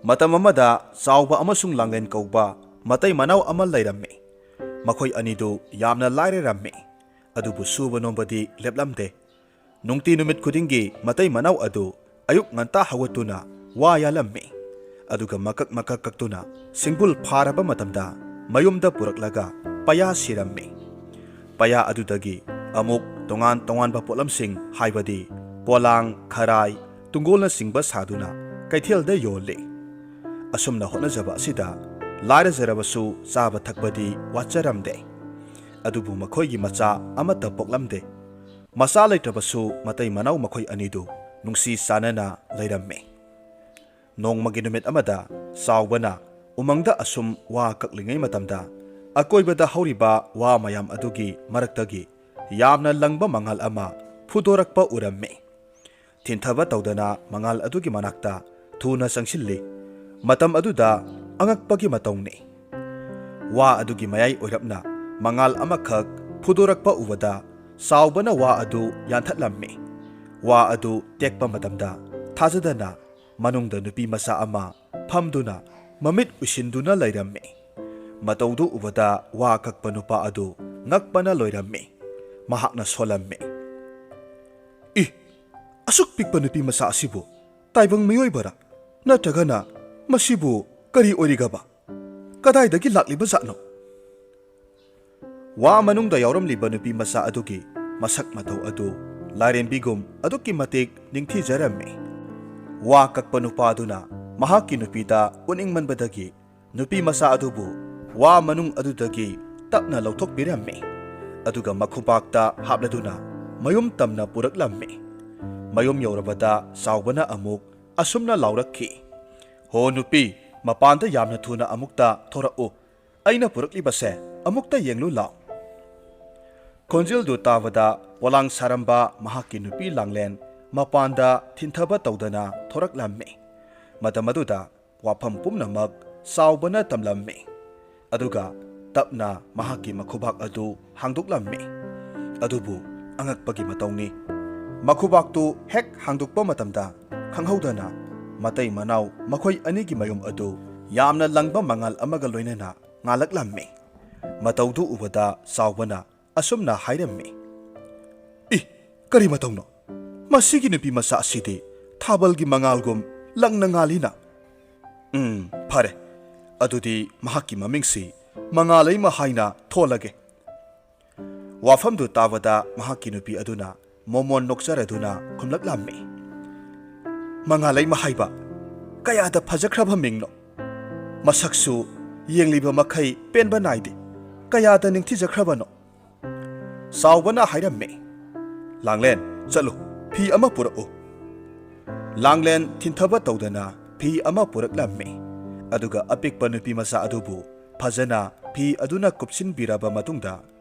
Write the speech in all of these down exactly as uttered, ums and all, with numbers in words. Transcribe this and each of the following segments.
ꯃꯇꯝ ꯑꯃꯗ ꯆꯥꯎꯕ ꯑꯃꯁꯨꯡ ꯂꯥꯡꯂꯦꯟ ꯀꯧꯕ ꯃꯇꯩ ꯃꯅꯥꯎ ꯑꯃ ꯂꯩꯔꯝꯃꯤ꯫ ꯃꯈꯣꯏ ꯑꯅꯤꯗꯨ ꯌꯥꯝꯅ ꯂꯥꯏꯔꯔꯝꯃꯤ, ꯑꯗꯨꯕꯨ ꯁꯨꯕ ꯅꯣꯝꯕꯗꯤ ꯂꯦꯞꯂꯝꯗꯦ꯫ ꯅꯨꯡꯇꯤ ꯅꯨꯃꯤꯠ ꯈꯨꯗꯤꯡꯒꯤ ꯃꯇꯩ ꯃꯅꯥꯎ ꯑꯗꯨ ꯑꯌꯨꯛ ꯉꯟꯇꯥ ꯍꯧꯒꯠꯇꯨꯅ ꯋꯥ ꯌꯥꯜꯂꯝꯃꯤ, ꯑꯗꯨꯒ ꯃꯀꯛ ꯃꯀꯛ ꯀꯛꯇꯨꯅ ꯁꯤꯡꯕꯨꯜ ꯐꯥꯔꯕ ꯃꯇꯝꯗ ꯃꯌꯨꯝꯗ ꯄꯨꯔꯛꯂꯒ ꯄꯌꯥ ꯁꯤꯔꯝꯃꯤ꯫ ꯄꯌꯥ ꯑꯗꯨꯗꯒꯤ ꯑꯃꯨꯛ ꯇꯣꯉꯥꯟ ꯇꯣꯉꯥꯟꯕ ꯄꯣꯠꯂꯝꯁꯤꯡ, ꯍꯥꯏꯕꯗꯤ ꯄꯣꯂꯥꯡ, ꯈꯔꯥꯏ, ꯇꯨꯡꯒꯣꯜꯅꯆꯤꯡꯕ ꯁꯥꯗꯨꯅ ꯀꯩꯊꯦꯜꯗ ꯌꯣꯜꯂꯤ꯫ ꯑꯁꯨꯝꯅ ꯍꯣꯠꯅꯖꯕ ꯑꯁꯤꯗ ꯂꯥꯏꯔꯖꯔꯕꯁꯨ ꯆꯥꯕ ꯊꯛꯄꯗꯤ ꯋꯥꯠꯆꯔꯝꯗꯦ꯫ ꯑꯗꯨꯕꯨ ꯃꯈꯣꯏꯒꯤ ꯃꯆꯥ ꯑꯃꯠꯇ ꯄꯣꯛꯂꯝꯗꯦ꯫ ꯃꯆꯥ ꯂꯩꯇ꯭ꯔꯕꯁꯨ ꯃꯇꯩ ꯃꯅꯥꯎ ꯃꯈꯣꯏ ꯑꯅꯤꯗꯨ ꯅꯨꯡꯁꯤ ꯆꯥꯟꯅꯅ ꯂꯩꯔꯝꯃꯤ꯫ ꯅꯣꯡꯃꯒꯤ ꯅꯨꯃꯤꯠ ꯑꯃꯗ ꯆꯥꯎꯕꯅ ꯎꯃꯪꯗ ꯑꯁꯨꯝ ꯋꯥ ꯀꯛꯂꯤꯉꯩ ꯃꯇꯝꯗ, ꯑꯀꯣꯏꯕꯗ ꯍꯧꯔꯤꯕ ꯋꯥ ꯃꯌꯥꯝ ꯑꯗꯨꯒꯤ ꯃꯔꯛꯇꯒꯤ ꯌꯥꯝꯅ ꯂꯪꯕ ꯃꯉꯥꯜ ꯑꯃ ꯐꯨꯗꯣꯔꯛꯄ ꯎꯔꯝꯃꯤ꯫ ꯊꯤꯟꯊꯕ ꯇꯧꯗꯅ ꯃꯉꯥꯜ ꯑꯗꯨꯒꯤ ꯃꯅꯥꯛꯇ ꯊꯨꯅ ꯆꯪꯁꯤꯜꯂꯤ꯫ ꯃꯇꯝ ꯑꯗꯨꯗ ꯑꯉꯛꯄꯒꯤ ꯃꯇꯧꯅꯤ꯫ ꯋꯥ ꯑꯗꯨꯒꯤ ꯃꯌꯥꯏ ꯑꯣꯏꯔꯞꯅ ꯃꯉꯥꯜ ꯑꯃꯈꯛ ꯐꯨꯗꯣꯔꯛꯄ ꯎꯕꯗ, ꯆꯥꯎꯕꯅ ꯋꯥ ꯑꯗꯨ ꯌꯥꯟꯊꯠꯂꯝꯃꯤ꯫ ꯋꯥ ꯑꯗꯨ ꯇꯦꯛꯄ ꯃꯇꯝꯗ, ꯊꯥꯖꯗꯅ ꯃꯅꯨꯡꯗ ꯅꯨꯄꯤ ꯃꯆꯥ ꯑꯃ ꯐꯝꯗꯨꯅ ꯃꯃꯤꯠ ꯎꯏꯁꯤꯟꯗꯨꯅ ꯂꯩꯔꯝꯃꯤ꯫ ꯃꯇꯧꯗꯨ ꯎꯕꯗ ꯋꯥ ꯀꯛꯄ ꯅꯨꯄꯥ ꯑꯗꯨ ꯉꯛꯄꯅ ꯂꯣꯏꯔꯝꯃꯤ꯫ ꯃꯍꯥꯛꯅ ꯁꯣꯜꯂꯝꯃꯤ, "ꯏ, ꯑꯁꯨꯛ ꯄꯤꯛꯄ ꯅꯨꯄꯤ ꯃꯆꯥ ꯑꯁꯤꯕꯨ ꯇꯥꯏꯕꯪ ꯃꯤꯑꯣꯏꯕꯔꯥ? ꯅꯠꯇ꯭ꯔꯒꯅ ꯃꯁꯤꯕꯨ ꯀꯔꯤ ꯑꯣꯏꯔꯤꯒꯕ? ꯀꯗꯥꯏꯗꯒꯤ ꯂꯥꯛꯂꯤꯕ ꯖꯥꯠꯅꯣ?" ꯋꯥ ꯃꯅꯨꯡꯗ ꯌꯥꯎꯔꯝꯂꯤꯕ ꯅꯨꯄꯤ ꯃꯆꯥ ꯑꯗꯨꯒꯤ ꯃꯁꯛ ꯃꯇꯧ ꯑꯗꯨ ꯂꯥꯏꯔꯦꯝꯕꯤꯒꯨꯝ ꯑꯗꯨꯛꯀꯤ ꯃꯇꯤꯛ ꯅꯤꯡꯊꯤꯖꯔꯝꯃꯤ꯫ ꯋꯥ ꯀꯛꯄ ꯅꯨꯄꯥ ꯑꯗꯨꯅ ꯃꯍꯥꯛꯀꯤ ꯅꯨꯄꯤꯗ ꯎꯅꯤꯡꯃꯟꯕꯗꯒꯤ ꯅꯨꯄꯤ ꯃꯆꯥ ꯑꯗꯨꯕꯨ ꯋꯥ ꯃꯅꯨꯡ ꯑꯗꯨꯗꯒꯤ ꯇꯞꯅ ꯂꯧꯊꯣꯛꯄꯤꯔꯝꯃꯤ꯫ ꯑꯗꯨꯒ ꯃꯈꯨꯄꯥꯛꯇ ꯍꯥꯞꯂꯗꯨꯅ ꯃꯌꯨꯝ ꯇꯝꯅ ꯄꯨꯔꯛꯂꯝꯃꯤ꯫ ꯃꯌꯨꯝ ꯌꯧꯔꯕꯗ ꯆꯥꯎꯕꯅ ꯑꯃꯨꯛ ꯑꯁꯨꯝꯅ ꯂꯥꯎꯔꯛꯈꯤ, "ꯍꯣ ꯅꯨꯄꯤ, ꯃꯄꯥꯟꯗ ꯌꯥꯝꯅ ꯊꯨꯅ ꯑꯃꯨꯛꯇ ꯊꯣꯔꯛꯎ꯫ ꯑꯩꯅ ꯄꯨꯔꯛꯂꯤꯕꯁꯦ ꯑꯃꯨꯛꯇ ꯌꯦꯡꯂꯨ ꯂꯥꯎ꯫" ꯈꯣꯟꯖꯦꯜꯗꯨ ꯇꯥꯕꯗ ꯄꯣꯂꯥꯡ ꯁꯥꯔꯝꯕ ꯃꯍꯥꯛꯀꯤ ꯅꯨꯄꯤ ꯂꯥꯡꯂꯦꯟ ꯃꯄꯥꯟꯗ ꯊꯤꯟꯊꯕ ꯇꯧꯗꯅ ꯊꯣꯔꯛꯂꯝꯃꯤ꯫ ꯃꯇꯝ ꯑꯗꯨꯗ ꯋꯥꯐꯝ ꯄꯨꯝꯅꯃꯛ ꯆꯥꯎꯕꯅ ꯇꯝꯂꯝꯃꯤ꯫ ꯑꯗꯨꯒ ꯇꯞꯅ ꯃꯍꯥꯛꯀꯤ ꯃꯈꯨꯕꯥꯛ ꯑꯗꯨ ꯍꯥꯡꯗꯣꯛꯂꯝꯃꯤ꯫ ꯑꯗꯨꯕꯨ ꯑꯉꯛꯄꯒꯤ ꯃꯇꯧꯅꯤ, ꯃꯈꯨꯕꯥꯛꯇꯨ ꯍꯦꯛ ꯍꯥꯡꯗꯣꯛꯄ ꯃꯇꯝꯗ ꯈꯪꯍꯧꯗꯅ ꯃꯇꯩ ꯃꯅꯥꯎ ꯃꯈꯣꯏ ꯑꯅꯤꯒꯤ ꯃꯌꯨꯝ ꯑꯗꯨ ꯌꯥꯝꯅ ꯂꯪꯕ ꯃꯉꯥꯜ ꯑꯃꯒ ꯂꯣꯏꯅꯅ ꯉꯥꯜꯂꯛꯂꯝꯃꯤ꯫ ꯃꯇꯧꯗꯨ ꯎꯕꯗ ꯆꯥꯎꯕꯅ ꯑꯁꯨꯝꯅ ꯍꯥꯏꯔꯝꯃꯤ, "ꯏ, ꯀꯔꯤ ꯃꯇꯧꯅꯣ? ꯃꯁꯤꯒꯤ ꯅꯨꯄꯤ ꯃꯆꯥ ꯑꯁꯤꯗꯤ ꯊꯥꯕꯜꯒꯤ ꯃꯉꯥꯜꯒꯨꯝ ꯂꯪꯅ ꯉꯥꯜꯂꯤꯅ꯫ ꯎꯝ, ꯐꯔꯦ, ꯑꯗꯨꯗꯤ ꯃꯍꯥꯛꯀꯤ ꯃꯃꯤꯡꯁꯤ ꯃꯉꯥꯂꯩꯃ ꯍꯥꯏꯅ ꯊꯣꯜꯂꯒꯦ"꯫ ꯋꯥꯐꯝꯗꯨ ꯇꯥꯕꯗ ꯃꯍꯥꯛꯀꯤ ꯅꯨꯄꯤ ꯑꯗꯨꯅ ꯃꯣꯃꯣꯟ ꯅꯣꯛꯆꯔꯗꯨꯅ ꯈꯨꯝꯂꯛꯂꯝꯃꯤ, "ꯃꯉꯥꯂꯩꯃ ꯍꯥꯏꯕ ꯀꯌꯥꯗ ꯐꯖꯈ꯭ꯔꯕ ꯃꯤꯡꯅꯣ! ꯃꯁꯛꯁꯨ ꯌꯦꯡꯂꯤꯕ ꯃꯈꯩ ꯄꯦꯟꯕ ꯅꯥꯏꯗꯦ꯫ ꯀꯌꯥꯗ ꯅꯤꯡꯊꯤꯖꯈ꯭ꯔꯕꯅꯣ!" ꯆꯥꯎꯕꯅ ꯍꯥꯏꯔꯝꯃꯤ, "ꯂꯥꯡꯂꯦꯟ, ꯆꯠꯂꯨ, ꯐꯤ ꯑꯃ ꯄꯨꯔꯛꯎ"꯫ ꯂꯥꯡꯂꯦꯟ ꯊꯤꯟꯊꯕ ꯇꯧꯗꯅ ꯐꯤ ꯑꯃ ꯄꯨꯔꯛꯂꯝꯃꯤ꯫ ꯑꯗꯨꯒ ꯑꯄꯤꯛꯄ ꯅꯨꯄꯤ ꯃꯆꯥ ꯑꯗꯨꯕꯨ ꯐꯖꯅ ꯐꯤ ꯑꯗꯨꯅ ꯀꯨꯞꯁꯤꯟꯕꯤꯔꯕ ꯃꯇꯨꯡꯗ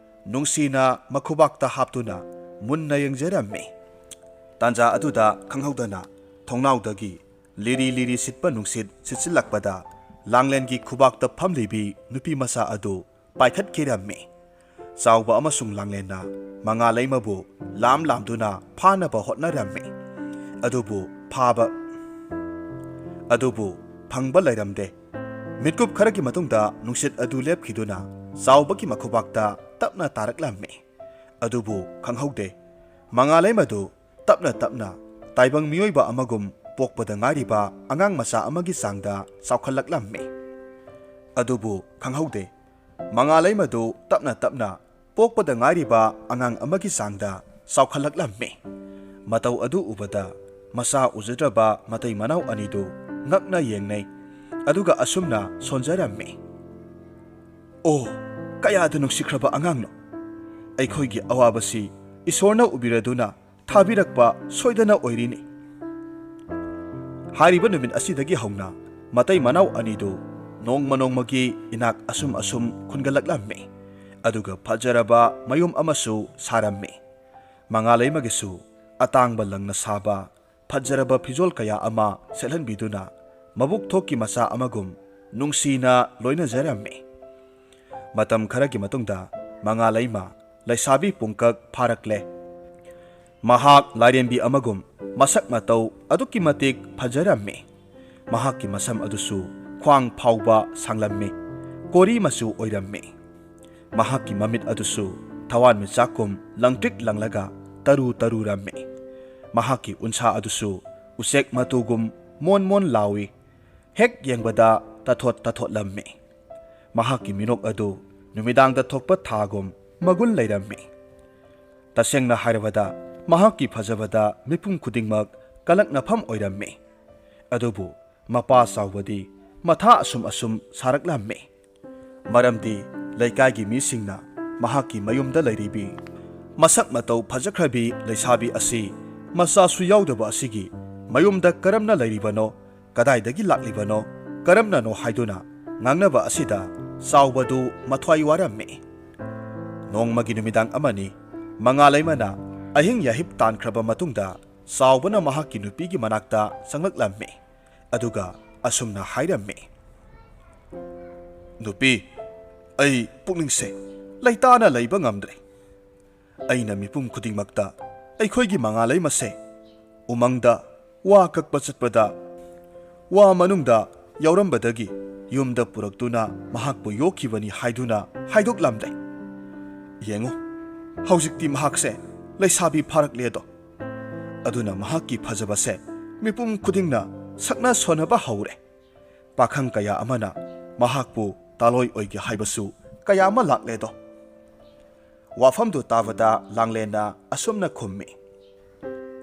ꯅꯨꯡꯁꯤꯅ ꯃꯈꯨꯕꯥꯛꯇ ꯍꯥꯞꯇꯨꯅ ꯃꯨꯟꯅ ꯌꯦꯡꯖꯔꯝꯃꯤ꯫ ꯇꯥꯟꯖꯥ ꯑꯗꯨꯗ ꯈꯪꯍꯧꯗꯅ ꯊꯣꯡꯅꯥꯎꯗꯒꯤ ꯂꯤꯔꯤ ꯂꯤꯔꯤ ꯁꯤꯠꯄ ꯅꯨꯡꯁꯤꯠ ꯁꯤꯠꯆꯤꯜꯂꯛꯄꯗ ꯂꯥꯡꯂꯦꯟꯒꯤ ꯈꯨꯕꯥꯛꯇ ꯐꯝꯂꯤꯕꯤ ꯅꯨꯄꯤ ꯃꯆꯥ ꯑꯗꯨ ꯄꯥꯏꯈꯠꯈꯤꯔꯝꯃꯤ꯫ ꯆꯥꯎꯕ ꯑꯃꯁꯨꯡ ꯂꯥꯡꯂꯦꯟꯅ ꯃꯉꯥꯂꯩꯃꯕꯨ ꯂꯥꯝ ꯂꯥꯝꯗꯨꯅ ꯐꯥꯅꯕ ꯍꯣꯠꯅꯔꯝꯃꯤ꯫ ꯑꯗꯨꯕꯨ ꯐꯥꯕ, ꯑꯗꯨꯕꯨ ꯐꯪꯕ ꯂꯩꯔꯝꯗꯦ꯫ ꯃꯤꯠꯀꯨꯞ ꯈꯔꯒꯤ ꯃꯇꯨꯡꯗ ꯅꯨꯡꯁꯤꯠ ꯑꯗꯨ ꯂꯦꯞꯈꯤꯗꯨꯅ ꯆꯥꯎꯕꯒꯤ ꯃꯈꯨꯕꯥꯛꯇ ꯇꯞꯅ ꯇꯥꯔꯛꯂꯝꯃꯤ꯫ ꯑꯗꯨꯕꯨ ꯈꯪꯍꯧꯗꯦ꯫ ꯃꯉꯥꯂꯩꯃꯗꯨ ꯇꯞꯅ ꯇꯞꯅ ꯇꯥꯏꯕꯪ ꯃꯤꯑꯣꯏꯕ ꯑꯃꯒꯨꯝ ꯄꯣꯛꯄꯗ ꯉꯥꯏꯔꯤꯕ ꯑꯉꯥꯡ ꯃꯆꯥ ꯑꯃꯒꯤ ꯆꯥꯡꯗ ꯆꯥꯎꯈꯠꯂꯛꯂꯝꯃꯤ꯫ ꯑꯗꯨꯕꯨ ꯈꯪꯍꯧꯗꯦ꯫ ꯃꯉꯥꯂꯩꯃꯗꯨ ꯇꯞꯅ ꯇꯞꯅ ꯄꯣꯛꯄꯗ ꯉꯥꯏꯔꯤꯕ ꯑꯉꯥꯡ ꯑꯃꯒꯤ ꯆꯥꯡꯗ ꯆꯥꯎꯈꯠꯂꯛꯂꯝꯃꯤ꯫ ꯃꯇꯧ ꯑꯗꯨ ꯎꯕꯗ ꯃꯆꯥ ꯎꯖꯗ꯭ꯔꯕ ꯃꯇꯩ ꯃꯅꯥꯎ ꯑꯅꯤꯗꯨ ꯉꯛꯅ ꯌꯦꯡꯅꯩ꯫ ꯑꯗꯨꯒ ꯑꯁꯨꯝꯅ ꯁꯣꯟꯖꯔꯝꯃꯤ, "ꯑꯣ, ꯀꯌꯥꯗ ꯅꯨꯡꯁꯤꯈ꯭ꯔꯕ ꯑꯉꯥꯡꯅꯣ! ꯑꯩꯈꯣꯏꯒꯤ ꯑꯋꯥꯕꯁꯤ ꯏꯁꯣꯔꯅ ꯎꯕꯤꯔꯗꯨꯅ ꯊꯥꯕꯤꯔꯛꯄ ꯁꯣꯏꯗꯅ ꯑꯣꯏꯔꯤꯅꯤ"꯫ ꯍꯥꯏꯔꯤꯕ ꯅꯨꯃꯤꯠ ꯑꯁꯤꯗꯒꯤ ꯍꯧꯅ ꯃꯇꯩ ꯃꯅꯥꯎ ꯑꯅꯤꯗꯨ ꯅꯣꯡꯃ ꯅꯣꯡꯃꯒꯤ ꯏꯅꯥꯛ ꯑꯁꯨꯝ ꯑꯁꯨꯝ ꯈꯨꯟꯒꯠꯂꯛꯂꯝꯃꯤ꯫ ꯑꯗꯨꯒ ꯐꯖꯔꯕ ꯃꯌꯨꯝ ꯑꯃꯁꯨ ꯁꯥꯔꯝꯃꯤ꯫ ꯃꯉꯥꯂꯩꯃꯒꯤꯁꯨ ꯑꯇꯥꯡꯕ ꯂꯪꯅ ꯁꯥꯕ ꯐꯖꯔꯕ ꯐꯤꯖꯣꯜ ꯀꯌꯥ ꯑꯃ ꯁꯦꯠꯍꯟꯕꯤꯗꯨꯅ ꯃꯕꯨꯛ ꯊꯣꯛꯀꯤ ꯃꯆꯥ ꯑꯃꯒꯨꯝ ꯅꯨꯡꯁꯤꯅ ꯂꯣꯏꯅꯖꯔꯝꯃꯤ꯫ ꯃꯇꯝ ꯈꯔꯒꯤ ꯃꯇꯨꯡꯗ ꯃꯉꯥꯂꯩꯃ ꯂꯩꯁꯥꯕꯤ ꯄꯨꯡꯀꯛ ꯐꯥꯔꯛꯂꯦ꯫ ꯃꯍꯥꯛ ꯂꯥꯏꯔꯦꯝꯕꯤ ꯑꯃꯒꯨꯝ ꯃꯁꯛ ꯃꯇꯧ ꯑꯗꯨꯛꯀꯤ ꯃꯇꯤꯛ ꯐꯖꯔꯝꯃꯤ꯫ ꯃꯍꯥꯛꯀꯤ ꯃꯁꯝ ꯑꯗꯨꯁꯨ ꯈ꯭ꯋꯥꯡ ꯐꯥꯎꯕ ꯁꯥꯡꯂꯝꯃꯤ, ꯀꯣꯔꯤ ꯃꯆꯨ ꯑꯣꯏꯔꯝꯃꯤ꯫ ꯃꯍꯥꯛꯀꯤ ꯃꯃꯤꯠ ꯑꯗꯨꯁꯨ ꯊꯋꯥꯟꯃꯤꯆꯥꯛꯀꯨꯝ ꯂꯪꯇ꯭ꯔꯤꯛ ꯂꯪꯂꯒ ꯇꯔꯨ ꯇꯔꯨꯔꯝꯃꯤ꯫ ꯃꯍꯥꯛꯀꯤ ꯎꯟꯁꯥ ꯑꯗꯨꯁꯨ ꯎꯆꯦꯛ ꯃꯇꯨꯒꯨꯝ ꯃꯣꯟ ꯃꯣꯟ ꯂꯥꯎꯏ꯫ ꯍꯦꯛ ꯌꯦꯡꯕꯗ ꯇꯥꯊꯣꯠ ꯇꯥꯊꯣꯠꯂꯝꯃꯤ꯫ ꯃꯍꯥꯛꯀꯤ ꯃꯤꯅꯣꯛ ꯑꯗꯨ ꯅꯨꯃꯤꯗꯥꯡꯗ ꯊꯣꯛꯄ ꯊꯥꯒꯨꯝ ꯃꯒꯨꯟ ꯂꯩꯔꯝꯃꯤ꯫ ꯇꯁꯦꯡꯅ ꯍꯥꯏꯔꯕꯗ, ꯃꯍꯥꯛꯀꯤ ꯐꯖꯕꯗ ꯃꯤꯄꯨꯝ ꯈꯨꯗꯤꯡꯃꯛ ꯀꯂꯛꯅꯐꯝ ꯑꯣꯏꯔꯝꯃꯤ꯫ ꯑꯗꯨꯕꯨ ꯃꯄꯥ ꯆꯥꯎꯕꯗꯤ ꯃꯊꯥ ꯑꯁꯨꯝ ꯑꯁꯨꯝ ꯁꯥꯔꯛꯂꯝꯃꯤ꯫ ꯃꯔꯝꯗꯤ ꯂꯩꯀꯥꯏꯒꯤ ꯃꯤꯁꯤꯡꯅ ꯃꯍꯥꯛꯀꯤ ꯃꯌꯨꯝꯗ ꯂꯩꯔꯤꯕꯤ ꯃꯁꯛ ꯃꯇꯧ ꯐꯖꯈ꯭ꯔꯕꯤ ꯂꯩꯁꯥꯕꯤ ꯑꯁꯤ ꯃꯆꯥꯁꯨ ꯌꯥꯎꯗꯕ ꯑꯁꯤꯒꯤ ꯃꯌꯨꯝꯗ ꯀꯔꯝꯅ ꯂꯩꯔꯤꯕꯅꯣ, ꯀꯗꯥꯏꯗꯒꯤ ꯂꯥꯛꯂꯤꯕꯅꯣ, ꯀꯔꯝꯅꯅꯣ ꯍꯥꯏꯗꯨꯅ ꯉꯥꯡꯅꯕ ꯑꯁꯤꯗ ꯆꯥꯎꯕꯗꯨ ꯃꯊ꯭ꯋꯥꯏ ꯋꯥꯔꯝꯃꯤ꯫ ꯅꯣꯡꯃꯒꯤ ꯅꯨꯃꯤꯗꯥꯡ ꯑꯃꯅꯤ꯫ ꯃꯉꯥꯂꯩꯃꯅ ꯑꯍꯤꯡ ꯌꯥꯍꯤꯞ ꯇꯥꯟꯈ꯭ꯔꯕ ꯃꯇꯨꯡꯗ ꯆꯥꯎꯕꯅ ꯃꯍꯥꯛꯀꯤ ꯅꯨꯄꯤꯒꯤ ꯃꯅꯥꯛꯇ ꯆꯪꯂꯛꯂꯝꯃꯤ꯫ ꯑꯗꯨꯒ ꯑꯁꯨꯝꯅ ꯍꯥꯏꯔꯝꯃꯤ, "ꯅꯨꯄꯤ, ꯑꯩ ꯄꯨꯛꯅꯤꯡꯁꯦ ꯂꯩꯇꯥꯅ ꯂꯩꯕ ꯉꯝꯗ꯭ꯔꯦ꯫ ꯑꯩꯅ ꯃꯤꯄꯨꯝ ꯈꯨꯗꯤꯡꯃꯛꯇ ꯑꯩꯈꯣꯏꯒꯤ ꯃꯉꯥꯂꯩꯃꯁꯦ ꯎꯃꯪꯗ ꯋꯥ ꯀꯛꯄ ꯆꯠꯄꯗ ꯋꯥ ꯃꯅꯨꯡꯗ ꯌꯥꯎꯔꯝꯕꯗꯒꯤ ꯌꯨꯝꯗ ꯄꯨꯔꯛꯇꯨꯅ ꯃꯍꯥꯛꯄꯨ ꯌꯣꯛꯈꯤꯕꯅꯤ ꯍꯥꯏꯗꯨꯅ ꯍꯥꯏꯗꯣꯛꯂꯝꯂꯦ꯫ ꯌꯦꯡꯉꯨ, ꯍꯧꯖꯤꯛꯇꯤ ꯃꯍꯥꯛꯁꯦ ꯂꯩꯁꯥꯕꯤ ꯐꯥꯔꯛꯂꯦꯗꯣ꯫ ꯑꯗꯨꯅ ꯃꯍꯥꯛꯀꯤ ꯐꯖꯕꯁꯦ ꯃꯤꯄꯨꯝ ꯈꯨꯗꯤꯡꯅ ꯁꯛꯅ ꯁꯣꯟꯅꯕ ꯍꯧꯔꯦ꯫ ꯄꯥꯈꯪ ꯀꯌꯥ ꯑꯃꯅ ꯃꯍꯥꯛꯄꯨ ꯇꯥꯂꯣꯏ ꯑꯣꯏꯒꯦ ꯍꯥꯏꯕꯁꯨ ꯀꯌꯥ ꯑꯃ ꯂꯥꯛꯂꯦꯗꯣ꯫" ꯋꯥꯐꯝꯗꯨ ꯇꯥꯕꯗ ꯂꯥꯡꯂꯦꯟꯅ ꯑꯁꯨꯝꯅ ꯈꯨꯝꯃꯤ,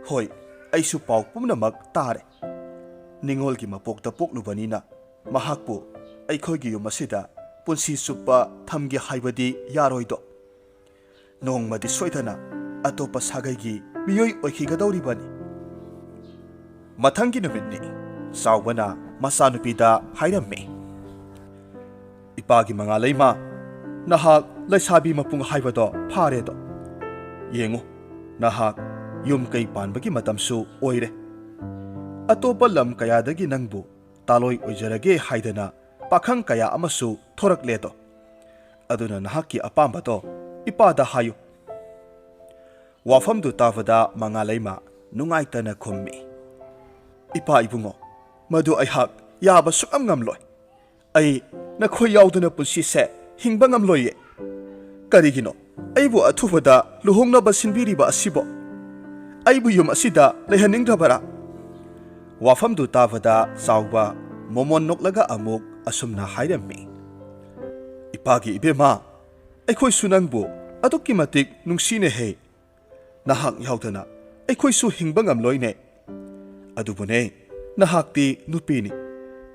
"ꯍꯣꯏ, ꯑꯩꯁꯨ ꯄꯥꯎ ꯄꯨꯝꯅꯃꯛ ꯇꯥꯔꯦ꯫ ꯅꯤꯉꯣꯜꯒꯤ ꯃꯄꯣꯛꯇ ꯄꯣꯛꯂꯨꯕꯅꯤꯅ ꯃꯍꯥꯛꯄꯨ ꯑꯩꯈꯣꯏꯒꯤ ꯌꯨꯝ ꯑꯁꯤꯗ ꯄꯨꯟꯁꯤ ꯆꯨꯞꯄ ꯊꯝꯒꯦ ꯍꯥꯏꯕꯗꯤ ꯌꯥꯔꯣꯏꯗꯣ꯫ ꯅꯣꯡꯃꯗꯤ ꯁꯣꯏꯗꯅ ꯑꯇꯣꯞꯄ ꯁꯥꯒꯩꯒꯤ ꯃꯤꯑꯣꯏ ꯑꯣꯏꯈꯤꯒꯗꯧꯔꯤꯕꯅꯤ꯫" ꯃꯊꯪꯒꯤ ꯅꯨꯃꯤꯠꯅꯤ꯫ ꯆꯥꯎꯕꯅ ꯃꯆꯥꯅꯨꯄꯤꯗ ꯍꯥꯏꯔꯝꯃꯤ, "ꯏꯄꯥꯒꯤ ꯃꯉꯥꯂꯩꯃ, ꯅꯍꯥꯛ ꯂꯩꯁꯥꯕꯤ ꯃꯄꯨꯡ ꯍꯥꯏꯕꯗꯣ ꯐꯥꯔꯦꯗꯣ꯫ ꯌꯦꯡꯉꯨ, ꯅꯍꯥꯛ ꯌꯨꯝ ꯀꯩ ꯄꯥꯟꯕꯒꯤ ꯃꯇꯝꯁꯨ ꯑꯣꯏꯔꯦ꯫ ꯑꯇꯣꯞꯄ ꯂꯝ ꯀꯌꯥꯗꯒꯤ ꯅꯪꯕꯨ ꯇꯥꯂꯣꯏ ꯑꯣꯏꯖꯔꯒꯦ ꯍꯥꯏꯗꯅ ꯄꯥꯈꯪ ꯀꯌꯥ ꯑꯃꯁꯨ ꯊꯣꯔꯛꯂꯦꯗꯣ꯫ ꯑꯗꯨꯅ ꯅꯍꯥꯛꯀꯤ ꯑꯄꯥꯝꯕꯗꯣ ꯏꯄꯥꯗ ꯍꯥꯏꯌꯨ꯫" ꯋꯥꯐꯝꯗꯨ ꯇꯥꯕꯗ ꯃꯉꯥꯂꯩꯃ ꯅꯨꯡꯉꯥꯏꯇꯅ ꯈꯨꯝꯃꯤ꯫ "ꯏꯄꯥ ꯏꯕꯨꯡꯉꯣ, ꯃꯗꯨ ꯑꯩꯍꯥꯛ ꯌꯥꯕ ꯁꯨꯛꯉꯝ ꯉꯝꯂꯣꯏ꯫ ꯑꯩ ꯅꯈꯣꯏ ꯌꯥꯎꯗꯅ ꯄꯨꯟꯁꯤꯁꯦ ꯍꯤꯡꯕ ꯉꯝꯂꯣꯏꯌꯦ꯫ ꯀꯔꯤꯒꯤꯅꯣ ꯑꯩꯕꯨ ꯑꯊꯨꯕꯗ ꯂꯨꯍꯣꯡꯅꯕ ꯁꯤꯟꯕꯤꯔꯤꯕ ꯑꯁꯤꯕꯣ? ꯑꯩꯕꯨ ꯌꯨꯝ ꯑꯁꯤꯗ ꯂꯩꯍꯟꯅꯤꯡꯗ꯭ꯔꯕꯔꯥ?" ꯋꯥꯐꯝꯗꯨ ꯇꯥꯕꯗ ꯆꯥꯎꯕ ꯃꯣꯃꯣꯟ ꯅꯣꯛꯂꯒ ꯑꯃꯨꯛ ꯑꯁꯨꯝꯅ ꯍꯥꯏꯔꯝꯃꯤ, "ꯏꯄꯥꯒꯤ ꯏꯕꯦꯝꯃ, ꯑꯩꯈꯣꯏꯁꯨ ꯅꯪꯕꯨ ꯑꯗꯨꯛꯀꯤ ꯃꯇꯤꯛ ꯅꯨꯡꯁꯤꯅꯦꯍꯦ꯫ ꯅꯍꯥꯛ ꯌꯥꯎꯗꯅ ꯑꯩꯈꯣꯏꯁꯨ ꯍꯤꯡꯕ ꯉꯝꯂꯣꯏꯅꯦ꯫ ꯑꯗꯨꯕꯨꯅꯦ, ꯅꯍꯥꯛꯇꯤ ꯅꯨꯄꯤꯅꯤ,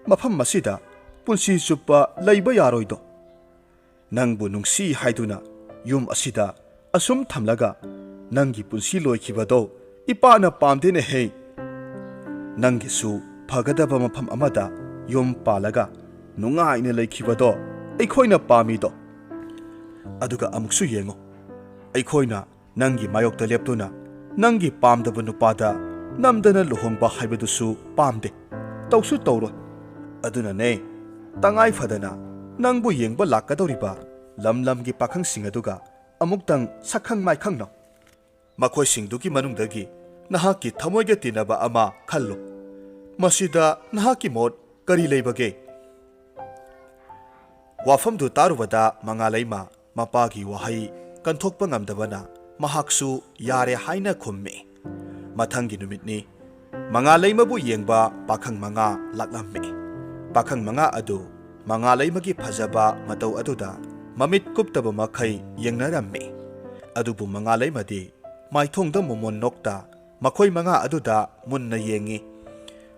ꯃꯐꯝ ꯑꯁꯤꯗ ꯄꯨꯟꯁꯤ ꯆꯨꯞꯄ ꯂꯩꯕ ꯌꯥꯔꯣꯏꯗꯣ꯫ ꯅꯪꯕꯨ ꯅꯨꯡꯁꯤ ꯍꯥꯏꯗꯨꯅ ꯌꯨꯝ ꯑꯁꯤꯗ ꯑꯁꯨꯝ ꯊꯝꯂꯒ ꯅꯪꯒꯤ ꯄꯨꯟꯁꯤ ꯂꯣꯏꯈꯤꯕꯗꯣ ꯏꯄꯥꯅ ꯄꯥꯝꯗꯦꯅꯦꯍꯦ꯫ ꯅꯪꯒꯤꯁꯨ ꯐꯒꯗꯕ ꯃꯐꯝ ꯑꯃꯗ ꯌꯨꯝ ꯄꯥꯜꯂꯒ ꯅꯨꯡꯉꯥꯏꯅ ꯂꯩꯈꯤꯕꯗꯣ ꯑꯩꯈꯣꯏꯅ ꯄꯥꯝꯃꯤꯗꯣ꯫ ꯑꯗꯨꯒ ꯑꯃꯨꯛꯁꯨ ꯌꯦꯡꯉꯨ, ꯑꯩꯈꯣꯏꯅ ꯅꯪꯒꯤ ꯃꯥꯌꯣꯛꯇ ꯂꯦꯞꯇꯨꯅ ꯅꯪꯒꯤ ꯄꯥꯝꯗꯕ ꯅꯨꯄꯥꯗ ꯅꯝꯗꯅ ꯂꯨꯍꯣꯡꯕ ꯍꯥꯏꯕꯗꯨꯁꯨ ꯄꯥꯝꯗꯦ, ꯇꯧꯁꯨ ꯇꯧꯔꯣꯏ꯫ ꯑꯗꯨꯅꯅꯦ, ꯇꯉꯥꯏ ꯐꯗꯅ ꯅꯪꯕꯨ ꯌꯦꯡꯕ ꯂꯥꯛꯀꯗꯧꯔꯤꯕ ꯂꯝ ꯂꯝꯒꯤ ꯄꯥꯈꯪꯁꯤꯡ ꯑꯗꯨꯒ ꯑꯃꯨꯛꯇꯪ ꯁꯛꯈꯪ ꯃꯥꯏꯈꯪꯅꯧ꯫ ꯃꯈꯣꯏꯁꯤꯡꯗꯨꯒꯤ ꯃꯅꯨꯡꯗꯒꯤ ꯅꯍꯥꯛꯀꯤ ꯊꯃꯣꯏꯒ ꯇꯤꯟꯅꯕ ꯑꯃ ꯈꯜꯂꯨ꯫ ꯃꯁꯤꯗ ꯅꯍꯥꯛꯀꯤ ꯃꯣꯠ ꯀꯔꯤ ꯂꯩꯕꯒꯦ?" ꯋꯥꯐꯝꯗꯨ ꯇꯥꯔꯨꯕꯗ ꯃꯉꯥꯂꯩꯃ ꯃꯄꯥꯒꯤ ꯋꯥꯍꯩ ꯀꯟꯊꯣꯛꯄ ꯉꯝꯗꯕꯅ ꯃꯍꯥꯛꯁꯨ ꯌꯥꯔꯦ ꯍꯥꯏꯅ ꯈꯨꯝꯃꯤ꯫ ꯃꯊꯪꯒꯤ ꯅꯨꯃꯤꯠꯅꯤ꯫ ꯃꯉꯥꯂꯩꯃꯕꯨ ꯌꯦꯡꯕ ꯄꯥꯈꯪ ꯃꯉꯥ ꯂꯥꯛꯂꯝꯃꯤ꯫ ꯄꯥꯈꯪ ꯃꯉꯥ ꯑꯗꯨ ꯃꯉꯥꯂꯩꯃꯒꯤ ꯐꯖꯕ ꯃꯇꯧ ꯑꯗꯨꯗ ꯃꯃꯤꯠ ꯀꯨꯞꯇꯕ ꯃꯈꯩ ꯌꯦꯡꯅꯔꯝꯃꯤ꯫ ꯑꯗꯨꯕꯨ ꯃꯉꯥꯂꯩꯃꯗꯤ ꯃꯥꯏꯊꯣꯡꯗ ꯃꯣꯃꯣꯟ ꯅꯣꯛꯇ ꯃꯈꯣꯏ ꯃꯉꯥ ꯑꯗꯨꯗ ꯃꯨꯟꯅ ꯌꯦꯡꯉꯤ꯫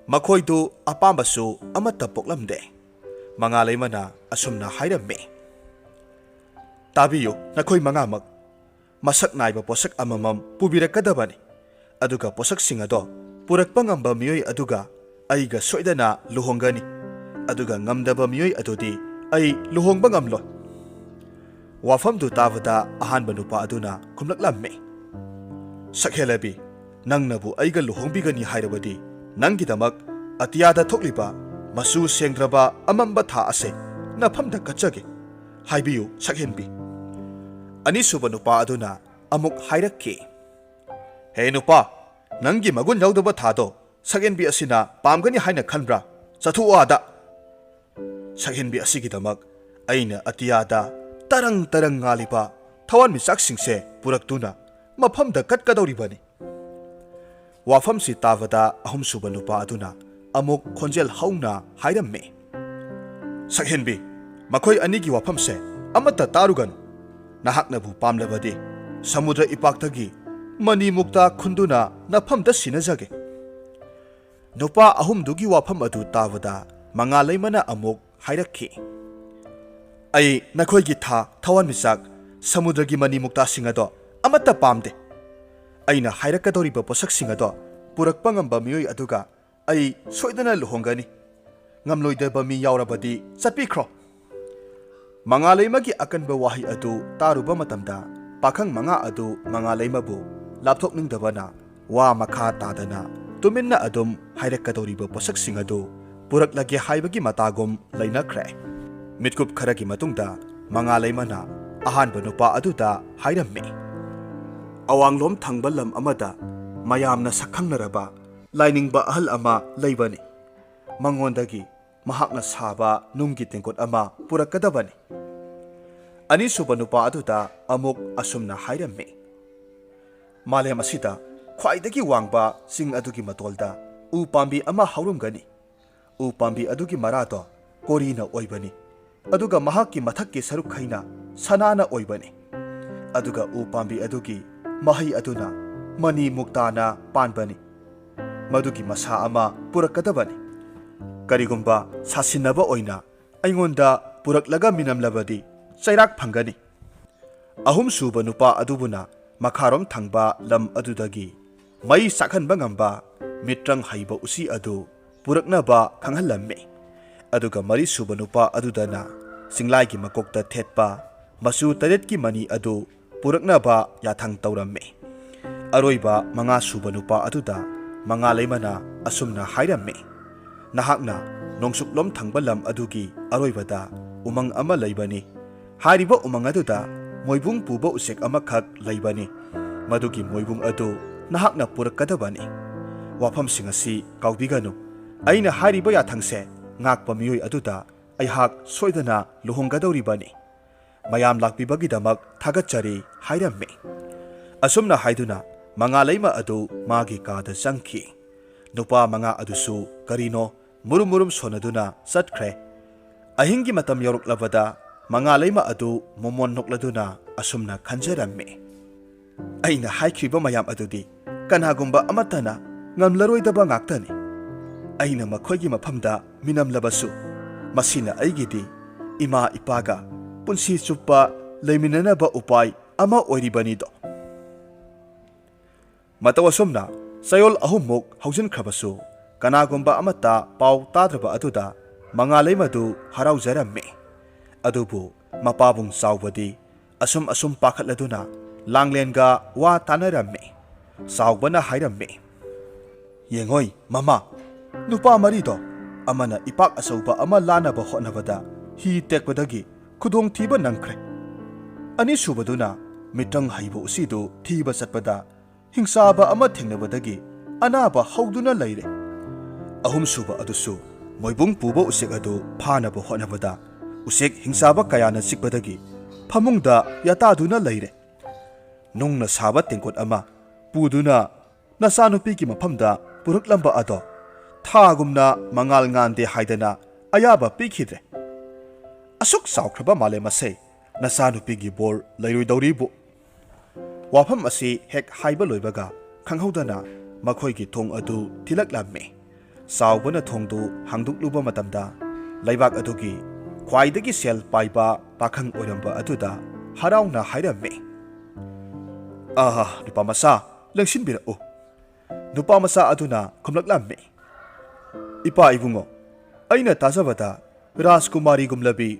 ꯃꯈꯣꯏꯗꯨ ꯑꯄꯥꯝꯕꯁꯨ ꯑꯃꯠꯇ ꯄꯣꯛꯂꯝꯗꯦ꯫ ꯃꯉꯥꯂꯩꯃꯅ ꯑꯁꯨꯝꯅ ꯍꯥꯏꯔꯝꯃꯤ, "ꯇꯥꯕꯤꯌꯨ, ꯅꯈꯣꯏ ꯃꯉꯥꯃꯛ꯫ ꯃꯁꯛ ꯅꯥꯏꯕ ꯄꯣꯠꯁꯛ ꯑꯃꯃꯝ ꯄꯨꯕꯤꯔꯛꯀꯗꯕꯅꯤ꯫ ꯑꯗꯨꯒ ꯄꯣꯠꯁꯛꯁꯤꯡ ꯑꯗꯣ ꯄꯨꯔꯛꯄ ꯉꯝꯕ ꯃꯤꯑꯣꯏ ꯑꯗꯨꯒ ꯑꯩꯒ ꯁꯣꯏꯗꯅ ꯂꯨꯍꯣꯡꯒꯅꯤ꯫ ꯑꯗꯨꯒ ꯉꯝꯗꯕ ꯃꯤꯑꯣꯏ ꯑꯗꯨꯗꯤ ꯑꯩ ꯂꯨꯍꯣꯡꯕ ꯉꯝꯂꯣꯏ꯫" ꯋꯥꯐꯝꯗꯨ ꯇꯥꯕꯗ ꯑꯍꯥꯟꯕ ꯅꯨꯄꯥ ꯑꯗꯨꯅ ꯈꯨꯝꯂꯛꯂꯝꯃꯤ, "ꯁꯛꯍꯦꯜꯂꯕꯤ, ꯅꯪꯅꯕꯨ ꯑꯩꯒ ꯂꯨꯍꯣꯡꯕꯤꯒꯅꯤ ꯍꯥꯏꯔꯕꯗꯤ ꯅꯪꯒꯤꯗꯃꯛ ꯑꯇꯤꯌꯥꯗ ꯊꯣꯛꯂꯤꯕ ꯃꯆꯨ ꯁꯦꯡꯗ꯭ꯔꯕ ꯑꯃꯝꯕ ꯊꯥ ꯑꯁꯦ ꯅꯐꯝꯗ ꯀꯠꯆꯒꯦ꯫ ꯍꯥꯏꯕꯤꯌꯨ ꯁꯛꯍꯦꯟꯕꯤ꯫" ꯑꯅꯤꯁꯨꯕ ꯅꯨꯄꯥ ꯑꯗꯨꯅ ꯑꯃꯨꯛ ꯍꯥꯏꯔꯛꯈꯤ, "ꯍꯦ ꯅꯨꯄꯥ, ꯅꯪꯒꯤ ꯃꯒꯨꯟ ꯌꯥꯎꯗꯕ ꯊꯥꯗꯣ ꯁꯛꯍꯦꯟꯕꯤ ꯑꯁꯤꯅ ꯄꯥꯝꯒꯅꯤ ꯍꯥꯏꯅ ꯈꯟꯕ꯭ꯔꯥ? ꯆꯠꯊꯣꯛꯑꯣ ꯑꯥꯗ꯫ ꯁꯛꯍꯦꯟꯕꯤ ꯑꯁꯤꯒꯤꯗꯃꯛ ꯑꯩꯅ ꯑꯇꯤꯌꯥꯗ ꯇꯔꯪ ꯇꯔꯪ ꯉꯥꯜꯂꯤꯕ ꯊꯋꯥꯟꯃꯤꯆꯥꯛꯁꯤꯡꯁꯦ ꯄꯨꯔꯛꯇꯨꯅ ꯃꯐꯝꯗ ꯀꯠꯀꯗꯧꯔꯤꯕꯅꯤ꯫ ꯋꯥꯐꯝꯁꯤ ꯇꯥꯕꯗ ꯑꯍꯨꯝꯁꯨꯕ ꯅꯨꯄꯥ ꯑꯗꯨꯅ ꯑꯃꯨꯛ ꯈꯣꯟꯖꯦꯜ ꯍꯧꯅ ꯍꯥꯏꯔꯝꯃꯤ, "ꯁꯛꯍꯦꯟꯕꯤ, ꯃꯈꯣꯏ ꯑꯅꯤꯒꯤ ꯋꯥꯐꯝꯁꯦ ꯑꯃꯠꯇ ꯇꯥꯔꯨꯒꯅꯨ꯫ ꯅꯍꯥꯛꯅꯕꯨ ꯄꯥꯝꯂꯕꯗꯤ ꯁꯃꯨꯗ꯭ꯔ ꯏꯄꯥꯛꯇꯒꯤ ꯃꯅꯤ ꯃꯨꯛꯇꯥ ꯈꯨꯟꯗꯨꯅ ꯅꯐꯝꯗ ꯁꯤꯟꯅꯖꯒꯦ꯫" ꯅꯨꯄꯥ ꯑꯍꯨꯝꯗꯨꯒꯤ ꯋꯥꯐꯝ ꯑꯗꯨ ꯇꯥꯕꯗ ꯃꯉꯥꯂꯩꯃꯅ ꯑꯃꯨꯛ ꯍꯥꯏꯔꯛꯈꯤ, "ꯑꯩ ꯅꯈꯣꯏꯒꯤ ꯊꯥ, ꯊꯋꯥꯟꯃꯤꯆꯥꯛ, ꯁꯃꯨꯗ꯭ꯔꯒꯤ ꯃꯅꯤ ꯃꯨꯛꯇꯥꯁꯤꯡ ꯑꯗꯣ ꯑꯃꯠꯇ ꯄꯥꯝꯗꯦ꯫ ꯑꯩꯅ ꯍꯥꯏꯔꯛꯀꯗꯧꯔꯤꯕ ꯄꯣꯠꯁꯛꯁꯤꯡ ꯑꯗꯣ ꯄꯨꯔꯛꯄ ꯉꯝꯕ ꯃꯤꯑꯣꯏ ꯑꯗꯨꯒ ꯑꯩ ꯁꯣꯏꯗꯅ ꯂꯨꯍꯣꯡꯒꯅꯤ꯫ ꯉꯝꯂꯣꯏꯗꯕ ꯃꯤ ꯌꯥꯎꯔꯕꯗꯤ ꯆꯠꯄꯤꯈ꯭ꯔꯣ꯫" ꯃꯉꯥꯂꯩꯃꯒꯤ ꯑꯀꯟꯕ ꯋꯥꯍꯩ ꯑꯗꯨ ꯇꯥꯔꯨꯕ ꯃꯇꯝꯗ ꯄꯥꯈꯪ ꯃꯉꯥ ꯑꯗꯨ ꯃꯉꯥꯂꯩꯃꯕꯨ ꯂꯥꯞꯊꯣꯛꯅꯤꯡꯗꯕꯅ ꯋꯥ ꯃꯈꯥ ꯇꯥꯗꯅ ꯇꯨꯃꯤꯟꯅ ꯑꯗꯨꯝ ꯍꯥꯏꯔꯛꯀꯗꯧꯔꯤꯕ ꯄꯣꯠꯁꯛꯁꯤꯡ ꯑꯗꯨ ꯄꯨꯔꯛꯂꯒꯦ ꯍꯥꯏꯕꯒꯤ ꯃꯇꯥꯒꯨꯝ ꯂꯩꯅꯈ꯭ꯔꯦ꯫ ꯃꯤꯠꯀꯨꯞ ꯈꯔꯒꯤ ꯃꯇꯨꯡꯗ ꯃꯉꯥꯂꯩꯃꯅ ꯑꯍꯥꯟꯕ ꯅꯨꯄꯥ ꯑꯗꯨꯗ ꯍꯥꯏꯔꯝꯃꯤ, "ꯑꯋꯥꯡꯂꯣꯝ ꯊꯪꯕ ꯂꯝ ꯑꯃꯗ ꯃꯌꯥꯝꯅ ꯁꯛꯈꯪꯅꯔꯕ ꯂꯥꯏꯅꯤꯡꯕ ꯑꯍꯜ ꯑꯃ ꯂꯩꯕꯅꯤ꯫ ꯃꯉꯣꯟꯗꯒꯤ ꯃꯍꯥꯛꯅ ꯁꯥꯕ ꯅꯨꯡꯒꯤ ꯇꯦꯡꯀꯣꯠ ꯑꯃ ꯄꯨꯔꯛꯀꯗꯕꯅꯤ꯫" ꯑꯅꯤꯁꯨꯕ ꯅꯨꯄꯥ ꯑꯗꯨꯗ ꯑꯃꯨꯛ ꯑꯁꯨꯝꯅ ꯍꯥꯏꯔꯝꯃꯤ, "ꯃꯥꯂꯦꯝ ꯑꯁꯤꯗ ꯈ꯭ꯋꯥꯏꯗꯒꯤ ꯋꯥꯡꯕ ꯆꯤꯡ ꯑꯗꯨꯒꯤ ꯃꯇꯣꯜꯗ ꯎ ꯄꯥꯝꯕꯤ ꯑꯃ ꯍꯧꯔꯝꯒꯅꯤ꯫ ꯎ ꯄꯥꯝꯕꯤ ꯑꯗꯨꯒꯤ ꯃꯔꯥꯗꯣ ꯀꯣꯔꯤꯅ ꯑꯣꯏꯕꯅꯤ, ꯑꯗꯨꯒ ꯃꯍꯥꯛꯀꯤ ꯃꯊꯛꯀꯤ ꯁꯔꯨꯛꯈꯩꯅ ꯁꯅꯥꯅ ꯑꯣꯏꯕꯅꯤ꯫ ꯑꯗꯨꯒ ꯎ ꯄꯥꯝꯕꯤ ꯑꯗꯨꯒꯤ ꯃꯍꯩ ꯑꯗꯨꯅ ꯃꯅꯤ ꯃꯨꯛꯇꯥꯅ ꯄꯥꯟꯕꯅꯤ꯫ ꯃꯗꯨꯒꯤ ꯃꯁꯥ ꯑꯃ ꯄꯨꯔꯛꯀꯗꯕꯅꯤ꯫ ꯀꯔꯤꯒꯨꯝꯕ ꯁꯥꯁꯤꯟꯅꯕ ꯑꯣꯏꯅ ꯑꯩꯉꯣꯟꯗ ꯄꯨꯔꯛꯂꯒ ꯃꯤꯅꯝꯂꯕꯗꯤ ꯆꯩꯔꯥꯛ ꯐꯪꯒꯅꯤ꯫" ꯑꯍꯨꯝꯁꯨꯕ ꯅꯨꯄꯥ ꯑꯗꯨꯕꯨꯅ ꯃꯈꯥꯔꯣꯝ ꯊꯪꯕ ꯂꯝ ꯑꯗꯨꯗꯒꯤ ꯃꯩ ꯆꯥꯛꯍꯟꯕ ꯉꯝꯕ ꯃꯤꯇ꯭ꯔꯪ ꯍꯩꯕ ꯎꯆꯤ ꯑꯗꯨ ꯄꯨꯔꯛꯅꯕ ꯈꯪꯍꯜꯂꯝꯃꯤ꯫ ꯑꯗꯨꯒ ꯃꯔꯤꯁꯨꯕ ꯅꯨꯄꯥ ꯑꯗꯨꯗꯅ ꯆꯤꯡꯂꯥꯏꯒꯤ ꯃꯀꯣꯛꯇ ꯊꯦꯠꯄ ꯃꯆꯨ ꯇꯔꯦꯠꯀꯤ ꯃꯅꯤ ꯑꯗꯨ ꯄꯨꯔꯛꯅꯕ ꯌꯥꯊꯪ ꯇꯧꯔꯝꯃꯤ꯫ ꯑꯔꯣꯏꯕ ꯃꯉꯥꯁꯨꯕ ꯅꯨꯄꯥ ꯑꯗꯨꯗ ꯃꯉꯥꯂꯩꯃꯅ ꯑꯁꯨꯝꯅ ꯍꯥꯏꯔꯝꯃꯤ, "ꯅꯍꯥꯛꯅ ꯅꯣꯡꯆꯨꯞꯂꯣꯝ ꯊꯪꯕ ꯂꯝ ꯑꯗꯨꯒꯤ ꯑꯔꯣꯏꯕꯗ ꯎꯃꯪ ꯑꯃ ꯂꯩꯕꯅꯤ꯫ ꯍꯥꯏꯔꯤꯕ ꯎꯃꯪ ꯑꯗꯨꯗ ꯃꯣꯏꯕꯨꯡ ꯄꯨꯕ ꯎꯆꯦꯛ ꯑꯃꯈꯛ ꯂꯩꯕꯅꯤ꯫ ꯃꯗꯨꯒꯤ ꯃꯣꯏꯕꯨꯡ ꯑꯗꯨ ꯅꯍꯥꯛꯅ ꯄꯨꯔꯛꯀꯗꯕꯅꯤ꯫ ꯋꯥꯐꯝꯁꯤꯡ ꯑꯁꯤ ꯀꯥꯎꯕꯤꯒꯅꯨ꯫ ꯑꯩꯅ ꯍꯥꯏꯔꯤꯕ ꯌꯥꯊꯪꯁꯦ ꯉꯥꯛꯄ ꯃꯤꯑꯣꯏ ꯑꯗꯨꯗ ꯑꯩꯍꯥꯛ ꯁꯣꯏꯗꯅ ꯂꯨꯍꯣꯡꯒꯗꯧꯔꯤꯕꯅꯤ꯫ ꯃꯌꯥꯝ ꯂꯥꯛꯄꯤꯕꯒꯤꯗꯃꯛ ꯊꯥꯒꯠꯆꯔꯤ" ꯍꯥꯏꯔꯝꯃꯤ꯫ ꯑꯁꯨꯝꯅ ꯍꯥꯏꯗꯨꯅ ꯃꯉꯥꯂꯩꯃ ꯑꯗꯨ ꯃꯥꯒꯤ ꯀꯥꯗ ꯆꯪꯈꯤ꯫ ꯅꯨꯄꯥ ꯃꯉꯥ ꯑꯗꯨꯁꯨ ꯀꯔꯤꯅꯣ ꯃꯨꯔꯨꯝ ꯃꯨꯔꯨꯝ ꯁꯣꯟꯅꯗꯨꯅ ꯆꯠꯈ꯭ꯔꯦ꯫ ꯑꯍꯤꯡꯒꯤ ꯃꯇꯝ ꯌꯧꯔꯛꯂꯕꯗ ꯃꯉꯥꯂꯩꯃ ꯑꯗꯨ ꯃꯣꯃꯣꯟ ꯅꯣꯛꯂꯗꯨꯅ ꯑꯁꯨꯝꯅ ꯈꯟꯖꯔꯝꯃꯤ: "ꯑꯩꯅ ꯍꯥꯏꯈ꯭ꯔꯤꯕ ꯃꯌꯥꯝ ꯑꯗꯨꯗꯤ ꯀꯅꯥꯒꯨꯝꯕ ꯑꯃꯠꯇꯅ ꯉꯝꯂꯔꯣꯏꯗꯕ ꯉꯥꯛꯇꯅꯤ꯫ ꯑꯩꯅ ꯃꯈꯣꯏꯒꯤ ꯃꯐꯝꯗ ꯃꯤꯅꯝꯂꯕꯁꯨ, ꯃꯁꯤꯅ ꯑꯩꯒꯤꯗꯤ ꯏꯃꯥ ꯏꯄꯥꯒ ꯄꯨꯟꯁꯤ ꯆꯨꯞꯄ ꯂꯩꯃꯤꯟꯅꯅꯕ ꯎꯄꯥꯏ ꯑꯃ ꯑꯣꯏꯔꯤꯕꯅꯤꯗꯣ"꯫ ꯃꯇꯧ ꯑꯁꯨꯝꯅ ꯆꯌꯣꯜ ꯑꯍꯨꯝꯃꯨꯛ ꯍꯧꯖꯤꯟꯈ꯭ꯔꯕꯁꯨ, ꯀꯅꯥꯒꯨꯝꯕ ꯑꯃꯠꯇ ꯄꯥꯎ ꯇꯥꯗ꯭ꯔꯕ ꯑꯗꯨꯗ ꯃꯉꯥꯂꯩꯃꯗꯨ ꯍꯔꯥꯎꯖꯔꯝꯃꯤ꯫ ꯑꯗꯨꯕꯨ ꯃꯄꯥꯕꯨꯡ ꯆꯥꯎꯕꯗꯤ ꯑꯁꯨꯝ ꯑꯁꯨꯝ ꯄꯥꯈꯠꯂꯗꯨꯅ ꯂꯥꯡꯂꯦꯟꯒ ꯋꯥ ꯇꯥꯅꯔꯝꯃꯤ꯫ ꯆꯥꯎꯕꯅ ꯍꯥꯏꯔꯝꯃꯤ: "ꯌꯦꯡꯉꯣꯏ ꯃꯃꯥ, ꯅꯨꯄꯥ ꯃꯔꯤꯗꯣ ꯑꯃꯅ ꯏꯄꯥꯛ ꯑꯆꯧꯕ ꯑꯃ ꯂꯥꯟꯅꯕ ꯍꯣꯠꯅꯕꯗ ꯍꯤ ꯇꯦꯛꯄꯗꯒꯤ ꯈꯨꯗꯣꯡꯊꯤꯕ ꯅꯪꯈ꯭ꯔꯦ꯫ ꯑꯅꯤꯁꯨꯕꯗꯨꯅ ꯃꯤꯇ꯭ꯔꯪ ꯍꯩꯕ ꯎꯆꯤꯗꯨ ꯊꯤꯕ ꯆꯠꯄꯗ ꯍꯤꯡꯆꯥꯕ ꯑꯃ ꯊꯦꯡꯅꯕꯗꯒꯤ ꯑꯅꯥꯕ ꯍꯧꯗꯨꯅ ꯂꯩꯔꯦ꯫ ꯑꯍꯨꯝꯁꯨꯕ ꯑꯗꯨꯁꯨ ꯃꯣꯏꯕꯨꯡ ꯄꯨꯕ ꯎꯆꯦꯛ ꯑꯗꯨ ꯐꯥꯅꯕ ꯍꯣꯠꯅꯕꯗ ꯎꯆꯦꯛ ꯍꯤꯡꯆꯥꯕ ꯀꯌꯥꯅ ꯆꯤꯛꯄꯗꯒꯤ ꯐꯃꯨꯡꯗ ꯌꯥꯇꯥꯗꯨꯅ ꯂꯩꯔꯦ꯫ ꯅꯨꯡꯅ ꯁꯥꯕ ꯇꯦꯡꯀꯣꯠ ꯑꯃ ꯄꯨꯗꯨꯅ ꯅꯆꯥꯅꯨꯄꯤꯒꯤ ꯃꯐꯝꯗ ꯄꯨꯔꯛꯂꯝꯕ ꯑꯗꯣ ꯊꯥꯒꯨꯝꯅ ꯃꯉꯥꯜ ꯉꯥꯟꯗꯦ ꯍꯥꯏꯗꯅ ꯑꯌꯥꯕ ꯄꯤꯈꯤꯗ꯭ꯔꯦ꯫ ꯑꯁꯨꯛ ꯆꯥꯎꯈ꯭ꯔꯕ ꯃꯥꯂꯦꯝ ꯑꯁꯦ ꯅꯆꯥꯅꯨꯄꯤꯒꯤ ꯕꯣꯔ ꯂꯩꯔꯣꯏꯗꯧꯔꯤꯕꯨ"꯫ ꯋꯥꯐꯝ ꯑꯁꯤ ꯍꯦꯛ ꯍꯥꯏꯕ ꯂꯣꯏꯕꯒ ꯈꯪꯍꯧꯗꯅ ꯃꯈꯣꯏꯒꯤ ꯊꯣꯡ ꯑꯗꯨ ꯊꯤꯜꯂꯛꯂꯝꯃꯤ꯫ ꯆꯥꯎꯕꯅ ꯊꯣꯡꯗꯨ ꯍꯥꯡꯗꯣꯛꯂꯨꯕ ꯃꯇꯝꯗ, ꯂꯩꯕꯥꯛ ꯑꯗꯨꯒꯤ ꯈ꯭ꯋꯥꯏꯗꯒꯤ ꯁꯦꯜ ꯄꯥꯏꯕ ꯄꯥꯈꯪ ꯑꯣꯏꯔꯝꯕ ꯑꯗꯨꯗ ꯍꯔꯥꯎꯅ ꯍꯥꯏꯔꯝꯃꯤ: "ꯑꯥ, ꯅꯨꯄꯥ ꯃꯆꯥ, ꯂꯦꯡꯁꯤꯟꯕꯤꯔꯛꯎ"꯫ ꯅꯨꯄꯥ ꯃꯆꯥ ꯑꯗꯨꯅ ꯈꯨꯝꯂꯛꯂꯝꯃꯤ: "ꯏꯄꯥ ꯏꯕꯨꯡꯉꯣ, ꯑꯩꯅ ꯇꯥꯖꯕꯗ ꯔꯥꯖꯀꯨꯃꯥꯔꯤꯒꯨꯝꯂꯕꯤ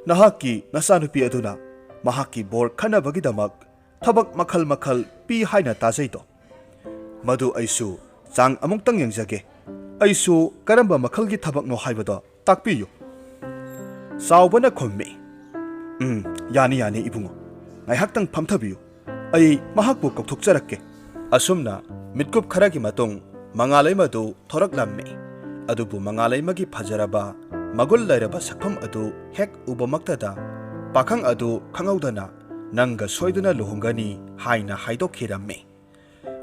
ꯅꯍꯥꯛꯀꯤ ꯅꯆꯥꯅꯨꯄꯤ ꯑꯗꯨꯅ ꯃꯍꯥꯛꯀꯤ ꯕꯣꯔ ꯈꯟꯅꯕꯒꯤꯗꯃꯛ ꯊꯕꯛ ꯃꯈꯜ ꯃꯈꯜ ꯄꯤ ꯍꯥꯏꯅ ꯇꯥꯖꯩꯗꯣ꯫ ꯃꯗꯨ ꯑꯩꯁꯨ ꯆꯥꯡ ꯑꯃꯨꯛꯇꯪ ꯌꯦꯡꯖꯒꯦ꯫ ꯑꯩꯁꯨ ꯀꯔꯝꯕ ꯃꯈꯜꯒꯤ ꯊꯕꯛꯅꯣ ꯍꯥꯏꯕꯗꯣ ꯇꯥꯛꯄꯤꯌꯨ"꯫ ꯆꯥꯎꯕꯅ ꯈꯨꯝꯃꯤ: "ꯎꯝ, ꯌꯥꯅꯤ, ꯌꯥꯅꯤ, ꯏꯕꯨꯡꯉꯣ꯫ ꯉꯥꯏꯍꯥꯛꯇꯪ ꯐꯝꯊꯕꯤꯌꯨ꯫ ꯑꯩ ꯃꯍꯥꯛꯄꯨ ꯀꯧꯊꯣꯛꯆꯔꯛꯀꯦ"꯫ ꯑꯁꯨꯝꯅ ꯃꯤꯠꯀꯨꯞ ꯈꯔꯒꯤ ꯃꯇꯨꯡ ꯃꯉꯥꯂꯩꯃꯗꯨ ꯊꯣꯔꯛꯂꯝꯃꯤ꯫ ꯑꯗꯨꯕꯨ ꯃꯉꯥꯂꯩꯃꯒꯤ ꯐꯖꯔꯕ, ꯃꯒꯨꯟ ꯂꯩꯔꯕ ꯁꯛꯐꯝ ꯑꯗꯨ ꯍꯦꯛ ꯎꯕꯃꯛꯇꯗ ꯄꯥꯈꯪ ꯑꯗꯨ ꯈꯪꯍꯧꯗꯅ "ꯅꯪꯒ ꯁꯣꯏꯗꯅ ꯂꯨꯍꯣꯡꯒꯅꯤ" ꯍꯥꯏꯅ ꯍꯥꯏꯗꯣꯛꯈꯤꯔꯝꯃꯤ꯫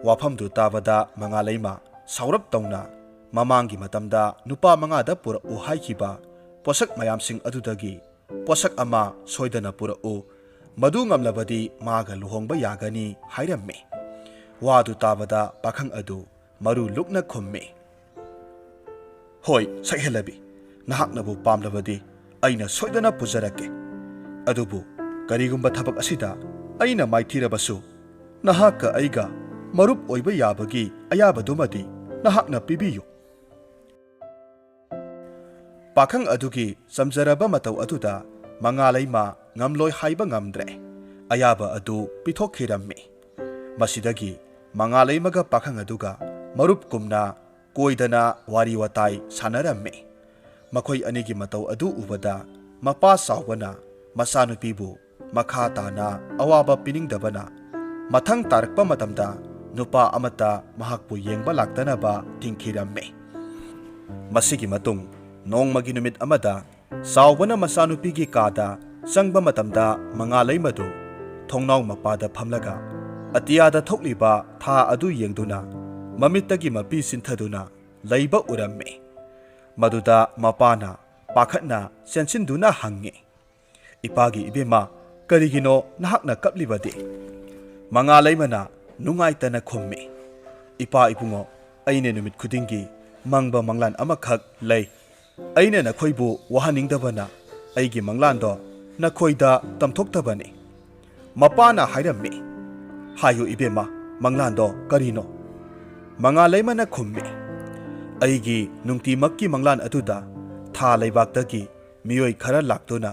ꯋꯥꯐꯝꯗꯨ ꯇꯥꯕꯗ ꯃꯉꯥꯂꯩꯃ ꯁꯥꯎꯔꯞ ꯇꯧꯅ ꯃꯃꯥꯡꯒꯤ ꯃꯇꯝꯗ ꯅꯨꯄꯥ ꯃꯉꯥꯗ ꯄꯨꯔꯛꯎ ꯍꯥꯏꯈꯤꯕ ꯄꯣꯠꯁꯛ ꯃꯌꯥꯝꯁꯤꯡ ꯑꯗꯨꯗꯒꯤ ꯄꯣꯠꯁꯛ ꯑꯃ ꯁꯣꯏꯗꯅ ꯄꯨꯔꯛꯎ, ꯃꯗꯨ ꯉꯝꯂꯕꯗꯤ ꯃꯥꯒ ꯂꯨꯍꯣꯡꯕ ꯌꯥꯒꯅꯤ ꯍꯥꯏꯔꯝꯃꯤ꯫ ꯋꯥꯗꯨ ꯇꯥꯕꯗ ꯄꯥꯈꯪ ꯑꯗꯨ ꯃꯔꯨ ꯂꯨꯛꯅ ꯈꯨꯝꯃꯤ, "ꯍꯣꯏ, ꯁꯛꯍꯦꯜꯂꯕꯤ, ꯅꯍꯥꯛꯅꯕꯨ ꯄꯥꯝꯂꯕꯗꯤ ꯑꯩꯅ ꯁꯣꯏꯗꯅ ꯄꯨꯖꯔꯛꯀꯦ꯫ ꯑꯗꯨꯕꯨ ꯀꯔꯤꯒꯨꯝꯕ ꯊꯕꯛ ꯑꯁꯤꯗ ꯑꯩꯅ ꯃꯥꯏꯊꯤꯔꯕꯁꯨ, ꯅꯍꯥꯛꯀ ꯑꯩꯒ ꯃꯔꯨꯞ ꯑꯣꯏꯕ ꯌꯥꯕꯒꯤ ꯑꯌꯥꯕꯗꯨꯃꯗꯤ ꯅꯍꯥꯛꯅ ꯄꯤꯕꯤꯌꯨ"꯫ ꯄꯥꯈꯪ ꯑꯗꯨꯒꯤ ꯆꯝꯖꯔꯕ ꯃꯇꯧ ꯑꯗꯨꯗ ꯃꯉꯥꯂꯩꯃ ꯉꯝꯂꯣꯏ ꯍꯥꯏꯕ ꯉꯝꯗ꯭ꯔꯦ꯫ ꯑꯌꯥꯕ ꯑꯗꯨ ꯄꯤꯊꯣꯛꯈꯤꯔꯝꯃꯤ꯫ ꯃꯁꯤꯗꯒꯤ ꯃꯉꯥꯂꯩꯃꯒ ꯄꯥꯈꯪ ꯑꯗꯨꯒ ꯃꯔꯨꯞꯀꯨꯝꯅ ꯀꯣꯏꯗꯅ ꯋꯥꯔꯤ ꯋꯥꯇꯥꯏ ꯁꯥꯟꯅꯔꯝꯃꯤ꯫ ꯃꯈꯣꯏ ꯑꯅꯤꯒꯤ ꯃꯇꯧ ꯑꯗꯨ ꯎꯕꯗ ꯃꯄꯥ ꯆꯥꯎꯕꯅ ꯃꯆꯥꯅꯨꯄꯤꯕꯨ ꯃꯈꯥ ꯇꯥꯅ ꯑꯋꯥꯕ ꯄꯤꯅꯤꯡꯗꯕꯅ ꯃꯊꯪ ꯇꯥꯔꯛꯄ ꯃꯇꯝꯗ ꯅꯨꯄꯥ ꯑꯃꯠꯇ ꯃꯍꯥꯛꯄꯨ ꯌꯦꯡꯕ ꯂꯥꯛꯇꯅꯕ ꯊꯤꯡꯈꯤꯔꯝꯃꯤ꯫ ꯃꯁꯤꯒꯤ ꯃꯇꯨꯡ ꯅꯣꯡꯃꯒꯤ ꯅꯨꯃꯤꯠ ꯑꯃꯗ ꯆꯥꯎꯕꯅ ꯃꯆꯥꯅꯨꯄꯤꯒꯤ ꯀꯥꯗ ꯆꯪꯕ ꯃꯇꯝꯗ ꯃꯉꯥꯂꯩꯃꯗꯨ ꯊꯣꯡꯅꯥꯎ ꯃꯄꯥꯗ ꯐꯝꯂꯒ ꯑꯇꯤꯌꯥꯗ ꯊꯣꯛꯂꯤꯕ ꯊꯥ ꯑꯗꯨ ꯌꯦꯡꯗꯨꯅ ꯃꯃꯤꯠꯇꯒꯤ ꯃꯄꯤ ꯆꯤꯟꯊꯗꯨꯅ ꯂꯩꯕ ꯎꯔꯝꯃꯤ꯫ ꯃꯗꯨꯗ ꯃꯄꯥꯅ ꯄꯥꯈꯠꯅ ꯆꯦꯟꯁꯤꯟꯗꯨꯅ ꯍꯪꯉꯤ, "ꯏꯄꯥꯒꯤ ꯏꯕꯦꯝꯃ, ꯀꯔꯤꯒꯤꯅꯣ ꯅꯍꯥꯛꯅ ꯀꯞꯂꯤꯕꯗꯤ?" ꯃꯉꯥꯂꯩꯃꯅ ꯅꯨꯡꯉꯥꯏꯇꯅ ꯈꯨꯝꯃꯤ, "ꯏꯄꯥ ꯏꯕꯨꯡꯉꯣ, ꯑꯩꯅ ꯅꯨꯃꯤꯠ ꯈꯨꯗꯤꯡꯒꯤ ꯃꯪꯕ ꯃꯪꯂꯥꯟ ꯑꯃꯈꯛ ꯂꯩ꯫ ꯑꯩꯅ ꯅꯈꯣꯏꯕꯨ ꯋꯥꯍꯟꯅꯤꯡꯗꯕꯅ ꯑꯩꯒꯤ ꯃꯪꯂꯥꯟꯗꯣ ꯅꯈꯣꯏꯗ ꯇꯝꯊꯣꯛꯇꯕꯅꯤ"꯫ ꯃꯄꯥꯅ ꯍꯥꯏꯔꯝꯃꯤ, "ꯍꯥꯏꯌꯨ ꯏꯕꯦꯝꯃ, ꯃꯪꯂꯥꯟꯗꯣ ꯀꯔꯤꯅꯣ?" ꯃꯉꯥꯂꯩꯃꯅ ꯈꯨꯝꯃꯤ, "ꯑꯩꯒꯤ ꯅꯨꯡꯇꯤꯃꯛꯀꯤ ꯃꯪꯂꯥꯟ ꯑꯗꯨꯗ ꯊꯥ ꯂꯩꯕꯥꯛꯇꯒꯤ ꯃꯤꯑꯣꯏ ꯈꯔ ꯂꯥꯛꯇꯨꯅ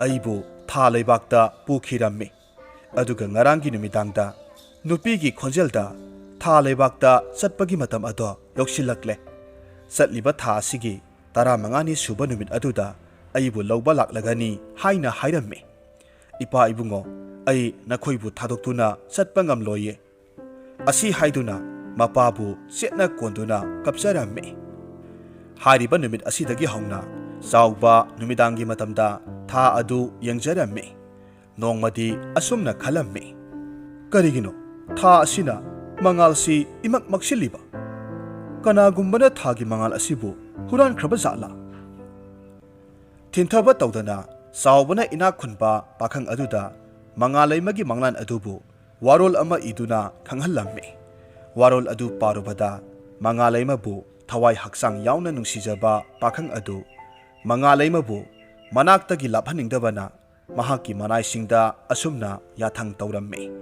ꯑꯩꯕꯨ ꯊꯥ ꯂꯩꯕꯥꯛꯇ ꯄꯨꯈꯤꯔꯝꯃꯤ꯫ ꯑꯗꯨꯒ ꯉꯔꯥꯡꯒꯤ ꯅꯨꯃꯤꯗꯥꯡꯗ ꯅꯨꯄꯤꯒꯤ ꯈꯣꯟꯖꯦꯜꯗ ꯊꯥ ꯂꯩꯕꯥꯛꯇ ꯆꯠꯄꯒꯤ ꯃꯇꯝ ꯑꯗꯣ ꯌꯧꯁꯤꯜꯂꯛꯂꯦ꯫ ꯆꯠꯂꯤꯕ ꯊꯥ ꯑꯁꯤꯒꯤ ꯇꯔꯥꯃꯉꯥꯅꯤ ꯁꯨꯕ ꯅꯨꯃꯤꯠ ꯑꯗꯨꯗ ꯑꯩꯕꯨ ꯂꯧꯕ ꯂꯥꯛꯂꯒꯅꯤ" ꯍꯥꯏꯅ ꯍꯥꯏꯔꯝꯃꯤ꯫ "ꯏꯄꯥ ꯏꯕꯨꯡꯉꯣ, ꯑꯩ ꯅꯈꯣꯏꯕꯨ ꯊꯥꯗꯣꯛꯇꯨꯅ ꯆꯠꯄ ꯉꯝꯂꯣꯏꯌꯦ"꯫ ꯑꯁꯤ ꯍꯥꯏꯗꯨꯅ ꯃꯄꯥꯕꯨ ꯆꯦꯠꯅ ꯀꯣꯟꯗꯨꯅ ꯀꯞꯆꯔꯝꯃꯤ꯫ ꯍꯥꯏꯔꯤꯕ ꯅꯨꯃꯤꯠ ꯑꯁꯤꯗꯒꯤ ꯍꯧꯅ ꯆꯥꯎꯕ ꯅꯨꯃꯤꯗꯥꯡꯒꯤ ꯃꯇꯝꯗ ꯊꯥ ꯑꯗꯨ ꯌꯦꯡꯖꯔꯝꯃꯤ꯫ ꯅꯣꯡꯃꯗꯤ ꯑꯁꯨꯝꯅ ꯈꯜꯂꯝꯃꯤ, "ꯀꯔꯤꯒꯤꯅꯣ ꯊꯥ ꯑꯁꯤꯅ ꯃꯉꯥꯜꯁꯤ ꯏꯃꯛ ꯃꯛꯁꯤꯜꯂꯤꯕ? ꯀꯅꯥꯒꯨꯝꯕꯅ ꯊꯥꯒꯤ ꯃꯉꯥꯜ ꯑꯁꯤꯕꯨ ꯍꯨꯔꯥꯟꯈ꯭ꯔꯕ ꯖꯥꯠꯂꯥ?" ꯊꯤꯟꯊꯕ ꯇꯧꯗꯅ ꯆꯥꯎꯕꯅ ꯏꯅꯥꯛ ꯈꯨꯟꯕ ꯄꯥꯈꯪ ꯑꯗꯨꯗ ꯃꯉꯥꯂꯩꯃꯒꯤ ꯃꯪꯂꯥꯟ ꯑꯗꯨꯕꯨ ꯋꯥꯔꯣꯜ ꯑꯃ ꯏꯗꯨꯅ ꯈꯪꯍꯜꯂꯝꯃꯤ꯫ ꯋꯥꯔꯣꯜ ꯑꯗꯨ ꯄꯥꯔꯨꯕꯗ ꯃꯉꯥꯂꯩꯃꯕꯨ ꯊꯋꯥꯏ ꯍꯛꯆꯥꯡ ꯌꯥꯎꯅ ꯅꯨꯡꯁꯤꯖꯕ ꯄꯥꯈꯪ ꯑꯗꯨ ꯃꯉꯥꯂꯩꯃꯕꯨ ꯃꯅꯥꯛꯇꯒꯤ ꯂꯥꯞꯍꯟꯅꯤꯡꯗꯕꯅ ꯃꯍꯥꯛꯀꯤ ꯃꯅꯥꯏꯁꯤꯡꯗ ꯑꯁꯨꯝꯅ ꯌꯥꯊꯪ ꯇꯧꯔꯝꯃꯤ,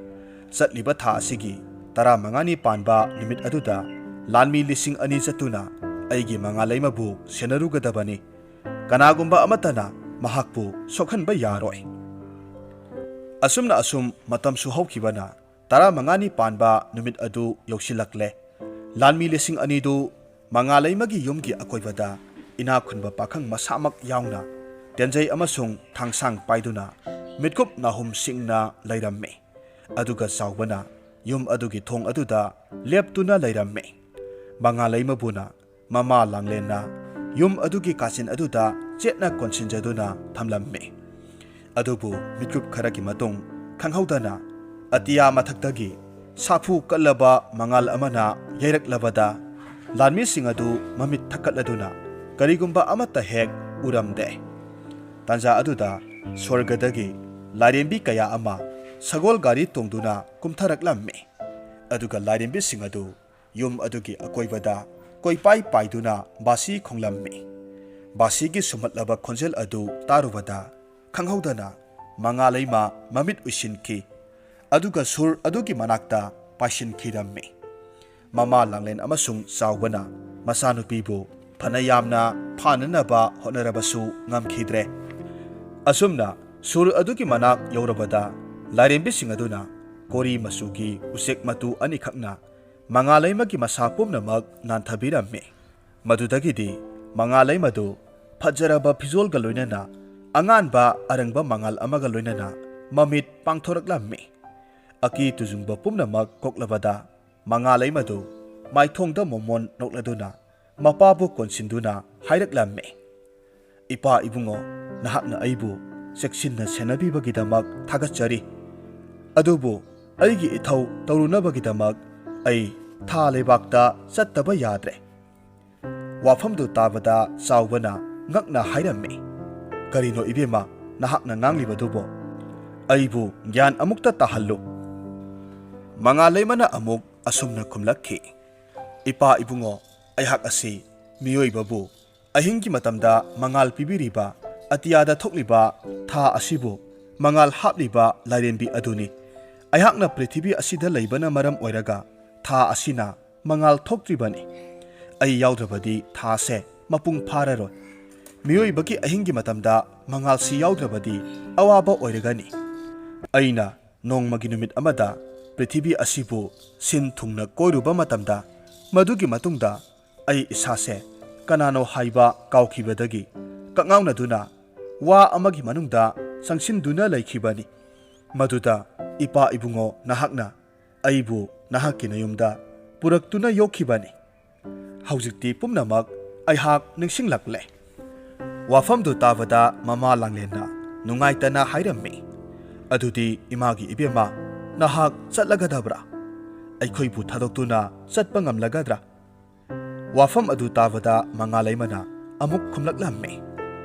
"ꯆꯠꯂꯤꯕ ꯊꯥ ꯑꯁꯤꯒꯤ ꯇꯔꯥꯃꯉꯥꯅꯤ ꯄꯥꯟꯕ ꯅꯨꯃꯤꯠ ꯑꯗꯨꯗ ꯂꯥꯟꯃꯤ ꯂꯤꯁꯤꯡ ꯑꯅꯤ ꯆꯠꯇꯨꯅ ꯑꯩꯒꯤ ꯃꯉꯥꯂꯩꯃꯕꯨ ꯁꯦꯟꯅꯔꯨꯒꯗꯕꯅꯤ꯫ ꯀꯅꯥꯒꯨꯝꯕ ꯑꯃꯠꯇꯅ ꯃꯍꯥꯛꯄꯨ ꯁꯣꯛꯍꯟꯕ ꯌꯥꯔꯣꯏ꯫" ꯑꯁꯨꯝꯅ ꯑꯁꯨꯝ ꯃꯇꯝꯁꯨ ꯍꯧꯈꯤꯕꯅ ꯇꯔꯥꯃꯉꯥꯅꯤ ꯄꯥꯟꯕ ꯅꯨꯃꯤꯠ ꯑꯗꯨ ꯌꯧꯁꯤꯜꯂꯛꯂꯦ꯫ ꯂꯥꯟꯃꯤ ꯂꯤꯁꯤꯡ ꯑꯅꯤꯗꯨ ꯃꯉꯥꯂꯩꯃꯒꯤ ꯌꯨꯝꯒꯤ ꯑꯀꯣꯏꯕꯗ ꯏꯅꯥꯛ ꯈꯨꯟꯕ ꯄꯥꯈꯪ ꯃꯁꯥꯃꯛ ꯌꯥꯎꯅ ꯇꯦꯟꯖꯩ ꯑꯃꯁꯨꯡ ꯊꯥꯡꯁꯥꯡ ꯄꯥꯏꯗꯨꯅ ꯃꯤꯠꯀꯨꯞ ꯅꯥꯍꯨꯝ ꯁꯤꯡꯅ ꯂꯩꯔꯝꯃꯤ꯫ ꯑꯗꯨꯒ ꯆꯥꯎꯕꯅ ꯌꯨꯝ ꯑꯗꯨꯒꯤ ꯊꯣꯡ ꯑꯗꯨꯗ ꯂꯦꯞꯇꯨꯅ ꯂꯩꯔꯝꯃꯤ꯫ ꯃꯉꯥꯂꯩꯃꯕꯨꯅ ꯃꯃꯥ ꯂꯥꯡꯂꯦꯟꯅ ꯌꯨꯝ ꯑꯗꯨꯒꯤ ꯀꯥꯆꯤꯟ ꯑꯗꯨꯗ ꯆꯦꯠꯅ ꯀꯣꯟꯁꯤꯟꯖꯗꯨꯅ ꯊꯝꯂꯝꯃꯤ꯫ ꯑꯗꯨꯕꯨ ꯃꯤꯠꯀꯨꯞ ꯈꯔꯒꯤ ꯃꯇꯨꯡ ꯈꯪꯍꯧꯗꯅ ꯑꯇꯤꯌꯥ ꯃꯊꯛꯇꯒꯤ ꯁꯥꯐꯨ ꯀꯜꯂꯕ ꯃꯉꯥꯜ ꯑꯃꯅ ꯌꯩꯔꯛꯂꯕꯗ ꯂꯥꯟꯃꯤꯁꯤꯡ ꯑꯗꯨ ꯃꯃꯤꯠ ꯊꯛꯀꯠꯂꯗꯨꯅ ꯀꯔꯤꯒꯨꯝꯕ ꯑꯃꯠꯇ ꯍꯦꯛ ꯎꯔꯝꯗꯦ꯫ ꯇꯥꯟꯖꯥ ꯑꯗꯨꯗ ꯁ꯭ꯋꯔꯒꯗꯒꯤ ꯂꯥꯏꯔꯦꯝꯕꯤ ꯀꯌꯥ ꯑꯃ ꯁꯒꯣꯜ ꯒꯥꯔꯤ ꯇꯣꯡꯗꯨꯅ ꯀꯨꯝꯊꯔꯛꯂꯝꯃꯤ꯫ ꯑꯗꯨꯒ ꯂꯥꯏꯔꯦꯝꯕꯤꯁꯤꯡ ꯑꯗꯨ ꯌꯨꯝ ꯑꯗꯨꯒꯤ ꯑꯀꯣꯏꯕꯗ ꯀꯣꯏꯄꯥꯏ ꯄꯥꯏꯗꯨꯅ ꯕꯥꯁꯤ ꯈꯣꯡꯂꯝꯃꯤ꯫ ꯕꯥꯁꯤꯒꯤ ꯁꯨꯝꯍꯠꯂꯕ ꯈꯣꯟꯖꯦꯜ ꯑꯗꯨ ꯇꯥꯔꯨꯕꯗ ꯈꯪꯍꯧꯗꯅ ꯃꯉꯥꯂꯩꯃ ꯃꯃꯤꯠ ꯎꯏꯁꯤꯟꯈꯤ, ꯑꯗꯨꯒ ꯁꯨꯔ ꯑꯗꯨꯒꯤ ꯃꯅꯥꯛꯇ ꯄꯥꯏꯁꯤꯟꯈꯤꯔꯝꯃꯤ꯫ ꯃꯃꯥ ꯂꯥꯡꯂꯦꯟ ꯑꯃꯁꯨꯡ ꯆꯥꯎꯕꯅ ꯃꯆꯥꯅꯨꯄꯤꯕꯨ ꯐꯅ ꯌꯥꯝꯅ ꯐꯥꯅꯅꯕ ꯍꯣꯠꯅꯔꯕꯁꯨ ꯉꯝꯈꯤꯗ꯭ꯔꯦ꯫ ꯑꯁꯨꯝꯅ ꯁꯨꯔ ꯑꯗꯨꯒꯤ ꯃꯅꯥꯛ ꯌꯧꯔꯕꯗ ꯂꯥꯏꯔꯦꯝꯕꯤꯁꯤꯡ ꯑꯗꯨꯅ ꯀꯣꯔꯤ ꯃꯆꯨꯒꯤ ꯎꯆꯦꯛ ꯃꯇꯨ ꯑꯅꯤꯈꯛꯅ ꯃꯉꯥꯂꯩꯃꯒꯤ ꯃꯁꯥ ꯄꯨꯝꯅꯃꯛ ꯅꯥꯟꯊꯕꯤꯔꯝꯃꯤ꯫ ꯃꯗꯨꯗꯒꯤꯗꯤ ꯃꯉꯥꯂꯩꯃꯗꯨ ꯐꯖꯔꯕ ꯐꯤꯖꯣꯜꯒ ꯂꯣꯏꯅꯅ ꯑꯉꯥꯟꯕ ꯑꯔꯪꯕ ꯃꯉꯥꯜ ꯑꯃꯒ ꯂꯣꯏꯅꯅ ꯃꯃꯤꯠ ꯄꯥꯡꯊꯣꯔꯛꯂꯝꯃꯤ꯫ ꯑꯀꯤ ꯇꯨꯖꯨꯡꯕ ꯄꯨꯝꯅꯃꯛ ꯀꯣꯛꯂꯕꯗ, ꯃꯉꯥꯜ ꯂꯩꯃꯗꯨ ꯃꯥꯏꯊꯣꯡꯗ ꯃꯣꯃꯣꯟ ꯅꯣꯛꯂꯗꯨꯅ ꯃꯄꯥꯕꯨ ꯀꯣꯟꯁꯤꯟꯗꯨꯅ ꯍꯥꯏꯔꯛꯂꯝꯃꯤ, "ꯏꯄꯥ ꯏꯕꯨꯡꯉꯣ, ꯅꯍꯥꯛꯅ ꯑꯩꯕꯨ ꯆꯦꯛꯁꯤꯟꯅ ꯁꯦꯟꯅꯕꯤꯕꯒꯤꯗꯃꯛ ꯊꯥꯒꯠꯆꯔꯤ꯫ ꯑꯗꯨꯕꯨ ꯑꯩꯒꯤ ꯏꯊꯧ ꯇꯧꯔꯨꯅꯕꯒꯤꯗꯃꯛ ꯑꯩ ꯊꯥ ꯂꯩꯕꯥꯛꯇ ꯆꯠꯇꯕ ꯌꯥꯗ꯭ꯔꯦ"꯫ ꯋꯥꯐꯝꯗꯨ ꯇꯥꯕꯗ ꯆꯥꯎꯕꯅ ꯉꯛꯅ ꯍꯥꯏꯔꯝꯃꯤ, "ꯀꯔꯤꯅꯣ ꯏꯕꯦꯝꯃ, ꯅꯍꯥꯛꯅ ꯉꯥꯡꯂꯤꯕꯗꯨꯕꯣ? ꯑꯩꯕꯨ ꯒ꯭ꯌꯥꯟ ꯑꯃꯨꯛꯇ ꯇꯥꯍꯜꯂꯨ"꯫ ꯃꯉꯥꯜ ꯂꯩꯃꯅ ꯑꯃꯨꯛ ꯑꯁꯨꯝꯅ ꯈꯨꯝꯂꯛꯈꯤ, "ꯏꯄꯥ ꯏꯕꯨꯡꯉꯣ, ꯑꯩꯍꯥꯛ ꯑꯁꯤ ꯃꯤꯑꯣꯏꯕꯕꯨ ꯑꯍꯤꯡꯒꯤ ꯃꯇꯝꯗ ꯃꯉꯥꯜ ꯄꯤꯕꯤꯔꯤꯕ, ꯑꯇꯤꯌꯥꯗ ꯊꯣꯛꯂꯤꯕ ꯊꯥ ꯑꯁꯤꯕꯨ ꯃꯉꯥꯜ ꯍꯥꯞꯂꯤꯕ ꯂꯥꯏꯔꯦꯝꯕꯤ ꯑꯗꯨꯅꯤ꯫ ꯑꯩꯍꯥꯛꯅ ꯄ꯭ꯔꯤꯊꯤꯕꯤ ꯑꯁꯤꯗ ꯂꯩꯕꯅ ꯃꯔꯝ ꯑꯣꯏꯔꯒ ꯊꯥ ꯑꯁꯤꯅ ꯃꯉꯥꯜ ꯊꯣꯛꯇ꯭ꯔꯤꯕꯅꯤ꯫ ꯑꯩ ꯌꯥꯎꯗ꯭ꯔꯕꯗꯤ ꯊꯥꯁꯦ ꯃꯄꯨꯡ ꯐꯥꯔꯔꯣꯏ꯫ ꯃꯤꯑꯣꯏꯕꯒꯤ ꯑꯍꯤꯡꯒꯤ ꯃꯇꯝꯗ ꯃꯉꯥꯜꯁꯤ ꯌꯥꯎꯗ꯭ꯔꯕꯗꯤ ꯑꯋꯥꯕ ꯑꯣꯏꯔꯒꯅꯤ꯫ ꯑꯩꯅ ꯅꯣꯡꯃꯒꯤ ꯅꯨꯃꯤꯠ ꯑꯃꯗ ꯄ꯭ꯔꯤꯊꯤꯕꯤ ꯑꯁꯤꯕꯨ ꯁꯤꯟ ꯊꯨꯡꯅ ꯀꯣꯏꯔꯨꯕ ꯃꯇꯝꯗ, ꯃꯗꯨꯒꯤ ꯃꯇꯨꯡꯗ ꯑꯩ ꯏꯁꯥꯁꯦ ꯀꯅꯥꯅꯣ ꯍꯥꯏꯕ ꯀꯥꯎꯈꯤꯕꯗꯒꯤ ꯀꯛꯉꯥꯎꯅꯗꯨꯅ ꯋꯥ ꯑꯃꯒꯤ ꯃꯅꯨꯡꯗ ꯆꯪꯁꯤꯟꯗꯨꯅ ꯂꯩꯈꯤꯕꯅꯤ꯫ ꯃꯗꯨꯗ ꯏꯄꯥ ꯏꯕꯨꯡꯉꯣ ꯅꯍꯥꯛꯅ ꯑꯩꯕꯨ ꯅꯍꯥꯛꯀꯤ ꯅꯌꯨꯝꯗ ꯄꯨꯔꯛꯇꯨꯅ ꯌꯣꯛꯈꯤꯕꯅꯤ꯫ ꯍꯧꯖꯤꯛꯇꯤ ꯄꯨꯝꯅꯃꯛ ꯑꯩꯍꯥꯛ ꯅꯤꯡꯁꯤꯡꯂꯛꯂꯦ"꯫ ꯋꯥꯐꯝꯗꯨ ꯇꯥꯕꯗ ꯃꯃꯥ ꯂꯥꯡꯂꯦꯟꯅ ꯅꯨꯡꯉꯥꯏꯇꯅ ꯍꯥꯏꯔꯝꯃꯤ, "ꯑꯗꯨꯗꯤ ꯏꯃꯥꯒꯤ ꯏꯕꯦꯝꯃ, ꯅꯍꯥꯛ ꯆꯠꯂꯒꯗꯕ꯭ꯔꯥ? ꯑꯩꯈꯣꯏꯕꯨ ꯊꯥꯗꯣꯛꯇꯨꯅ ꯆꯠꯄ ꯉꯝꯂꯒꯗ꯭ꯔꯥ?" ꯋꯥꯐꯝ ꯑꯗꯨ ꯇꯥꯕꯗ ꯃꯉꯥꯜ ꯂꯩꯃꯅ ꯑꯃꯨꯛ ꯈꯨꯝꯂꯛꯂꯝꯃꯤ,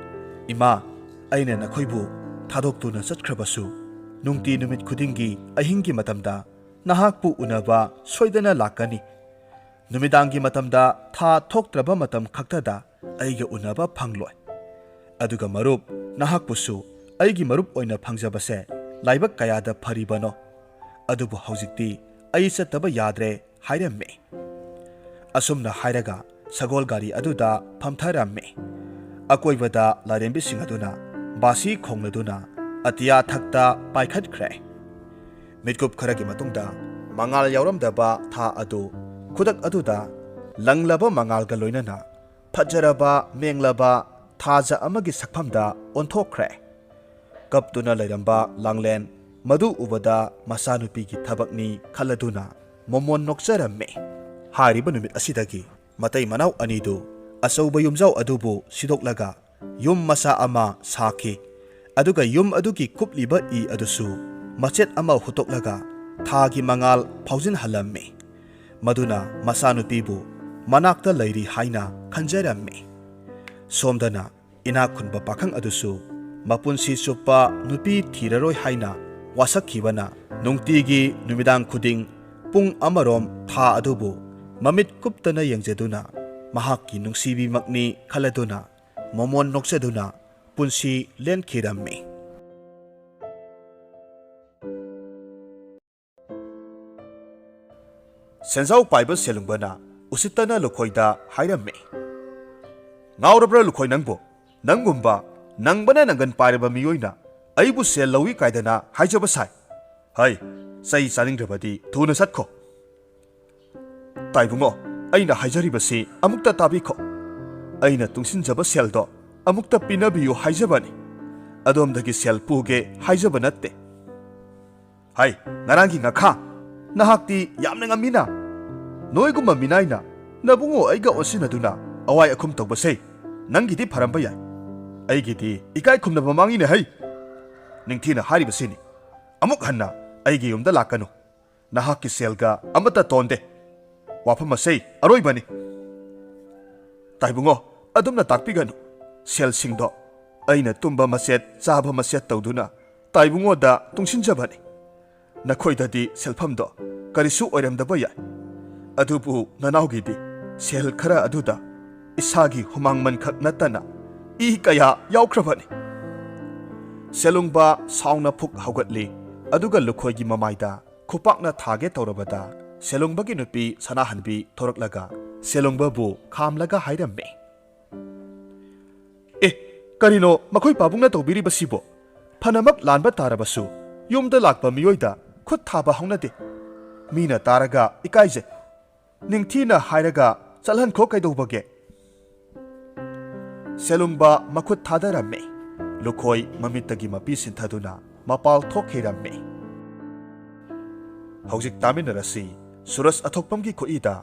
"ꯏꯃꯥ, ꯑꯩꯅ ꯅꯈꯣꯏꯕꯨ ꯊꯥꯗꯣꯛꯇꯨꯅ ꯆꯠꯈ꯭ꯔꯕꯁꯨ, ꯅꯨꯡꯇꯤ ꯅꯨꯃꯤꯠ ꯈꯨꯗꯤꯡꯒꯤ ꯑꯍꯤꯡꯒꯤ ꯃꯇꯝꯗ ꯅꯍꯥꯛꯄꯨ ꯎꯅꯕ ꯁꯣꯏꯗꯅ ꯂꯥꯛꯀꯅꯤ꯫ ꯅꯨꯃꯤꯗꯥꯡꯒꯤ ꯃꯇꯝꯗ ꯊꯥ ꯊꯣꯛꯇ꯭ꯔꯕ ꯃꯇꯝ ꯈꯛꯇꯗ ꯑꯩꯒ ꯎꯅꯕ ꯐꯪꯂꯣꯏ꯫ ꯑꯗꯨꯒ ꯃꯔꯨꯞ, ꯅꯍꯥꯛꯄꯨꯁꯨ ꯑꯩꯒꯤ ꯃꯔꯨꯞ ꯑꯣꯏꯅ ꯐꯪꯖꯕꯁꯦ ꯂꯥꯏꯕꯛ ꯀꯌꯥꯗ ꯐꯔꯤꯕꯅꯣ꯫ ꯑꯗꯨꯕꯨ ꯍꯧꯖꯤꯛꯇꯤ ꯑꯩ ꯆꯠꯇꯕ ꯌꯥꯗ꯭ꯔꯦ" ꯍꯥꯏꯔꯝꯃꯤ꯫ ꯑꯁꯨꯝꯅ ꯍꯥꯏꯔꯒ ꯁꯒꯣꯜ ꯒꯥꯔꯤ ꯑꯗꯨꯗ ꯐꯝꯊꯔꯝꯃꯤ꯫ ꯑꯀꯣꯏꯕꯗ ꯂꯥꯏꯔꯦꯝꯕꯤꯁꯤꯡ ꯑꯗꯨꯅ ꯕꯥꯁꯤ ꯈꯣꯡꯂꯗꯨꯅ ꯑꯇꯤꯌꯥ ꯊꯛꯇ ꯄꯥꯏꯈꯠꯈ꯭ꯔꯦ꯫ ꯃꯤꯠꯀꯨꯞ ꯈꯔꯒꯤ ꯃꯇꯨꯡꯗ ꯃꯉꯥꯜ ꯌꯥꯎꯔꯝꯗꯕ ꯊꯥ ꯑꯗꯨ ꯈꯨꯗꯛ ꯑꯗꯨꯗ ꯂꯪꯂꯕ ꯃꯉꯥꯜꯒ ꯂꯣꯏꯅꯅ ꯐꯖꯔꯕ ꯃꯦꯡꯂꯕ ꯊꯥꯖ ꯑꯃꯒꯤ ꯁꯛꯐꯝꯗ ꯑꯣꯟꯊꯣꯛꯈ꯭ꯔꯦ꯫ ꯀꯞꯇꯨꯅ ꯂꯩꯔꯝꯕ ꯂꯥꯡꯂꯦꯟ ꯃꯗꯨ ꯎꯕꯗ ꯃꯆꯥꯅꯨꯄꯤꯒꯤ ꯊꯕꯛꯅꯤ ꯈꯜꯂꯗꯨꯅ ꯃꯣꯃꯣꯟ ꯅꯣꯛꯆꯔꯝꯃꯤ꯫ ꯍꯥꯏꯔꯤꯕ ꯅꯨꯃꯤꯠ ꯑꯁꯤꯗꯒꯤ ꯃꯇꯩ ꯃꯅꯥꯎ ꯑꯅꯤꯗꯨ ꯑꯆꯧꯕ ꯌꯨꯝꯖꯥꯎ ꯑꯗꯨꯕꯨ ꯁꯤꯗꯣꯛꯂꯒ ꯌꯨꯝ ꯃꯆꯥ ꯑꯃ ꯁꯥꯈꯤ꯫ ꯑꯗꯨꯒ ꯌꯨꯝ ꯑꯗꯨꯒꯤ ꯀꯨꯞꯂꯤꯕ ꯏ ꯑꯗꯨꯁꯨ ꯃꯆꯦꯠ ꯑꯃ ꯍꯨꯠꯇꯣꯛꯂꯒ ꯊꯥꯒꯤ ꯃꯉꯥꯜ ꯐꯥꯎꯖꯤꯟꯍꯜꯂꯝꯃꯤ꯫ ꯃꯗꯨꯅ ꯃꯆꯥꯅꯨꯄꯤꯕꯨ ꯃꯅꯥꯛꯇ ꯂꯩꯔꯤ ꯍꯥꯏꯅ ꯈꯟꯖꯔꯝꯃꯤ꯫ ꯁꯣꯝꯗꯅ ꯏꯅꯥꯛ ꯈꯨꯟꯕ ꯄꯥꯈꯪ ꯑꯗꯨꯁꯨ ꯃꯄꯨꯟꯁꯤ ꯆꯨꯞꯄ ꯅꯨꯄꯤ ꯊꯤꯔꯔꯣꯏ ꯍꯥꯏꯅ ꯋꯥꯁꯛꯈꯤꯕꯅ ꯅꯨꯡꯇꯤꯒꯤ ꯅꯨꯃꯤꯗꯥꯡ ꯈꯨꯗꯤꯡ ꯄꯨꯡ ꯑꯃꯔꯣꯝ ꯊꯥ ꯑꯗꯨꯕꯨ ꯃꯃꯤꯠ ꯀꯨꯞꯇꯅ ꯌꯦꯡꯖꯗꯨꯅ ꯃꯍꯥꯛꯀꯤ ꯅꯨꯡꯁꯤꯕꯤꯃꯛꯅꯤ ꯈꯜꯂꯗꯨꯅ ꯃꯣꯃꯣꯟ ꯅꯣꯛꯆꯗꯨꯅ ꯄꯨꯟꯁꯤ ꯂꯦꯟꯈꯤꯔꯝꯃꯤ꯫ ꯁꯦꯟꯖꯥꯎ ꯄꯥꯏꯕ ꯁꯦꯂꯨꯡꯕꯅ ꯎꯁꯤꯠꯇꯅ ꯂꯨꯈꯣꯏꯗ ꯍꯥꯏꯔꯝꯃꯤ, "ꯉꯥꯎꯔꯕ꯭ꯔꯥ ꯂꯨꯈꯣꯏ ꯅꯪꯕꯨ? ꯅꯪꯒꯨꯝꯕ ꯅꯪꯕꯅ ꯅꯪꯒꯟ ꯄꯥꯏꯔꯕ ꯃꯤꯑꯣꯏꯅ ꯑꯩꯕꯨ ꯁꯦꯜ ꯂꯧꯏ ꯀꯥꯏꯗꯅ ꯍꯥꯏꯖꯕ ꯁꯥꯏ꯫ ꯍꯩ, ꯆꯩ ꯆꯥꯅꯤꯡꯗ꯭ꯔꯕꯗꯤ ꯊꯨꯅ ꯆꯠꯈꯣ꯫ ꯇꯥꯏꯕꯨꯡꯉꯣ, ꯑꯩꯅ ꯍꯥꯏꯖꯔꯤꯕꯁꯤ ꯑꯃꯨꯛꯇ ꯇꯥꯕꯤꯈꯣ꯫ ꯑꯩꯅ ꯇꯨꯡꯁꯤꯟꯖꯕ ꯁꯦꯜꯗꯣ ꯑꯃꯨꯛꯇ ꯄꯤꯅꯕꯤꯌꯨ ꯍꯥꯏꯖꯕꯅꯤ꯫ ꯑꯗꯣꯝꯗꯒꯤ ꯁꯦꯜ ꯄꯨꯒꯦ ꯍꯥꯏꯖꯕ ꯅꯠꯇꯦ꯫" "ꯍꯥꯏ, ꯉꯔꯥꯡꯒꯤ ꯉꯥꯈꯥ, ꯅꯍꯥꯛꯇꯤ ꯌꯥꯝꯅ ꯉꯝꯃꯤꯅ꯫ ꯅꯣꯏꯒꯨꯝꯕ ꯃꯤꯅꯥꯏꯅ ꯅꯕꯨꯡꯉꯣ ꯑꯩꯒ ꯑꯣꯟꯁꯤꯟꯅꯗꯨꯅ ꯑꯋꯥꯏ ꯑꯈꯨꯝ ꯇꯧꯕꯁꯦ ꯅꯪꯒꯤꯗꯤ ꯐꯔꯝꯕ ꯌꯥꯏ, ꯑꯩꯒꯤꯗꯤ ꯏꯀꯥꯏ ꯈꯨꯝꯅꯕ ꯃꯥꯡꯉꯤꯅꯦ ꯍꯩ꯫ ꯅꯤꯡꯊꯤꯅ ꯍꯥꯏꯔꯤꯕꯁꯤꯅꯤ, ꯑꯃꯨꯛ ꯍꯟꯅ ꯑꯩꯒꯤ ꯌꯨꯝꯗ ꯂꯥꯛꯀꯅꯨ꯫ ꯅꯍꯥꯛꯀꯤ ꯁꯦꯜꯒ ꯑꯃꯠꯇ ꯇꯣꯟꯗꯦ꯫ ꯋꯥꯐꯝ ꯑꯁꯤ ꯑꯔꯣꯏꯕꯅꯤ꯫ ꯇꯥꯏꯕꯨꯡꯉꯣ, ꯑꯗꯨꯝꯅ ꯇꯥꯛꯄꯤꯒꯅꯨ꯫ ꯁꯦꯜꯁꯤꯡꯗꯣ ꯑꯩꯅ ꯇꯨꯝꯕ ꯃꯆꯦꯠ, ꯆꯥꯕ ꯃꯆꯦꯠ ꯇꯧꯗꯨꯅ ꯇꯥꯏꯕꯨꯡꯉꯣꯗ ꯇꯨꯡꯁꯤꯟꯖꯕꯅꯤ꯫ ꯅꯈꯣꯏꯗꯗꯤ ꯁꯦꯜꯐꯝꯗꯣ ꯀꯔꯤꯁꯨ ꯑꯣꯏꯔꯝꯗꯕ ꯌꯥꯏ, ꯑꯗꯨꯕꯨ ꯅꯅꯥꯎꯒꯤꯗꯤ ꯁꯦꯜ ꯈꯔ ꯑꯗꯨꯗ ꯏꯁꯥꯒꯤ ꯍꯨꯃꯥꯡꯃꯟꯈꯛ ꯅꯠꯇꯅ ꯏ ꯀꯌꯥ ꯌꯥꯎꯈ꯭ꯔꯕꯅꯤ꯫" ꯁꯦꯂꯨꯡꯕ ꯁꯥꯎꯅ ꯐꯨꯛ ꯍꯧꯒꯠꯂꯤ, ꯑꯗꯨꯒ ꯂꯨꯈꯣꯏꯒꯤ ꯃꯃꯥꯏꯗ ꯈꯨꯄꯥꯛꯅ ꯊꯥꯒꯦ ꯇꯧꯔꯕꯗ ꯁꯦꯂꯨꯡꯕꯒꯤ ꯅꯨꯄꯤ ꯁꯅꯥꯍꯟꯕꯤ ꯊꯣꯔꯛꯂꯒ ꯁꯦꯂꯨꯡꯕꯕꯨ ꯈꯥꯝꯂꯒ ꯍꯥꯏꯔꯝꯃꯤ, "ꯑꯦ, ꯀꯔꯤꯅꯣ ꯃꯈꯣꯏ ꯄꯥꯕꯨꯡꯅ ꯇꯧꯕꯤꯔꯤꯕꯁꯤꯕꯣ? ꯐꯅꯃꯛ ꯂꯥꯟꯕ ꯇꯥꯔꯕꯁꯨ ꯌꯨꯝꯗ ꯂꯥꯛꯄ ꯃꯤꯑꯣꯏꯗ ꯈꯨꯠ ꯊꯥꯕ ꯍꯧꯅꯗꯦ꯫ ꯃꯤꯅ ꯇꯥꯔꯒ ꯏꯀꯥꯏꯖꯩ꯫ ꯅꯤꯡꯊꯤꯅ ꯍꯥꯏꯔꯒ ꯆꯠꯍꯟꯈꯣ ꯀꯩꯗꯧꯕꯒꯦ?" ꯁꯦꯂꯨꯡꯕ ꯃꯈꯨꯠ ꯊꯥꯗꯔꯝꯃꯤ꯫ ꯂꯨꯈꯣꯏ ꯃꯃꯤꯠꯇꯒꯤ ꯃꯄꯤ ꯁꯤꯟꯊꯗꯨꯅ ꯃꯄꯥꯜ ꯊꯣꯛꯈꯤꯔꯝꯃꯤ꯫ ꯍꯧꯖꯤꯛ ꯇꯥꯃꯤꯟꯅꯔꯁꯤ ꯁꯨꯔꯖ ꯑꯊꯣꯛꯄꯝꯒꯤ ꯈꯨꯠꯏꯗ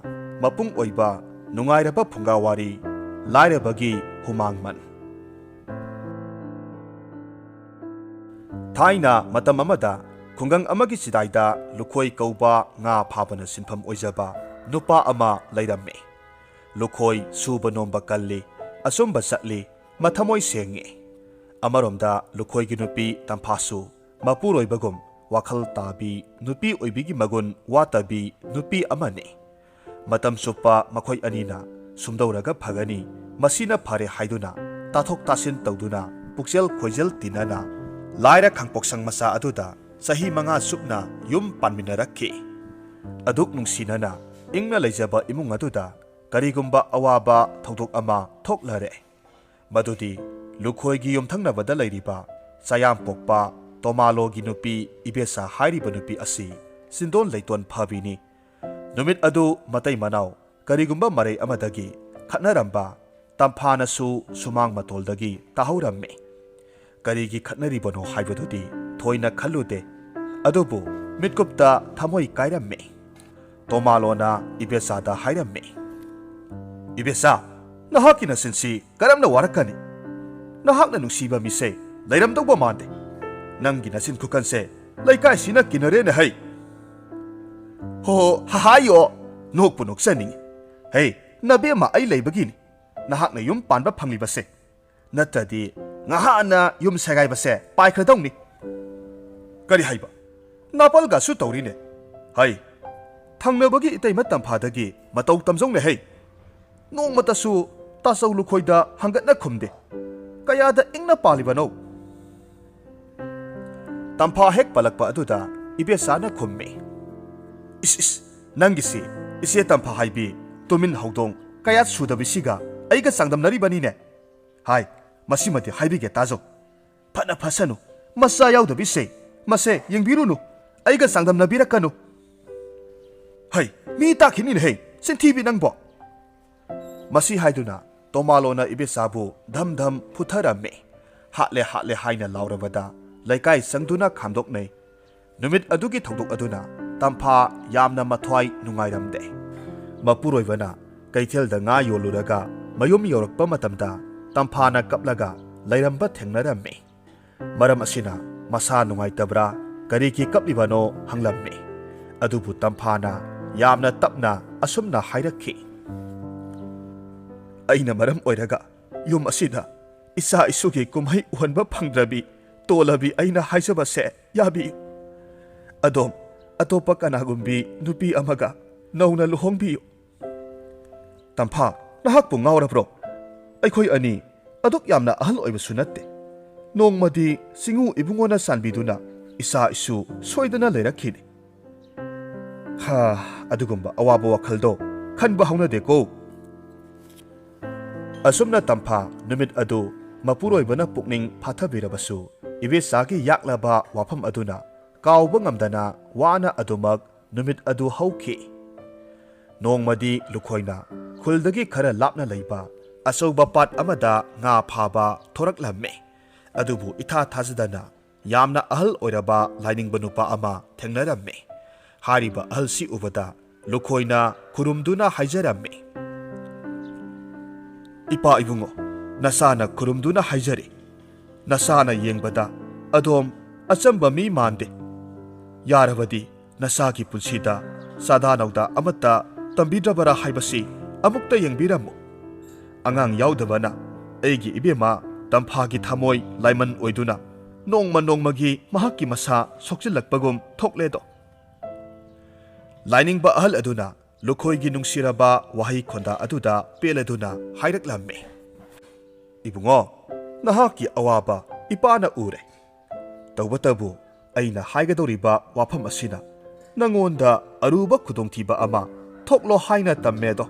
ꯃꯄꯨꯡ ꯑꯣꯏꯕ ꯅꯨꯡꯉꯥꯏꯔꯕ ꯐꯨꯡꯒꯥ ꯋꯥꯔꯤ ꯂꯥꯏꯔꯕꯒꯤ ꯍꯨꯃꯥꯡꯃꯟ꯫ ꯊꯥꯏꯅ ꯃꯇꯝ ꯑꯃꯗ ꯈꯨꯡꯒꯪ ꯑꯃꯒꯤ ꯆꯤꯗꯥꯏꯗ ꯂꯨꯈꯣꯏ ꯀꯧꯕ ꯉꯥ ꯐꯥꯕꯅ ꯁꯤꯟꯐꯝ ꯑꯣꯏꯖꯕ ꯅꯨꯄꯥ ꯑꯃ ꯂꯩꯔꯝꯃꯤ꯫ ꯂꯨꯈꯣꯏ ꯁꯨꯕ ꯅꯣꯝꯕ ꯀꯜꯂꯤ, ꯑꯆꯨꯝꯕ ꯆꯠꯂꯤ, ꯃꯊꯃꯣꯏ ꯁꯦꯡꯉꯤ꯫ ꯑꯃꯔꯣꯝꯗ ꯂꯨꯈꯣꯏꯒꯤ ꯅꯨꯄꯤ ꯇꯝꯐꯥꯁꯨ ꯃꯄꯨꯔꯣꯏꯕꯒꯨꯝ ꯋꯥꯈꯜ ꯇꯥꯕꯤ, ꯅꯨꯄꯤ ꯑꯣꯏꯕꯤꯒꯤ ꯃꯒꯨꯟ ꯋꯥꯠꯇꯕꯤ ꯅꯨꯄꯤ ꯑꯃꯅꯤ꯫ ꯃꯇꯝ ꯆꯨꯞꯄ ꯃꯈꯣꯏ ꯑꯅꯤꯅ ꯁꯨꯝꯗꯧꯔꯒ ꯐꯒꯅꯤ, ꯃꯁꯤꯅ ꯐꯔꯦ ꯍꯥꯏꯗꯨꯅ ꯇꯥꯊꯣꯛ ꯇꯥꯁꯤꯟ ꯇꯧꯗꯨꯅ ꯄꯨꯛꯆꯦꯜ ꯈꯣꯏꯖꯦꯜ ꯇꯤꯟꯅꯅ ꯂꯥꯏꯔ ꯈꯥꯡꯄꯣꯛꯁꯪ ꯃꯆꯥ ꯑꯗꯨꯗ ꯆꯍꯤ ꯃꯉꯥ ꯆꯨꯞꯅ ꯌꯨꯝ ꯄꯥꯟꯃꯤꯟꯅꯔꯛꯈꯤ꯫ ꯑꯗꯨꯛ ꯅꯨꯡꯁꯤꯅꯅ ꯏꯪꯅ ꯂꯩꯖꯕ ꯏꯃꯨꯡ ꯑꯗꯨꯗ ꯀꯔꯤꯒꯨꯝꯕ ꯑꯋꯥꯕ ꯊꯧꯗꯣꯛ ꯑꯃ ꯊꯣꯛꯂꯔꯦ꯫ ꯃꯗꯨꯗꯤ ꯂꯨꯈꯣꯏꯒꯤ ꯌꯨꯝꯊꯪꯅꯕꯗ ꯂꯩꯔꯤꯕ ꯆꯌꯥꯝꯄꯣꯛꯄ ꯇꯣꯃꯥꯂꯣꯒꯤ ꯅꯨꯄꯤ ꯏꯕꯦꯁꯥ ꯍꯥꯏꯔꯤꯕ ꯅꯨꯄꯤ ꯑꯁꯤ ꯆꯤꯟꯗꯣꯟ ꯂꯩꯇꯣꯟ ꯐꯕꯤꯅꯤ꯫ ꯅꯨꯃꯤꯠ ꯑꯗꯨ ꯃꯇꯩ ꯃꯅꯥꯎ ꯀꯔꯤꯒꯨꯝꯕ ꯃꯔꯩ ꯑꯃꯗꯒꯤ ꯈꯠꯅꯔꯝꯕ ꯇꯝꯐꯥꯅꯁꯨ ꯁꯨꯃꯥꯡ ꯃꯇꯣꯜꯗꯒꯤ ꯇꯥꯍꯧꯔꯝꯃꯤ꯫ ꯀꯔꯤꯒꯤ ꯈꯠꯅꯔꯤꯕꯅꯣ ꯍꯥꯏꯕꯗꯨꯗꯤ ꯊꯣꯏꯅ ꯈꯜꯂꯨꯗꯦ, ꯑꯗꯨꯕꯨ ꯃꯤꯠꯀꯨꯞꯇ ꯊꯃꯣꯏ ꯀꯥꯏꯔꯝꯃꯤ꯫ ꯇꯣꯃꯥꯂꯣꯅ ꯏꯕꯦꯆꯥꯗ ꯍꯥꯏꯔꯝꯃꯤ, "ꯏꯕꯦꯆꯥ, ꯅꯍꯥꯛꯀꯤ ꯅꯆꯤꯟꯁꯤ ꯀꯔꯝꯅ ꯋꯥꯔꯛꯀꯅꯤ? ꯅꯍꯥꯛꯅ ꯅꯨꯡꯁꯤꯕ ꯃꯤꯁꯦ ꯂꯩꯔꯝꯗꯧꯕ ꯃꯥꯟꯗꯦ꯫ ꯅꯪꯒꯤ ꯅꯆꯤꯟ ꯈꯨꯀꯟꯁꯦ ꯂꯩꯀꯥꯏꯁꯤꯅ ꯀꯤꯅꯔꯦꯅꯦ ꯍꯩ!" "ꯍꯣ, ꯍꯥꯏꯌꯣ, ꯅꯣꯛꯄꯨ ꯅꯣꯛꯆꯅꯤꯡꯉꯤ꯫ ꯍꯩ, ꯅꯕꯦꯝꯃ ꯑꯩ ꯂꯩꯕꯒꯤꯅꯤ ꯅꯍꯥꯛꯅ ꯌꯨꯝ ꯄꯥꯟꯕ ꯐꯪꯂꯤꯕꯁꯦ꯫ ꯅꯠꯇ꯭ꯔꯗꯤ ꯉꯍꯥꯟꯅ ꯌꯨꯝ ꯁꯦꯒꯥꯏꯕꯁꯦ ꯄꯥꯏꯈ꯭ꯔꯗꯧꯅꯤ꯫" "ꯀꯔꯤ ꯍꯥꯏꯕ? ꯅꯥꯄꯜꯒꯁꯨ ꯇꯧꯔꯤꯅꯦ꯫ ꯍꯩ, ꯊꯪꯅꯕꯒꯤ ꯏꯇꯩꯃ ꯇꯝꯐꯥꯗꯒꯤ ꯃꯇꯧ ꯇꯝꯖꯧꯅꯦ ꯍꯩ꯫ ꯅꯣꯡꯃꯇꯁꯨ ꯇꯥꯆꯧ ꯂꯨꯈꯣꯏꯗ ꯍꯪꯒꯠꯅ ꯈꯨꯝꯗꯦ꯫ ꯀꯌꯥꯗ ꯏꯪꯅ ꯄꯥꯜꯂꯤꯕꯅꯣ?" ꯇꯝꯐꯥ ꯍꯦꯛ ꯄꯜꯂꯛꯄ ꯑꯗꯨꯗ ꯏꯕꯦꯆꯥꯅ ꯈꯨꯝꯃꯤ, "ꯏꯁ ꯏꯁ, ꯅꯪꯒꯤꯁꯤ ꯏꯆꯦ ꯇꯝꯐꯥ ꯍꯥꯏꯕꯤ ꯇꯨꯃꯤꯟ ꯍꯧꯗꯣꯡ ꯀꯌꯥ ꯁꯨꯗꯕꯤꯁꯤꯒ ꯑꯩꯒ ꯆꯥꯡꯗꯝꯅꯔꯤꯕꯅꯤꯅꯦ꯫ ꯍꯥꯏ, ꯃꯁꯤꯃꯗꯤ ꯍꯥꯏꯕꯤꯒꯦ ꯇꯥꯖꯧ꯫ ꯐꯅ ꯐꯁꯅꯨ, ꯃꯆꯥ ꯌꯥꯎꯗꯕꯤꯁꯦ, ꯃꯁꯦ ꯌꯦꯡꯕꯤꯔꯨꯅꯨ, ꯑꯩꯒ ꯆꯥꯡꯗꯝꯅꯕꯤꯔꯛꯀꯅꯨ꯫ ꯍꯩ, ꯃꯤ ꯇꯥꯈꯤꯅꯤꯅꯦ ꯍꯦ, ꯆꯤꯟꯊꯤꯕꯤ ꯅꯪꯕꯣ!" ꯃꯁꯤ ꯍꯥꯏꯗꯨꯅ ꯇꯣꯃꯥꯂꯣꯅ ꯏꯕꯦꯆꯥꯕꯨ ꯙꯝ ꯙꯝ ꯐꯨꯊꯔꯝꯃꯤ꯫ ꯍꯥꯠꯂꯦ, ꯍꯥꯠꯂꯦ ꯍꯥꯏꯅ ꯂꯥꯎꯔꯕꯗ ꯂꯩꯀꯥꯏ ꯆꯪꯗꯨꯅ ꯈꯥꯝꯗꯣꯛꯅꯩ꯫ ꯅꯨꯃꯤꯠ ꯑꯗꯨꯒꯤ ꯊꯧꯗꯣꯛ ꯑꯗꯨꯅ ꯇꯝꯐꯥ ꯌꯥꯝꯅ ꯃꯊ꯭ꯋꯥꯏ ꯅꯨꯡꯉꯥꯏꯔꯝꯗꯦ꯫ ꯃꯄꯨꯔꯣꯏꯕꯅ ꯀꯩꯊꯦꯜꯗ ꯉꯥ ꯌꯣꯜꯂꯨꯔꯒ ꯃꯌꯨꯝ ꯌꯧꯔꯛꯄ ꯃꯇꯝꯗ ꯇꯝꯐꯥꯅ ꯀꯞꯂꯒ ꯂꯩꯔꯝꯕ ꯊꯦꯡꯅꯔꯝꯃꯤ꯫ ꯃꯔꯝ ꯑꯁꯤꯅ ꯃꯁꯥ ꯅꯨꯡꯉꯥꯏꯇꯕ꯭ꯔꯥ, ꯀꯔꯤꯒꯤ ꯀꯞꯂꯤꯕꯅꯣ ꯍꯪꯂꯝꯃꯤ꯫ ꯑꯗꯨꯕꯨ ꯇꯝꯐꯥꯅ ꯌꯥꯝꯅ ꯇꯞꯅ ꯑꯁꯨꯝꯅ ꯍꯥꯏꯔꯛꯈꯤ, "ꯑꯩꯅ ꯃꯔꯝ ꯑꯣꯏꯔꯒ ꯌꯨꯝ ꯑꯁꯤꯗ ꯏꯆꯥ ꯏꯁꯨꯒꯤ ꯀꯨꯝꯍꯩ ꯎꯍꯟꯕ ꯐꯪꯗ꯭ꯔꯕꯤ ꯇꯣꯜꯂꯕꯤ ꯑꯩꯅ ꯍꯥꯏꯖꯕꯁꯦ ꯌꯥꯕꯤꯌꯨ꯫ ꯑꯗꯣꯝ ꯑꯇꯣꯞꯄ ꯀꯅꯥꯒꯨꯝꯕꯤ ꯅꯨꯄꯤ ꯑꯃꯒ ꯅꯧꯅ ꯂꯨꯍꯣꯡꯕꯤꯌꯨ꯫" "ꯇꯝꯐꯥ, ꯅꯍꯥꯛꯄꯨ ꯉꯥꯎꯔꯕ꯭ꯔꯣ? ꯑꯩꯈꯣꯏ ꯑꯅꯤ ꯑꯗꯨꯛ ꯌꯥꯝꯅ ꯑꯍꯜ ꯑꯣꯏꯕꯁꯨ ꯅꯠꯇꯦ꯫ ꯅꯣꯡꯃꯗꯤ ꯆꯤꯡꯉꯨ ꯏꯕꯨꯡꯉꯣꯅ ꯆꯥꯟꯕꯤꯗꯨꯅ ꯏꯆꯥ ꯏꯁꯨ ꯁꯣꯏꯗꯅ ꯂꯩꯔꯛꯈꯤꯅꯤ꯫" "ꯍꯥ, ꯑꯗꯨꯒꯨꯝꯕ ꯑꯋꯥꯕ ꯋꯥꯈꯜꯗꯣ ꯈꯟꯕ ꯍꯧꯅꯗꯦꯀꯣ꯫" ꯑꯁꯨꯝꯅ ꯇꯝꯐꯥ ꯅꯨꯃꯤꯠ ꯑꯗꯨ ꯃꯄꯨꯔꯣꯏꯕꯅ ꯄꯨꯛꯅꯤꯡ ꯐꯥꯊꯕꯤꯔꯕꯁꯨ, ꯏꯕꯦꯆꯥꯒꯤ ꯌꯥꯛꯂꯕ ꯋꯥꯐꯝ ꯑꯗꯨꯅ ꯀꯥꯎꯕ ꯉꯝꯗꯅ ꯋꯥꯅ ꯑꯗꯨꯃꯛ ꯅꯨꯃꯤꯠ ꯑꯗꯨ ꯍꯧꯈꯤ꯫ ꯅꯣꯡꯃꯗꯤ ꯂꯨꯈꯣꯏꯅ ꯈꯨꯜꯗꯒꯤ ꯈꯔ ꯂꯥꯞꯅ ꯂꯩꯕ ꯑꯆꯧꯕ ꯄꯥꯠ ꯑꯃꯗ ꯉꯥ ꯐꯥꯕ ꯊꯣꯔꯛꯂꯝꯃꯤ꯫ ꯑꯗꯨꯕꯨ ꯏꯊꯥ ꯊꯥꯖꯗꯅ ꯌꯥꯝꯅ ꯑꯍꯜ ꯑꯣꯏꯔꯕ ꯂꯥꯏꯅꯤꯡꯕ ꯅꯨꯄꯥ ꯑꯃ ꯊꯦꯡꯅꯔꯝꯃꯤ꯫ ꯍꯥꯏꯔꯤꯕ ꯑꯍꯜꯁꯤ ꯎꯕꯗ ꯂꯨꯈꯣꯏꯅ ꯈꯨꯔꯨꯝꯗꯨꯅ ꯍꯥꯏꯖꯔꯝꯃꯤ, "ꯏꯄꯥ ꯏꯕꯨꯡꯉꯣ, ꯅꯁꯥꯅ ꯈꯨꯔꯨꯝꯗꯨꯅ ꯍꯥꯏꯖꯔꯤ꯫ ꯅꯁꯥꯅ ꯌꯦꯡꯕꯗ ꯑꯗꯣꯝ ꯑꯆꯝꯕ ꯃꯤ ꯃꯥꯟꯗꯦ꯫ ꯌꯥꯔꯕꯗꯤ ꯅꯁꯥꯒꯤ ꯄꯨꯟꯁꯤꯗ ꯆꯥꯗꯥ ꯅꯧꯗꯥ ꯑꯃꯠꯇ ꯇꯝꯕꯤꯗ꯭ꯔꯕꯔꯥ ꯍꯥꯏꯕꯁꯤ ꯑꯃꯨꯛꯇ ꯌꯦꯡꯕꯤꯔꯝꯃꯨ꯫ ꯑꯉꯥꯡ ꯌꯥꯎꯗꯕꯅ ꯑꯩꯒꯤ ꯏꯕꯦꯝꯃ ꯇꯝꯐꯥꯒꯤ ꯊꯃꯣꯏ ꯂꯥꯏꯃꯟ ꯑꯣꯏꯗꯨꯅ ꯅꯣꯡꯃ ꯅꯣꯡꯃꯒꯤ ꯃꯍꯥꯛꯀꯤ ꯃꯁꯥ ꯁꯣꯛꯆꯤꯜꯂꯛꯄꯒꯨꯝ ꯊꯣꯛꯂꯦꯗꯣ꯫" ꯂꯥꯏꯅꯤꯡꯕ ꯑꯍꯜ ꯑꯗꯨꯅ ꯂꯨꯈꯣꯏꯒꯤ ꯅꯨꯡꯁꯤꯔꯕ ꯋꯥꯍꯩ ꯈꯣꯟꯗꯥ ꯑꯗꯨꯗ ꯄꯦꯜꯂꯗꯨꯅ ꯍꯥꯏꯔꯛꯂꯝꯃꯤ, "ꯏꯕꯨꯡꯉꯣ, ꯅꯍꯥꯛꯀꯤ ꯑꯋꯥꯕ ꯏꯄꯥꯅ ꯎꯔꯦ꯫ ꯇꯧꯕꯇꯕꯨ ꯑꯩꯅ ꯍꯥꯏꯒꯗꯧꯔꯤꯕ ꯋꯥꯐꯝ ꯑꯁꯤꯅ ꯅꯉꯣꯟꯗ ꯑꯔꯨꯕ ꯈꯨꯗꯣꯡꯊꯤꯕ ꯑꯃ ꯊꯣꯛꯂꯣ ꯍꯥꯏꯅ ꯇꯝꯃꯦꯗꯣ꯫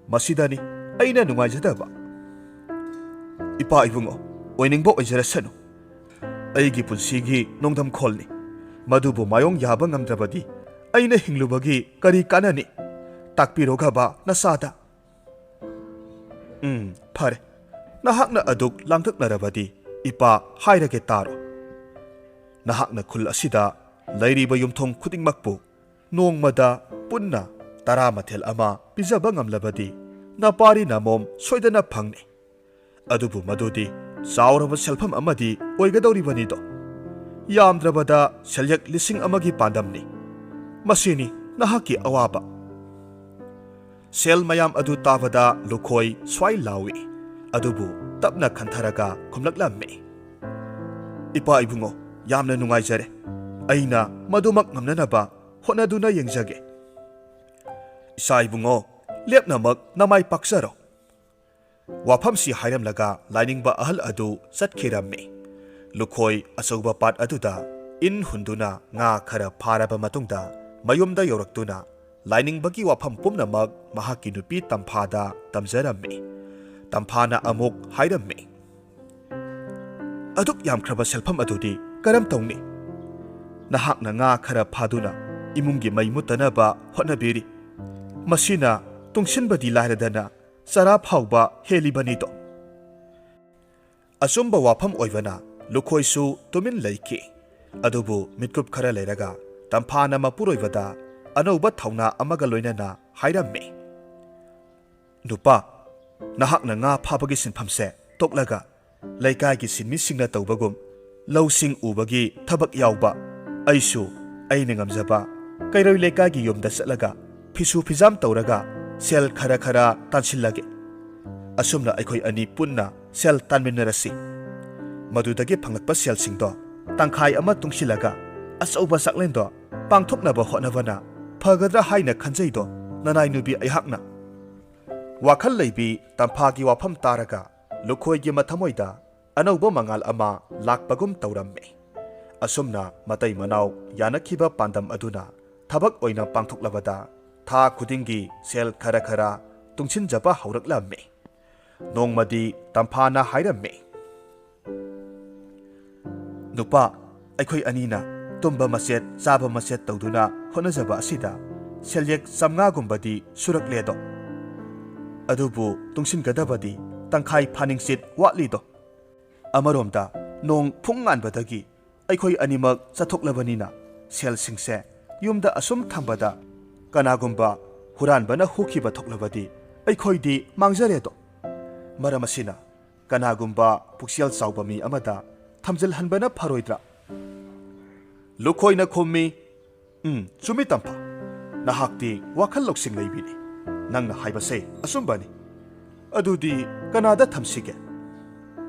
ꯃꯁꯤꯗꯅꯤ ꯑꯩꯅ ꯅꯨꯡꯉꯥꯏꯖꯗꯕ꯫" "ꯏꯄꯥ ꯏꯕꯨꯡꯉꯣ, ꯑꯣꯏꯅꯤꯡꯕ ꯑꯣꯏꯖꯔꯁꯅꯨ꯫ ꯑꯩꯒꯤ ꯄꯨꯟꯁꯤꯒꯤ ꯅꯣꯡꯗꯝꯈꯣꯜꯅꯤ꯫ ꯃꯗꯨꯕꯨ ꯃꯥꯌꯣꯡ ꯌꯥꯕ ꯉꯝꯗ꯭ꯔꯕꯗꯤ ꯑꯩꯅ ꯍꯤꯡꯂꯨꯕꯒꯤ ꯀꯔꯤ ꯀꯥꯟꯅꯅꯤ? ꯇꯥꯛꯄꯤꯔꯣ ꯒꯕꯥ ꯅꯆꯥꯗ꯫" "ꯎꯝ, ꯐꯔꯦ꯫ ꯅꯍꯥꯛꯅ ꯑꯗꯨꯛ ꯂꯥꯡꯇꯛꯅꯔꯕꯗꯤ ꯏꯄꯥ ꯍꯥꯏꯔꯒꯦ ꯇꯥꯔꯣ꯫ ꯅꯍꯥꯛꯅ ꯈꯨꯜ ꯑꯁꯤꯗ ꯂꯩꯔꯤꯕ ꯌꯨꯝꯊꯣꯡ ꯈꯨꯗꯤꯡꯃꯛꯄꯨ ꯅꯣꯡꯃꯗ ꯄꯨꯟꯅ ꯇꯔꯥ ꯃꯊꯦꯜ ꯑꯃ ꯄꯤꯖꯕ ꯉꯝꯂꯕꯗꯤ ꯅꯄꯥꯔꯤ ꯅꯃꯣꯝ ꯁꯣꯏꯗꯅ ꯐꯪꯅꯤ꯫ ꯑꯗꯨꯕꯨ ꯃꯗꯨꯗꯤ ꯆꯥꯎꯔꯕ ꯁꯦꯜꯐꯝ ꯑꯃꯗꯤ ꯑꯣꯏꯒꯗꯧꯔꯤꯕꯅꯤꯗꯣ꯫ ꯌꯥꯝꯗ꯭ꯔꯕꯗ ꯁꯦꯜꯌꯦꯛ ꯂꯤꯁꯤꯡ ꯑꯃꯒꯤ ꯄꯥꯟꯗꯝꯅꯤ꯫ ꯃꯁꯤꯅꯤ ꯅꯍꯥꯛꯀꯤ ꯑꯋꯥꯕ꯫ ꯁꯦꯜ ꯃꯌꯥꯝ ꯑꯗꯨ ꯇꯥꯕꯗ ꯂꯨꯈꯣꯏ ꯁ꯭ꯋꯥꯏ ꯂꯥꯎꯏ꯫ ꯑꯗꯨꯕꯨ ꯇꯞꯅ ꯈꯟꯊꯔꯒ ꯈꯨꯝꯂꯛꯂꯝꯃꯤ, "ꯏꯄꯥ ꯏꯕꯨꯡꯉꯣ, ꯌꯥꯝꯅ ꯅꯨꯡꯉꯥꯏꯖꯔꯦ꯫ ꯑꯩꯅ ꯃꯗꯨꯃꯛ ꯉꯝꯅꯅꯕ ꯍꯣꯠꯅꯗꯨꯅ ꯌꯦꯡꯖꯒꯦ꯫" "ꯏꯆꯥ ꯏꯕꯨꯡꯉꯣ, ꯂꯦꯞꯅꯃꯛ ꯅꯃꯥꯏ ꯄꯥꯛꯆꯔꯣ꯫" ꯋꯥꯐꯝꯁꯤ ꯍꯥꯏꯔꯝꯂꯒ ꯂꯥꯏꯅꯤꯡꯕ ꯑꯍꯜ ꯑꯗꯨ ꯆꯠꯈꯤꯔꯝꯃꯤ꯫ ꯂꯨꯈꯣꯏ ꯑꯆꯧꯕ ꯄꯥꯠ ꯑꯗꯨꯗ ꯏꯟ ꯍꯨꯟꯗꯨꯅ ꯉꯥ ꯈꯔ ꯐꯥꯔꯕ ꯃꯇꯨꯡꯗ ꯃꯌꯨꯝꯗ ꯌꯧꯔꯛꯇꯨꯅ ꯂꯥꯏꯅꯤꯡꯕꯒꯤ ꯋꯥꯐꯝ ꯄꯨꯝꯅꯃꯛ ꯃꯍꯥꯛꯀꯤ ꯅꯨꯄꯤ ꯇꯝꯐꯥꯗ ꯇꯝꯖꯔꯝꯃꯤ꯫ ꯇꯝꯐꯥꯅ ꯑꯃꯨꯛ ꯍꯥꯏꯔꯝꯃꯤ, "ꯑꯗꯨꯛ ꯌꯥꯝꯈ꯭ꯔꯕ ꯁꯦꯜꯐꯝ ꯑꯗꯨꯗꯤ ꯀꯔꯝ ꯇꯧꯅꯤ? ꯅꯍꯥꯛꯅ ꯉꯥ ꯈꯔ ꯐꯥꯗꯨꯅ ꯏꯃꯨꯡꯒꯤ ꯃꯩ ꯃꯨꯠꯇꯅꯕ ꯍꯣꯠꯅꯕꯤꯔꯤ꯫ ꯃꯁꯤꯅ ꯇꯨꯡꯁꯤꯟꯕꯗꯤ ꯂꯥꯏꯔꯗꯅ ꯆꯔꯥ ꯐꯥꯎꯕ ꯍꯦꯜꯂꯤꯕꯅꯤꯗꯣ꯫" ꯑꯆꯨꯝꯕ ꯋꯥꯐꯝ ꯑꯣꯏꯕꯅ ꯂꯨꯈꯣꯏꯁꯨ ꯇꯨꯃꯤꯟ ꯂꯩꯈꯤ꯫ ꯑꯗꯨꯕꯨ ꯃꯤꯠꯀꯨꯞ ꯈꯔ ꯂꯩꯔꯒ ꯇꯝꯐꯥꯅ ꯃꯄꯨꯔꯣꯏꯕꯗ ꯑꯅꯧꯕ ꯊꯧꯅꯥ ꯑꯃꯒ ꯂꯣꯏꯅꯅ ꯍꯥꯏꯔꯝꯃꯤ, "ꯅꯨꯄꯥ, ꯅꯍꯥꯛꯅ ꯉꯥ ꯐꯥꯕꯒꯤ ꯁꯤꯟꯐꯝꯁꯦ ꯇꯣꯛꯂꯒ ꯂꯩꯀꯥꯏꯒꯤ ꯁꯤꯟꯃꯤꯁꯤꯡꯅ ꯇꯧꯕꯒꯨꯝ ꯂꯧꯁꯤꯡ ꯎꯕꯒꯤ ꯊꯕꯛ ꯌꯥꯎꯕ, ꯑꯩꯁꯨ ꯑꯩꯅ ꯉꯝꯖꯕ ꯀꯩꯔꯣꯏ ꯂꯩꯀꯥꯏꯒꯤ ꯌꯨꯝꯗ ꯆꯠꯂꯒ ꯐꯤꯁꯨ ꯐꯤꯖꯥꯝ ꯇꯧꯔꯒ ꯁꯦꯜ ꯈꯔ ꯈꯔ ꯇꯥꯟꯁꯤꯜꯂꯒꯦ꯫ ꯑꯁꯨꯝꯅ ꯑꯩꯈꯣꯏ ꯑꯅꯤ ꯄꯨꯟꯅ ꯁꯦꯜ ꯇꯥꯟꯃꯤꯟꯅꯔꯁꯤ꯫ ꯃꯗꯨꯗꯒꯤ ꯐꯪꯂꯛꯄ ꯁꯦꯜꯁꯤꯡꯗꯣ ꯇꯪꯈꯥꯏ ꯑꯃ ꯇꯨꯡꯁꯤꯜꯂꯒ ꯑꯆꯧꯕ ꯆꯥꯛꯂꯦꯟꯗꯣ ꯄꯥꯡꯊꯣꯛꯅꯕ ꯍꯣꯠꯅꯕꯅ ꯐꯒꯗ꯭ꯔꯥ ꯍꯥꯏꯅ ꯈꯟꯖꯩꯗꯣ ꯅꯅꯥꯏ ꯅꯨꯄꯤ ꯑꯩꯍꯥꯛꯅ꯫" ꯋꯥꯈꯜ ꯂꯩꯕꯤ ꯇꯝꯐꯥꯒꯤ ꯋꯥꯐꯝ ꯇꯥꯔꯒ ꯂꯨꯈꯣꯏꯒꯤ ꯃꯊꯃꯣꯏꯗ ꯑꯅꯧꯕ ꯃꯉꯥꯜ ꯑꯃ ꯂꯥꯛꯄꯒꯨꯝ ꯇꯧꯔꯝꯃꯤ꯫ ꯑꯁꯨꯝꯅ ꯃꯇꯩ ꯃꯅꯥꯎ ꯌꯥꯅꯈꯤꯕ ꯄꯥꯟꯗꯝ ꯑꯗꯨꯅ ꯊꯕꯛ ꯑꯣꯏꯅ ꯄꯥꯡꯊꯣꯛꯂꯕꯗ ꯊꯥ ꯈꯨꯗꯤꯡꯒꯤ ꯁꯦꯜ ꯈꯔ ꯈꯔ ꯇꯨꯡꯁꯤꯟꯖꯕ ꯍꯧꯔꯛꯂꯝꯃꯤ꯫ ꯅꯣꯡꯃꯗꯤ ꯇꯝꯐꯥꯅ ꯍꯥꯏꯔꯝꯃꯤ, "ꯅꯨꯄꯥ, ꯑꯩꯈꯣꯏ ꯑꯅꯤꯅ ꯇꯨꯝꯕ ꯃꯆꯦꯠ, ꯆꯥꯕ ꯃꯆꯦꯠ ꯇꯧꯗꯨꯅ ꯍꯣꯠꯅꯖꯕ ꯑꯁꯤꯗ ꯁꯦꯜꯌꯦꯛ ꯆꯥꯝꯃꯉꯥꯒꯨꯝꯕꯗꯤ ꯁꯨꯔꯛꯂꯦꯗꯣ꯫ ꯑꯗꯨꯕꯨ ꯇꯨꯡꯁꯤꯟꯒꯗꯕꯗꯤ ꯇꯪꯈꯥꯏ ꯐꯥꯅꯤꯡꯆꯤꯠ ꯋꯥꯠꯂꯤꯗꯣ꯫ ꯑꯃꯔꯣꯝꯗ ꯅꯣꯡ ꯐꯨꯡ ꯉꯥꯟꯕꯗꯒꯤ ꯑꯩꯈꯣꯏ ꯑꯅꯤꯃꯛ ꯆꯠꯊꯣꯛꯂꯕꯅꯤꯅ ꯁꯦꯜꯁꯤꯡꯁꯦ ꯌꯨꯝꯗ ꯑꯁꯨꯝ ꯊꯝꯕꯗ ꯀꯅꯥꯒꯨꯝꯕ ꯍꯨꯔꯥꯟꯕꯅ ꯍꯨꯈꯤꯕ ꯊꯣꯛꯂꯕꯗꯤ ꯑꯩꯈꯣꯏꯗꯤ ꯃꯥꯡꯖꯔꯦꯗꯣ꯫ ꯃꯔꯝ ꯑꯁꯤꯅ ꯀꯅꯥꯒꯨꯝꯕ ꯄꯨꯛꯆꯦꯜ ꯆꯥꯎꯕ ꯃꯤ ꯑꯃꯗ ꯊꯝꯖꯤꯜꯍꯟꯕꯅ ꯐꯔꯣꯏꯗ꯭ꯔꯥ? ꯂꯨꯈꯣꯏꯅ ꯈꯨꯝꯃꯤ, "ꯎꯝ, ꯆꯨꯝꯃꯤ ꯇꯝꯐꯥ꯫ ꯅꯍꯥꯛꯇꯤ ꯋꯥꯈꯜ ꯂꯧꯁꯤꯡ ꯂꯩꯕꯤꯅꯤ꯫ ꯅꯪꯅ ꯍꯥꯏꯕꯁꯦ ꯑꯆꯨꯝꯕꯅꯤ꯫ ꯑꯗꯨꯗꯤ ꯀꯅꯥꯗ ꯊꯝꯁꯤꯒꯦ?"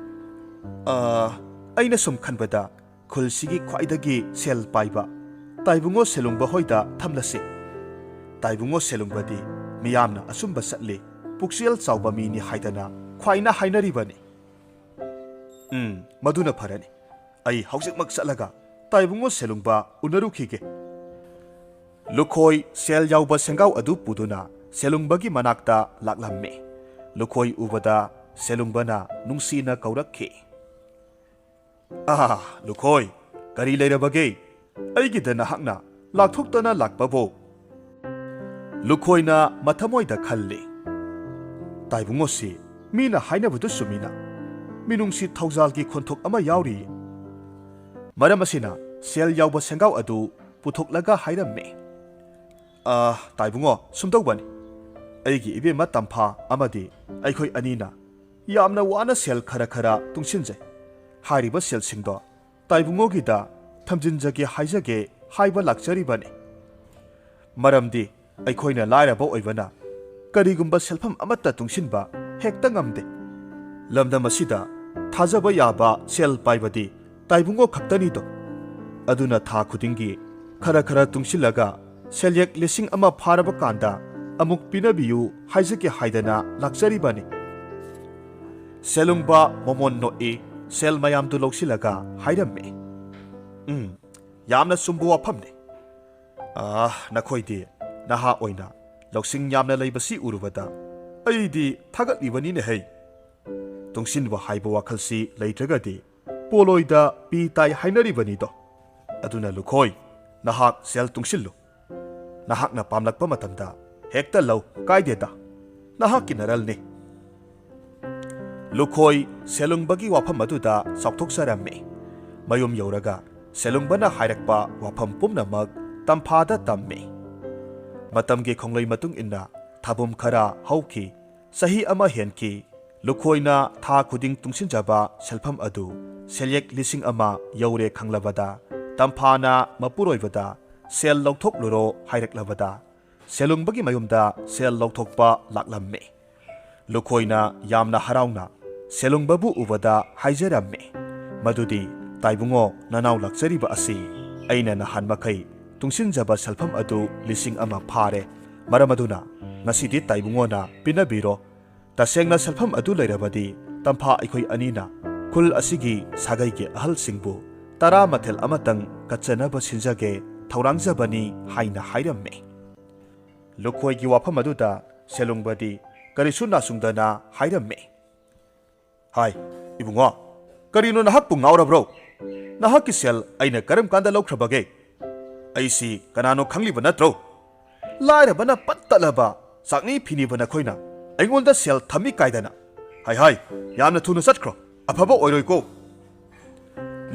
"ꯑ, ꯑꯩꯅ ꯁꯨꯝ ꯈꯟꯕꯗ ꯈꯨꯜꯁꯤꯒꯤ ꯈ꯭ꯋꯥꯏꯗꯒꯤ ꯁꯦꯜ ꯄꯥꯏꯕ ꯇꯥꯏꯕꯨꯡꯉꯣ ꯁꯦꯂꯨꯡꯕ ꯍꯣꯏꯗ ꯊꯝꯂꯁꯤ꯫ ꯇꯥꯏꯕꯨꯡꯉꯣ ꯁꯦꯂꯨꯡꯕꯗꯤ ꯃꯤꯌꯥꯝꯅ ꯑꯆꯨꯝꯕ ꯆꯠꯂꯤ, ꯄꯨꯛꯆꯦꯜ ꯆꯥꯎꯕ ꯃꯤꯅꯤ ꯍꯥꯏꯗꯅ ꯈ꯭ꯋꯥꯏꯅ ꯍꯥꯏꯅꯔꯤꯕꯅꯤ꯫" "ꯎꯝ, ꯃꯗꯨꯅ ꯐꯔꯅꯤ꯫ ꯑꯩ ꯍꯧꯖꯤꯛꯃꯛ ꯆꯠꯂꯒ ꯇꯥꯏꯕꯨꯡꯉꯣ ꯁꯦꯂꯨꯡꯕ ꯎꯅꯔꯨꯈꯤꯒꯦ꯫" ꯂꯨꯈꯣꯏ ꯁꯦꯜ ꯌꯥꯎꯕ ꯁꯦꯡꯒꯥꯎ ꯑꯗꯨ ꯄꯨꯗꯨꯅ ꯁꯦꯂꯨꯡꯕꯒꯤ ꯃꯅꯥꯛꯇ ꯂꯥꯛꯂꯝꯃꯤ꯫ ꯂꯨꯈꯣꯏ ꯎꯕꯗ ꯁꯦꯂꯨꯡꯕꯅ ꯅꯨꯡꯁꯤꯅ ꯀꯧꯔꯛꯈꯤ꯫ "ꯑꯥ, ꯂꯨꯈꯣꯏ, ꯀꯔꯤ ꯂꯩꯔꯕꯒꯦ? ꯑꯩꯒꯤꯗ ꯅꯍꯥꯛꯅ ꯂꯥꯛꯊꯣꯛꯇꯅ ꯂꯥꯛꯄꯕꯨ?" ꯂꯨꯈꯣꯏꯅ ꯃꯊꯃꯣꯏꯗ ꯈꯜꯂꯤ, "ꯇꯥꯏꯕꯨꯡꯉꯣꯁꯤ ꯃꯤꯅ ꯍꯥꯏꯅꯕꯗꯨ ꯆꯨꯝꯃꯤꯅ, ꯃꯤꯅꯨꯡꯁꯤ ꯊꯧꯖꯥꯜꯒꯤ ꯈꯣꯟꯊꯣꯛ ꯑꯃ ꯌꯥꯎꯔꯤ꯫" ꯃꯔꯝ ꯑꯁꯤꯅ ꯁꯦꯜ ꯌꯥꯎꯕ ꯁꯦꯡꯒꯥꯎ ꯑꯗꯨ ꯄꯨꯊꯣꯛꯂꯒ ꯍꯥꯏꯔꯝꯃꯤ꯫ "ꯑ, ꯇꯥꯏꯕꯨꯡꯉꯣ, ꯁꯨꯝꯗꯧꯕꯅꯤ꯫ ꯑꯩꯒꯤ ꯏꯕꯦꯝꯃ ꯇꯝꯐꯥ ꯑꯃꯗꯤ ꯑꯩꯈꯣꯏ ꯑꯅꯤꯅ ꯌꯥꯝꯅ ꯋꯥꯅ ꯁꯦꯜ ꯈꯔ ꯈꯔ ꯇꯨꯡꯁꯤꯟꯖꯩ꯫ ꯍꯥꯏꯔꯤꯕ ꯁꯦꯜꯁꯤꯡꯗꯣ ꯇꯥꯏꯕꯨꯡꯉꯣꯒꯤꯗ ꯊꯝꯖꯤꯟꯖꯒꯦ ꯍꯥꯏꯖꯒꯦ ꯍꯥꯏꯕ ꯂꯥꯛꯆꯔꯤꯕꯅꯤ꯫ ꯃꯔꯝꯗꯤ ꯑꯩꯈꯣꯏꯅ ꯂꯥꯏꯔꯕ ꯑꯣꯏꯕꯅ ꯀꯔꯤꯒꯨꯝꯕ ꯁꯦꯜꯐꯝ ꯑꯃꯠꯇ ꯇꯨꯡꯁꯤꯟꯕ ꯍꯦꯛꯇ ꯉꯝꯗꯦ꯫ ꯂꯝꯗꯝ ꯑꯁꯤꯗ ꯊꯥꯖꯕ ꯌꯥꯕ ꯁꯦꯜ ꯄꯥꯏꯕꯗꯤ ꯇꯥꯏꯕꯨꯡꯉꯣ ꯈꯛꯇꯅꯤꯗꯣ꯫ ꯑꯗꯨꯅ ꯊꯥ ꯈꯨꯗꯤꯡꯒꯤ ꯈꯔ ꯈꯔ ꯇꯨꯡꯁꯤꯜꯂꯒ ꯁꯦꯜꯌꯦꯛ ꯂꯤꯁꯤꯡ ꯑꯃ ꯐꯥꯔꯕ ꯀꯥꯟꯗ ꯑꯃꯨꯛ ꯄꯤꯅꯕꯤꯌꯨ ꯍꯥꯏꯖꯒꯦ ꯍꯥꯏꯗꯅ ꯂꯥꯛꯆꯔꯤꯕꯅꯤ꯫" ꯁꯦꯂꯨꯡꯕ ꯃꯣꯃꯣꯟ ꯅꯣꯛꯏ, ꯁꯦꯜ ꯃꯌꯥꯝꯗꯨ ꯂꯧꯁꯤꯜꯂꯒ ꯍꯥꯏꯔꯝꯃꯤ꯫ "ꯎꯝ, ꯌꯥꯝꯅ ꯆꯨꯝꯕ ꯋꯥꯐꯝꯅꯤ꯫ ꯑꯥ, ꯅꯈꯣꯏꯗꯤ ꯅꯍꯥ ꯑꯣꯏꯅ ꯂꯧꯁꯤꯡ ꯌꯥꯝꯅ ꯂꯩꯕꯁꯤ ꯎꯔꯨꯕꯗ ꯑꯩꯗꯤ ꯊꯥꯒꯠꯂꯤꯕꯅꯤꯅꯦ ꯍꯩ꯫ ꯇꯨꯡꯁꯤꯟꯕ ꯍꯥꯏꯕ ꯋꯥꯈꯜꯁꯤ ꯂꯩꯇ꯭ꯔꯒꯗꯤ ꯄꯣꯂꯣꯏꯗ ꯄꯤ ꯇꯥꯏ ꯍꯥꯏꯅꯔꯤꯕꯅꯤꯗꯣ꯫ ꯑꯗꯨꯅ ꯂꯨꯈꯣꯏ, ꯅꯍꯥꯛ ꯁꯦꯜ ꯇꯨꯡꯁꯤꯜꯂꯨ꯫ ꯅꯍꯥꯛꯅ ꯄꯥꯝꯂꯛꯄ ꯃꯇꯝꯗ ꯍꯦꯛꯇ ꯂꯧ, ꯀꯥꯏꯗꯦꯗ꯫ ꯅꯍꯥꯛꯀꯤ ꯅꯔꯜꯅꯤ꯫" ꯂꯨꯈꯣꯏ ꯁꯦꯂꯨꯡꯕꯒꯤ ꯋꯥꯐꯝ ꯑꯗꯨꯗ ꯆꯥꯎꯊꯣꯛꯆꯔꯝꯃꯤ꯫ ꯃꯌꯨꯝ ꯌꯧꯔꯒ ꯁꯦꯂꯨꯡꯕꯅ ꯍꯥꯏꯔꯛꯄ ꯋꯥꯐꯝ ꯄꯨꯝꯅꯃꯛ ꯇꯝꯐꯥꯗ ꯇꯝꯃꯤ꯫ ꯃꯇꯝꯒꯤ ꯈꯣꯡꯂꯩ ꯃꯇꯨꯡ ꯏꯟꯅ ꯊꯥꯕꯨꯝ ꯈꯔ ꯍꯧꯈꯤ꯫ ꯆꯍꯤ ꯑꯃ ꯍꯦꯟꯈꯤ꯫ ꯂꯨꯈꯣꯏꯅ ꯊꯥ ꯈꯨꯗꯤꯡ ꯇꯨꯡꯁꯤꯟꯖꯕ ꯁꯦꯜꯐꯝ ꯑꯗꯨ ꯁꯦꯜꯌꯦꯛ ꯂꯤꯁꯤꯡ ꯑꯃ ꯌꯧꯔꯦ ꯈꯪꯂꯕꯗ, ꯇꯝꯐꯥꯅ ꯃꯄꯨꯔꯣꯏꯕꯗ ꯁꯦꯜ ꯂꯧꯊꯣꯛꯂꯨꯔꯣ ꯍꯥꯏꯔꯛꯂꯕꯗ, ꯁꯦꯂꯨꯡꯕꯒꯤ ꯃꯌꯨꯝꯗ ꯁꯦꯜ ꯂꯧꯊꯣꯛꯄ ꯂꯥꯛꯂꯝꯃꯤ꯫ ꯂꯨꯈꯣꯏꯅ ꯌꯥꯝꯅ ꯍꯔꯥꯎꯅ ꯁꯦꯂꯨꯡꯕꯕꯨ ꯎꯕꯗ ꯍꯥꯏꯖꯔꯝꯃꯤ, ꯃꯗꯨꯗꯤ, "ꯇꯥꯏꯕꯨꯡꯉꯣ, ꯅꯅꯥꯎ ꯂꯥꯛꯆꯔꯤꯕ ꯑꯁꯤ ꯑꯩꯅ ꯅꯍꯥꯟ ꯃꯈꯩ ꯇꯨꯡꯁꯤꯟꯖꯕ ꯁꯦꯜꯐꯝ ꯑꯗꯨ ꯂꯤꯁꯤꯡ ꯑꯃ ꯐꯥꯔꯦ꯫ ꯃꯔꯝ ꯑꯗꯨꯅ ꯉꯁꯤꯗꯤ ꯇꯥꯏꯕꯨꯡꯉꯣꯅ ꯄꯤꯅꯕꯤꯔꯣ꯫ ꯇꯁꯦꯡꯅ ꯁꯦꯜꯐꯝ ꯑꯗꯨ ꯂꯩꯔꯕꯗꯤ ꯇꯝꯐꯥ ꯑꯩꯈꯣꯏ ꯑꯅꯤꯅ ꯈꯨꯜ ꯑꯁꯤꯒꯤ ꯁꯥꯒꯩꯒꯤ ꯑꯍꯜꯁꯤꯡꯕꯨ ꯇꯔꯥ ꯃꯊꯦꯜ ꯑꯃꯇꯪ ꯀꯠꯆꯅꯕ ꯁꯤꯟꯖꯒꯦ ꯊꯧꯔꯥꯡꯖꯕꯅꯤ" ꯍꯥꯏꯅ ꯍꯥꯏꯔꯝꯃꯤ꯫ ꯂꯨꯈꯣꯏꯒꯤ ꯋꯥꯐꯝ ꯑꯗꯨꯗ ꯁꯦꯂꯨꯡꯕꯗꯤ ꯀꯔꯤꯁꯨ ꯅꯥꯁꯨꯡꯗꯅ ꯍꯥꯏꯔꯝꯃꯤ, "ꯍꯥꯏ, ꯏꯕꯨꯡꯉꯣ, ꯀꯔꯤꯅꯣ ꯅꯍꯥꯛꯄꯨ ꯉꯥꯎꯔꯕ꯭ꯔꯣ? ꯅꯍꯥꯛꯀꯤ ꯁꯦꯜ ꯑꯩꯅ ꯀꯔꯝ ꯀꯥꯟꯗ ꯂꯧꯈ꯭ꯔꯕꯒꯦ? ꯑꯩꯁꯤ ꯀꯅꯥꯅꯣ ꯈꯪꯂꯤꯕ ꯅꯠꯇ꯭ꯔꯣ? ꯂꯥꯏꯔꯕꯅ ꯄꯠ ꯇꯠꯂꯕ ꯆꯥꯛꯅꯤ ꯐꯤꯅꯤꯕ ꯅꯈꯣꯏꯅ ꯑꯩꯉꯣꯟꯗ ꯁꯦꯜ ꯊꯝꯃꯤ ꯀꯥꯏꯗꯅ꯫ ꯍꯥꯏ ꯍꯥꯏ, ꯌꯥꯝꯅ ꯊꯨꯅ ꯆꯠꯈ꯭ꯔꯣ, ꯑꯐꯕ ꯑꯣꯏꯔꯣꯏꯀꯣ"꯫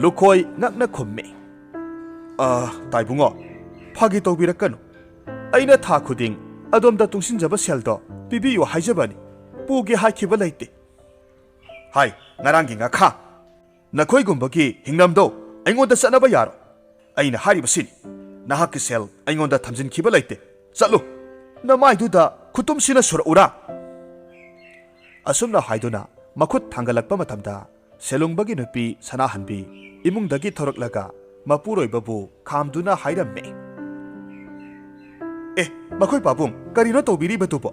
ꯂꯨꯈꯣꯏ ꯉꯛꯅ ꯈꯨꯝꯃꯤ, "ꯑ, ꯇꯥꯏꯕꯨꯡꯉꯣ, ꯐꯥꯒꯤ ꯇꯧꯕꯤꯔꯛꯀꯅꯨ꯫ ꯑꯩꯅ ꯊꯥ ꯈꯨꯗꯤꯡ ꯑꯗꯣꯝꯗ ꯇꯨꯡꯁꯤꯟꯖꯕ ꯁꯦꯜꯗꯣ ꯄꯤꯕꯤꯌꯨ ꯍꯥꯏꯖꯕꯅꯤ꯫ ꯄꯨꯒꯦ ꯍꯥꯏꯈꯤꯕ ꯂꯩꯇꯦ"꯫ ꯍꯥꯏ, ꯉꯔꯥꯡꯒꯤ ꯉꯥꯈꯥ, ꯅꯈꯣꯏꯒꯨꯝꯕꯒꯤ ꯍꯤꯡꯅꯝꯗꯣ ꯑꯩꯉꯣꯟꯗ ꯆꯠꯅꯕ ꯌꯥꯔꯣꯏ꯫ ꯑꯩꯅ ꯍꯥꯏꯔꯤꯕꯁꯤꯅꯤ, ꯅꯍꯥꯛꯀꯤ ꯁꯦꯜ ꯑꯩꯉꯣꯟꯗ ꯊꯝꯖꯤꯟꯈꯤꯕ ꯂꯩꯇꯦ꯫ ꯆꯠꯂꯨ, ꯅꯃꯥꯏꯗꯨꯗ ꯈꯨꯇꯨꯝꯁꯤꯅ ꯁꯨꯔꯛꯎꯔꯥ? ꯑꯁꯨꯝꯅ ꯍꯥꯏꯗꯨꯅ ꯃꯈꯨꯠ ꯊꯥꯡꯒꯠꯂꯛꯄ ꯃꯇꯝꯗ, ꯁꯦꯂꯨꯡꯕꯒꯤ ꯅꯨꯄꯤ ꯁꯅꯥꯍꯟꯕꯤ ꯏꯃꯨꯡꯗꯒꯤ ꯊꯣꯔꯛꯂꯒ ꯃꯄꯨꯔꯣꯏꯕꯕꯨ ꯈꯥꯝꯗꯨꯅ ꯍꯥꯏꯔꯝꯃꯤ, "ꯑꯦ, ꯃꯈꯣꯏ ꯄꯥꯕꯨꯡ, ꯀꯔꯤꯅꯣ ꯇꯧꯕꯤꯔꯤꯕꯗꯨꯕꯣ?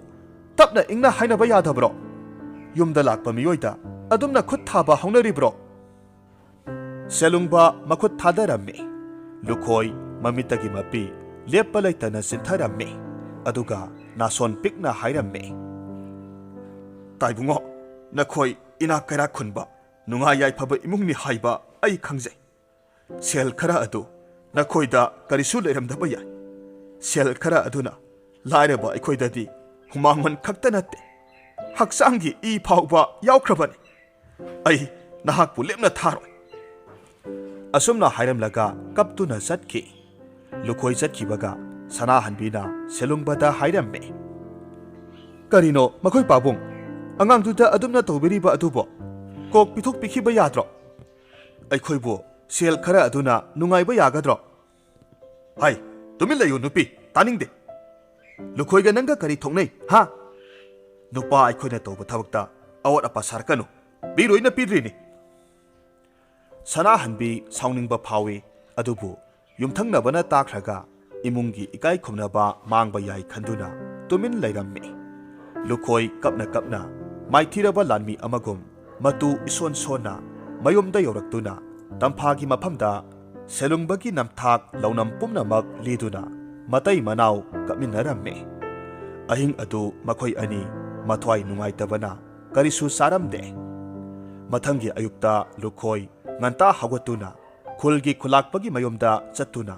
ꯇꯞꯅ ꯏꯪꯅ ꯍꯥꯏꯅꯕ ꯌꯥꯗꯕ꯭ꯔꯣ? ꯌꯨꯝꯗ ꯂꯥꯛꯄ ꯃꯤꯑꯣꯏꯗ ꯑꯗꯨꯝꯅ ꯈꯨꯠ ꯊꯥꯕ ꯍꯧꯅꯔꯤꯕ꯭ꯔꯣ?" ꯁꯦꯂꯨꯡꯕ ꯃꯈꯨꯠ ꯊꯥꯗꯔꯝꯃꯤ꯫ ꯂꯨꯈꯣꯏ ꯃꯃꯤꯠꯇꯒꯤ ꯃꯄꯤ ꯂꯦꯞꯄ ꯂꯩꯇꯅ ꯆꯤꯟꯊꯔꯝꯃꯤ꯫ ꯑꯗꯨꯒ ꯅꯥꯁꯣꯟ ꯄꯤꯛꯅ ꯍꯥꯏꯔꯝꯃꯤ, "ꯇꯥꯏꯕꯨꯡꯉꯣ, ꯅꯈꯣꯏ ꯏꯅꯥꯛ ꯀꯩꯔꯥꯛ ꯈꯨꯟꯕ, ꯅꯨꯡꯉꯥꯏ ꯌꯥꯏꯐꯕ ꯏꯃꯨꯡꯅꯤ ꯍꯥꯏꯕ ꯑꯩ ꯈꯪꯖꯩ꯫ ꯁꯦꯜ ꯈꯔ ꯑꯗꯨ ꯅꯈꯣꯏꯗ ꯀꯔꯤꯁꯨ ꯂꯩꯔꯝꯗꯕ ꯌꯥꯏ꯫ ꯁꯦꯜ ꯈꯔ ꯑꯗꯨꯅ ꯂꯥꯏꯔꯕ ꯑꯩꯈꯣꯏꯗꯗꯤ ꯍꯨꯃꯥꯡꯃꯟ ꯈꯛꯇ ꯅꯠꯇꯦ, ꯍꯛꯆꯥꯡꯒꯤ ꯏ ꯐꯥꯎꯕ ꯌꯥꯎꯈ꯭ꯔꯕꯅꯤ꯫ ꯑꯩ ꯅꯍꯥꯛꯄꯨ ꯂꯦꯝꯅ ꯊꯥꯔꯣꯏ"꯫ ꯑꯁꯨꯝꯅ ꯍꯥꯏꯔꯝꯂꯒ ꯀꯞꯇꯨꯅ ꯆꯠꯈꯤ꯫ ꯂꯨꯈꯣꯏ ꯆꯠꯈꯤꯕꯒ ꯁꯅꯥꯍꯟꯕꯤꯅ ꯁꯦꯂꯨꯡꯕꯗ ꯍꯥꯏꯔꯝꯃꯤ, "ꯀꯔꯤꯅꯣ ꯃꯈꯣꯏ ꯄꯥꯕꯨꯡ? ꯑꯉꯥꯡꯗꯨꯗ ꯑꯗꯨꯝꯅ ꯇꯧꯕꯤꯔꯤꯕ ꯑꯗꯨꯕꯨ? ꯀꯣꯛ ꯄꯤꯊꯣꯛꯄꯤꯈꯤꯕ ꯌꯥꯗ꯭ꯔꯣ? ꯑꯩꯈꯣꯏꯕꯨ ꯁꯦꯜ ꯈꯔ ꯑꯗꯨꯅ ꯅꯨꯡꯉꯥꯏꯕ ꯌꯥꯒꯗ꯭ꯔꯣ?" "ꯍꯥꯏ, ꯇꯨꯃꯤꯟ ꯂꯩꯌꯨ ꯅꯨꯄꯤ, ꯇꯥꯅꯤꯡꯗꯦ꯫ ꯂꯨꯈꯣꯏꯒ ꯅꯪꯒ ꯀꯔꯤ ꯊꯣꯛꯅꯩ, ꯍꯥ? ꯅꯨꯄꯥ ꯑꯩꯈꯣꯏꯅ ꯇꯧꯕ ꯊꯕꯛꯇ ꯑꯋꯥꯠ ꯑꯄꯥ ꯁꯥꯔꯛꯀꯅꯨ, ꯄꯤꯔꯣꯏꯅ ꯄꯤꯗ꯭ꯔꯤꯅꯤ꯫" ꯁꯅꯥꯍꯟꯕꯤ ꯁꯥꯎꯅꯤꯡꯕ ꯐꯥꯎꯏ, ꯑꯗꯨꯕꯨ ꯌꯨꯝꯊꯪꯅꯕꯅ ꯇꯥꯈ꯭ꯔꯒ ꯏꯃꯨꯡꯒꯤ ꯏꯀꯥꯏ ꯈꯨꯝꯅꯕ ꯃꯥꯡꯕ ꯌꯥꯏ ꯈꯟꯗꯨꯅ ꯇꯨꯃꯤꯟ ꯂꯩꯔꯝꯃꯤ꯫ ꯂꯨꯈꯣꯏ ꯀꯞꯅ ꯀꯞꯅ ꯃꯥꯏꯊꯤꯔꯕ ꯂꯥꯟꯃꯤ ꯑꯃꯒꯨꯝ ꯃꯇꯨ ꯏꯁꯣꯟ ꯁꯣꯟꯅ ꯃꯌꯨꯝꯗ ꯌꯧꯔꯛꯇꯨꯅ ꯇꯝꯐꯥꯒꯤ ꯃꯐꯝꯗ ꯁꯦꯂꯨꯡꯕꯒꯤ ꯅꯝꯊꯥꯛ ꯂꯧꯅꯝ ꯄꯨꯝꯅꯃꯛ ꯂꯤꯗꯨꯅ ꯃꯇꯩ ꯃꯅꯥꯎ ꯀꯞꯃꯤꯟꯅꯔꯝꯃꯤ꯫ ꯑꯍꯤꯡ ꯑꯗꯨ ꯃꯈꯣꯏ ꯑꯅꯤ ꯃꯊ꯭ꯋꯥꯏ ꯅꯨꯡꯉꯥꯏꯇꯕꯅ ꯀꯔꯤꯁꯨ ꯆꯥꯔꯝꯗꯦ꯫ ꯃꯊꯪꯒꯤ ꯑꯌꯨꯛꯇ ꯂꯨꯈꯣꯏ ꯉꯟꯇꯥ ꯍꯧꯒꯠꯇꯨꯅ ꯈꯨꯜꯒꯤ ꯈꯨꯂꯥꯛꯄꯒꯤ ꯃꯌꯨꯝꯗ ꯆꯠꯇꯨꯅ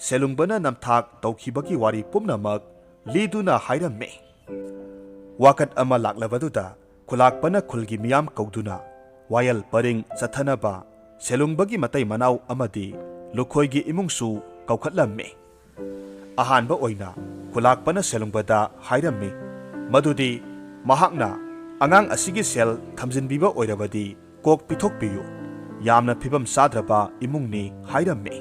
ꯁꯦꯂꯨꯡꯕꯅ ꯅꯝꯊꯥꯛ ꯇꯧꯈꯤꯕꯒꯤ ꯋꯥꯔꯤ ꯄꯨꯝꯅꯃꯛ ꯂꯤꯗꯨꯅ ꯍꯥꯏꯔꯝꯃꯤ꯫ ꯋꯥꯀꯠ ꯑꯃ ꯂꯥꯛꯂꯕꯗꯨꯗ ꯈꯨꯂꯥꯛꯄꯅ ꯈꯨꯜꯒꯤ ꯃꯤꯌꯥꯝ ꯀꯧꯗꯨꯅ ꯋꯥꯌꯦꯜ ꯄꯔꯤꯡ ꯆꯠꯊꯅꯕ ꯁꯦꯂꯨꯡꯕꯒꯤ ꯃꯇꯩ ꯃꯅꯥꯎ ꯑꯃꯗꯤ ꯂꯨꯈꯣꯏꯒꯤ ꯏꯃꯨꯡꯁꯨ ꯀꯧꯈꯠꯂꯝꯃꯤ꯫ ꯑꯍꯥꯟꯕ ꯑꯣꯏꯅ ꯈꯨꯂꯥꯛꯄꯅ ꯁꯦꯂꯨꯡꯕꯗ ꯍꯥꯏꯔꯝꯃꯤ ꯃꯗꯨꯗꯤ ꯃꯍꯥꯛꯅ ꯑꯉꯥꯡ ꯑꯁꯤꯒꯤ ꯁꯦꯜ ꯊꯝꯖꯤꯟꯕꯤꯕ ꯑꯣꯏꯔꯕꯗꯤ ꯀꯣꯛ ꯄꯤꯊꯣꯛꯄꯤꯌꯨ, ꯌꯥꯝꯅ ꯐꯤꯕꯝ ꯆꯥꯗ꯭ꯔꯕ ꯏꯃꯨꯡꯅꯤ ꯍꯥꯏꯔꯝꯃꯤ꯫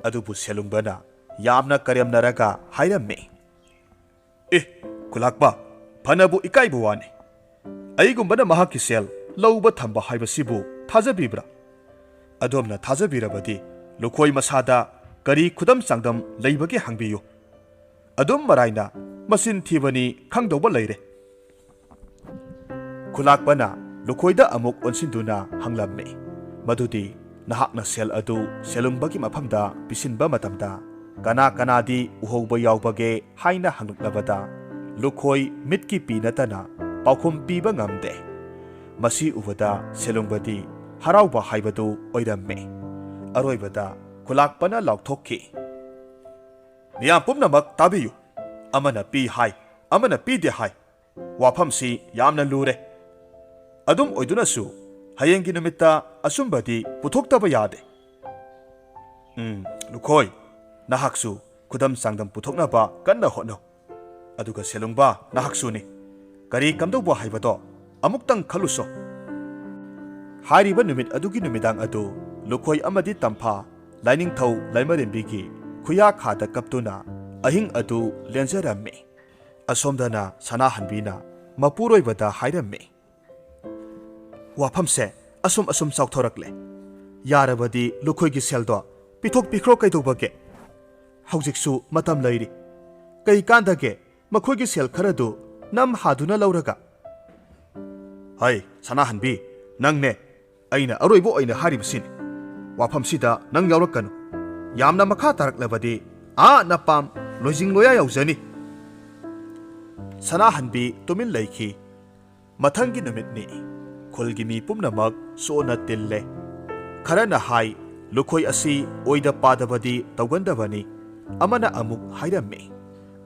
ꯑꯗꯨꯕꯨ ꯁꯦꯂꯨꯡꯕꯅ ꯌꯥꯝꯅ ꯀꯔꯦꯝꯅꯔꯒ ꯍꯥꯏꯔꯝꯃꯤ, "ꯑꯦ, ꯈꯨꯂꯥꯛꯄ, ꯐꯅꯕꯨ ꯏꯀꯥꯏꯕ ꯋꯥꯅꯤ꯫ ꯑꯩꯒꯨꯝꯕꯅ ꯃꯍꯥꯛꯀꯤ ꯁꯦꯜ ꯂꯧꯕ ꯊꯝꯕ ꯍꯥꯏꯕꯁꯤꯕꯨ ꯊꯥꯖꯕꯤꯕ꯭ꯔꯥ? ꯑꯗꯣꯝꯅ ꯊꯥꯖꯕꯤꯔꯕꯗꯤ ꯂꯨꯈꯣꯏ ꯃꯁꯥꯗ ꯀꯔꯤ ꯈꯨꯗꯝ ꯆꯥꯡꯗꯝ ꯂꯩꯕꯒꯦ ꯍꯪꯕꯤꯌꯨ꯫ ꯑꯗꯨꯝ ꯃꯔꯥꯏꯅ ꯃꯆꯤꯟ ꯊꯤꯕꯅꯤ ꯈꯪꯗꯧꯕ ꯂꯩꯔꯦ꯫" ꯈꯨꯂꯥꯛꯄꯅ ꯂꯨꯈꯣꯏꯗ ꯑꯃꯨꯛ ꯑꯣꯟꯁꯤꯟꯗꯨꯅ ꯍꯪꯂꯝꯃꯤ ꯃꯗꯨꯗꯤ ꯅꯍꯥꯛꯅ ꯁꯦꯜ ꯑꯗꯨ ꯁꯦꯂꯨꯡꯕꯒꯤ ꯃꯐꯝꯗ ꯄꯤꯁꯤꯟꯕ ꯃꯇꯝꯗ ꯀꯅꯥ ꯀꯅꯥꯗꯤ ꯎꯍꯧꯕ ꯌꯥꯎꯕꯒꯦ ꯍꯥꯏꯅ ꯍꯪꯂꯛꯂꯕꯗ ꯂꯨꯈꯣꯏ ꯃꯤꯠꯀꯤ ꯄꯤ ꯅꯠꯇꯅ ꯄꯥꯎꯈꯨꯝ ꯄꯤꯕ ꯉꯝꯗꯦ꯫ ꯃꯁꯤ ꯎꯕꯗ ꯁꯦꯂꯨꯡꯕꯗꯤ ꯍꯔꯥꯎꯕ ꯍꯥꯏꯕꯗꯨ ꯑꯣꯏꯔꯝꯃꯤ꯫ ꯑꯔꯣꯏꯕꯗ ꯈꯨꯂꯥꯛꯄꯅ ꯂꯥꯎꯊꯣꯛꯈꯤ, "ꯃꯤꯌꯥꯝ ꯄꯨꯝꯅꯃꯛ ꯇꯥꯕꯤꯌꯨ꯫ ꯑꯃꯅ ꯄꯤ ꯍꯥꯏ, ꯑꯃꯅ ꯄꯤꯗꯦ ꯍꯥꯏ꯫ ꯋꯥꯐꯝꯁꯤ ꯌꯥꯝꯅ ꯂꯨꯔꯦ꯫ ꯑꯗꯨꯝ ꯑꯣꯏꯗꯨꯅꯁꯨ ꯍꯌꯦꯡꯒꯤ ꯅꯨꯃꯤꯠꯇ ꯑꯆꯨꯝꯕꯗꯤ ꯄꯨꯊꯣꯛꯇꯕ ꯌꯥꯗꯦ꯫ ꯎꯝ, ꯂꯨꯈꯣꯏ, ꯅꯍꯥꯛꯁꯨ ꯈꯨꯗꯝ ꯆꯥꯡꯗꯝ ꯄꯨꯊꯣꯛꯅꯕ ꯀꯟꯅ ꯍꯣꯠꯅꯧ꯫ ꯑꯗꯨꯒ ꯁꯦꯂꯨꯡꯕ, ꯅꯍꯥꯛꯁꯨꯅꯤ꯫ ꯀꯔꯤ ꯀꯝꯗꯧꯕ ꯍꯥꯏꯕꯗꯣ ꯑꯃꯨꯛꯇꯪ ꯈꯜꯂꯨꯁꯣ꯫ ꯍꯥꯏꯔꯤꯕ ꯅꯨꯃꯤꯠ ꯑꯗꯨꯒꯤ ꯅꯨꯃꯤꯗꯥꯡ ꯑꯗꯨ ꯂꯨꯈꯣꯏ ꯑꯃꯗꯤ ꯇꯝꯐꯥ ꯂꯥꯏꯅꯤꯡꯊꯧ ꯂꯩꯃꯔꯦꯝꯕꯤꯒꯤ ꯈꯨꯌꯥꯈꯥꯗ ꯀꯞꯇꯨꯅ ꯑꯍꯤꯡ ꯑꯗꯨ ꯂꯦꯟꯖꯔꯝꯃꯤ꯫ ꯑꯁꯣꯝꯗꯅ ꯁꯅꯥꯍꯟꯕꯤꯅ ꯃꯄꯨꯔꯣꯏꯕꯗ ꯍꯥꯏꯔꯝꯃꯤ, "ꯋꯥꯐꯝꯁꯦ ꯑꯁꯨꯝ ꯑꯁꯨꯝ ꯆꯥꯎꯊꯣꯔꯛꯂꯦ꯫ ꯌꯥꯔꯕꯗꯤ ꯂꯨꯈꯣꯏꯒꯤ ꯁꯦꯜꯗꯣ ꯄꯤꯊꯣꯛꯄꯤꯈ꯭ꯔꯣ ꯀꯩꯗꯧꯕꯒꯦ? ꯍꯧꯖꯤꯛꯁꯨ ꯃꯇꯝ ꯂꯩꯔꯤ꯫ ꯀꯩ ꯀꯥꯟꯗꯒꯦ ꯃꯈꯣꯏꯒꯤ ꯁꯦꯜ ꯈꯔꯗꯨ ꯅꯝ ꯍꯥꯗꯨꯅ ꯂꯧꯔꯒ?" "ꯍꯩ, ꯁꯅꯥꯍꯟꯕꯤ, ꯅꯪꯅꯦ꯫ ꯑꯩꯅ ꯑꯔꯣꯏꯕ ꯑꯣꯏꯅ ꯍꯥꯏꯔꯤꯕꯁꯤꯅꯤ꯫ ꯋꯥꯐꯝꯁꯤꯗ ꯅꯪ ꯌꯥꯎꯔꯛꯀꯅꯨ꯫ ꯌꯥꯝꯅ ꯃꯈꯥ ꯇꯥꯔꯛꯂꯕꯗꯤ ꯑꯥ ꯅꯄꯥꯝ ꯂꯣꯏꯖꯤꯡ ꯂꯣꯌꯥ ꯌꯧꯖꯅꯤ꯫" ꯁꯅꯥꯍꯟꯕꯤ ꯇꯨꯃꯤꯟ ꯂꯩꯈꯤ꯫ ꯃꯊꯪꯒꯤ ꯅꯨꯃꯤꯠꯅꯤ꯫ ꯈꯨꯜꯒꯤ ꯃꯤ ꯄꯨꯝꯅꯃꯛ ꯁꯣꯟꯅ ꯇꯤꯜꯂꯦ꯫ ꯈꯔꯅ ꯍꯥꯏ, "ꯂꯨꯈꯣꯏ ꯑꯁꯤ ꯑꯣꯏꯗ ꯄꯥꯗꯕꯗꯤ ꯇꯧꯒꯟꯗꯕꯅꯤ꯫" ꯑꯃꯅ ꯑꯃꯨꯛ ꯍꯥꯏꯔꯝꯃꯤ,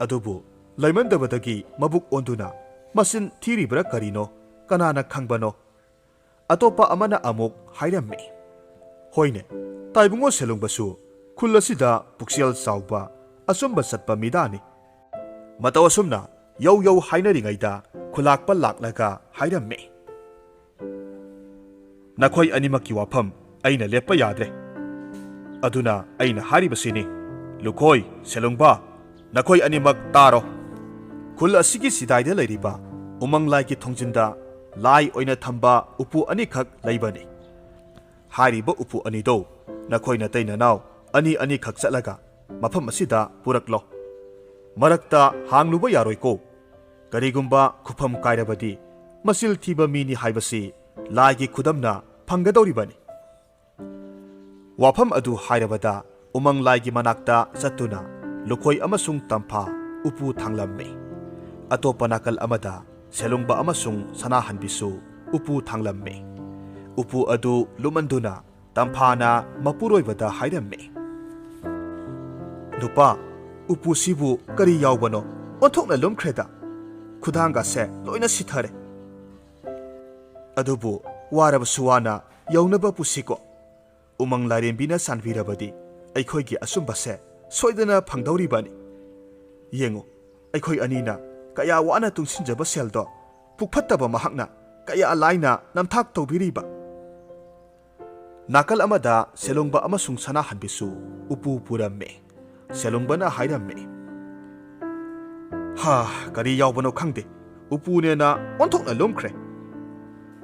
"ꯑꯗꯨꯕꯨ ꯂꯩꯃꯟꯗꯕꯗꯒꯤ ꯃꯕꯨꯛ ꯑꯣꯟꯗꯨꯅ ꯃꯆꯤꯟ ꯊꯤꯔꯤꯕ꯭ꯔꯥ ꯀꯔꯤꯅꯣ, ꯀꯅꯥꯅ ꯈꯪꯕꯅꯣ?" ꯑꯇꯣꯞꯄ ꯑꯃꯅ ꯑꯃꯨꯛ ꯍꯥꯏꯔꯝꯃꯤ, "ꯍꯣꯏꯅꯦ, ꯇꯥꯏꯕꯨꯡꯉꯣ ꯁꯦꯂꯨꯡꯕꯁꯨ ꯈꯨꯜ ꯑꯁꯤꯗ ꯄꯨꯛꯆꯦꯜ ꯆꯥꯎꯕ, ꯑꯆꯨꯝꯕ ꯆꯠꯄ ꯃꯤꯗꯥꯅꯤ꯫ ꯃꯇꯧ ꯑꯁꯨꯝꯅ ꯌꯧ ꯌꯧ ꯍꯥꯏꯅꯔꯤꯉꯩꯗ ꯈꯨꯂꯥꯛꯄ ꯂꯥꯛꯂꯒ ꯍꯥꯏꯔꯝꯃꯤ, "ꯅꯈꯣꯏ ꯑꯅꯤꯃꯛꯀꯤ ꯋꯥꯐꯝ ꯑꯩꯅ ꯂꯦꯞꯄ ꯌꯥꯗ꯭ꯔꯦ꯫ ꯑꯗꯨꯅ ꯑꯩꯅ ꯍꯥꯏꯔꯤꯕꯁꯤꯅꯤ, ꯂꯨꯈꯣꯏ, ꯁꯦꯂꯨꯡꯕ, ꯅꯈꯣꯏ ꯑꯅꯤꯃꯛ ꯇꯥꯔꯣ꯫ ꯈꯨꯜ ꯑꯁꯤꯒꯤ ꯁꯤꯗꯥꯏꯗ ꯂꯩꯔꯤꯕ ꯎꯃꯪ ꯂꯥꯏꯒꯤ ꯊꯣꯡꯖꯤꯟꯗ ꯂꯥꯏ ꯑꯣꯏꯅ ꯊꯝꯕ ꯎꯄꯨ ꯑꯅꯤꯈꯛ ꯂꯩꯕꯅꯤ꯫ ꯍꯥꯏꯔꯤꯕ ꯎꯄꯨ ꯑꯅꯤꯗꯣ ꯅꯈꯣꯏ ꯅꯇꯩ ꯅꯅꯥꯎ ꯑꯅꯤ ꯑꯅꯤꯈꯛ ꯆꯠꯂꯒ ꯃꯐꯝ ꯑꯁꯤꯗ ꯄꯨꯔꯛꯂꯣ꯫ ꯃꯔꯛꯇ ꯍꯥꯡꯂꯨꯕ ꯌꯥꯔꯣꯏꯀꯣ꯫ ꯀꯔꯤꯒꯨꯝꯕ ꯈꯨꯐꯝ ꯀꯥꯏꯔꯕꯗꯤ ꯃꯆꯤꯜ ꯊꯤꯕ ꯃꯤꯅꯤ ꯍꯥꯏꯕꯁꯤ ꯂꯥꯏꯒꯤ ꯈꯨꯗꯝꯅ ꯐꯪꯒꯗꯧꯔꯤꯕꯅꯤ꯫" ꯋꯥꯐꯝ ꯑꯗꯨ ꯍꯥꯏꯔꯕꯗ ꯎꯃꯪ ꯂꯥꯏꯒꯤ ꯃꯅꯥꯛꯇ ꯆꯠꯇꯨꯅ ꯂꯨꯈꯣꯏ ꯑꯃꯁꯨꯡ ꯇꯝꯐꯥ ꯎꯄꯨ ꯊꯥꯡꯂꯝꯃꯤ꯫ ꯑꯇꯣꯞꯄ ꯅꯥꯀꯜ ꯑꯃꯗ ꯁꯦꯂꯨꯡꯕ ꯑꯃꯁꯨꯡ ꯁꯅꯥꯍꯟꯕꯤꯁꯨ ꯎꯄꯨ ꯊꯥꯡꯂꯝꯃꯤ꯫ ꯎꯄꯨ ꯑꯗꯨ ꯂꯨꯃꯟꯗꯨꯅ ꯇꯝꯐꯥꯅ ꯃꯄꯨꯔꯣꯏꯕꯗ ꯍꯥꯏꯔꯝꯃꯤ, "ꯅꯨꯄꯥ, ꯎꯄꯨꯁꯤꯕꯨ ꯀꯔꯤ ꯌꯥꯎꯕꯅꯣ? ꯑꯣꯟꯊꯣꯛꯅ ꯂꯨꯝꯈ꯭ꯔꯦꯗ꯫ ꯈꯨꯗꯥꯡꯒꯁꯦ ꯂꯣꯏꯅ ꯁꯤꯊꯔꯦ꯫ ꯑꯗꯨꯕꯨ ꯋꯥꯔꯕꯁꯨ ꯋꯥꯅ ꯌꯧꯅꯕ ꯄꯨꯁꯤꯀꯣ꯫ ꯎꯃꯪ ꯂꯥꯏꯔꯦꯝꯕꯤꯅ ꯆꯥꯟꯕꯤꯔꯕꯗꯤ ꯑꯩꯈꯣꯏꯒꯤ ꯑꯆꯨꯝꯕꯁꯦ ꯁꯣꯏꯗꯅ ꯐꯪꯗꯧꯔꯤꯕꯅꯤ꯫ ꯌꯦꯡꯉꯨ, ꯑꯩꯈꯣꯏ ꯑꯅꯤꯅ ꯀꯌꯥ ꯋꯥꯅ ꯇꯨꯡꯁꯤꯟꯖꯕ ꯁꯦꯜꯗꯣ ꯄꯨꯛꯐꯠꯇꯕ ꯃꯍꯥꯛꯅ ꯀꯌꯥ ꯂꯥꯏꯅ ꯅꯝꯊꯥꯛ ꯇꯧꯕꯤꯔꯤꯕ꯫ ꯅꯥꯀꯜ ꯑꯃꯗ ꯁꯦꯂꯨꯡꯕ ꯑꯃꯁꯨꯡ ꯁꯅꯥꯍꯟꯕꯤꯁꯨ ꯎꯄꯨ ꯄꯨꯔꯝꯃꯤ꯫ ꯁꯦꯂꯨꯡꯕꯅ ꯍꯥꯏꯔꯝꯃꯤ, "ꯍꯥ, ꯀꯔꯤ ꯌꯥꯎꯕꯅꯣ ꯈꯪꯗꯦ, ꯎꯄꯨꯅꯦꯅ ꯑꯣꯟꯊꯣꯛꯅ ꯂꯨꯝꯈ꯭ꯔꯦ꯫"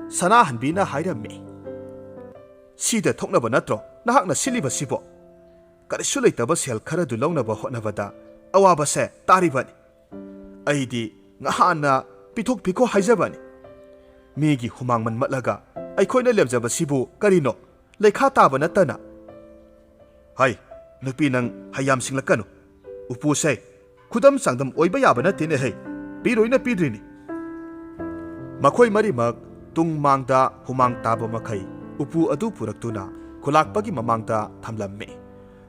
ꯁꯅꯥꯍꯟꯕꯤꯅ ꯍꯥꯏꯔꯝꯃꯤ, "ꯁꯤꯗ ꯊꯣꯛꯅꯕ ꯅꯠꯇ꯭ꯔꯣ ꯅꯍꯥꯛꯅ ꯁꯤꯜꯂꯤꯕꯁꯤꯕꯣ? ꯀꯔꯤꯁꯨ ꯂꯩꯇꯕ ꯁꯦꯜ ꯈꯔꯗꯨ ꯂꯧꯅꯕ ꯍꯣꯠꯅꯕꯗ ꯑꯋꯥꯕꯁꯦ ꯇꯥꯔꯤꯕꯅꯤ꯫ ꯑꯩꯗꯤ ꯉꯍꯥꯟꯅ ꯄꯤꯊꯣꯛꯄꯤꯈꯣ ꯍꯥꯏꯖꯕꯅꯤ꯫ ꯃꯤꯒꯤ ꯍꯨꯃꯥꯡ ꯃꯟꯃꯠꯂꯒ ꯑꯩꯈꯣꯏꯅ ꯂꯦꯝꯖꯕꯁꯤꯕꯨ ꯀꯔꯤꯅꯣ? ꯂꯩꯈꯥ ꯇꯥꯕ ꯅꯠꯇꯅ꯫" "ꯍꯩ, ꯅꯨꯄꯤ ꯅꯪ ꯍꯩ ꯌꯥꯝ ꯁꯤꯡꯂꯛꯀꯅꯨ꯫ ꯎꯄꯨꯁꯦ ꯈꯨꯗꯝ ꯆꯥꯡꯗꯝ ꯑꯣꯏꯕ ꯌꯥꯕ ꯅꯠꯇꯦꯅꯦ ꯍꯩ꯫ ꯄꯤꯔꯣꯏꯅ ꯄꯤꯗ꯭ꯔꯤꯅꯤ꯫" ꯃꯈꯣꯏ ꯃꯔꯤꯃꯛ ꯇꯨꯡ ꯃꯥꯡꯗ ꯍꯨꯃꯥꯡ ꯇꯥꯕ ꯃꯈꯩ ꯎꯄꯨ ꯑꯗꯨ ꯄꯨꯔꯛꯇꯨꯅ ꯈꯨꯂꯥꯛꯄꯒꯤ ꯃꯃꯥꯡꯗ ꯊꯝꯂꯝꯃꯤ꯫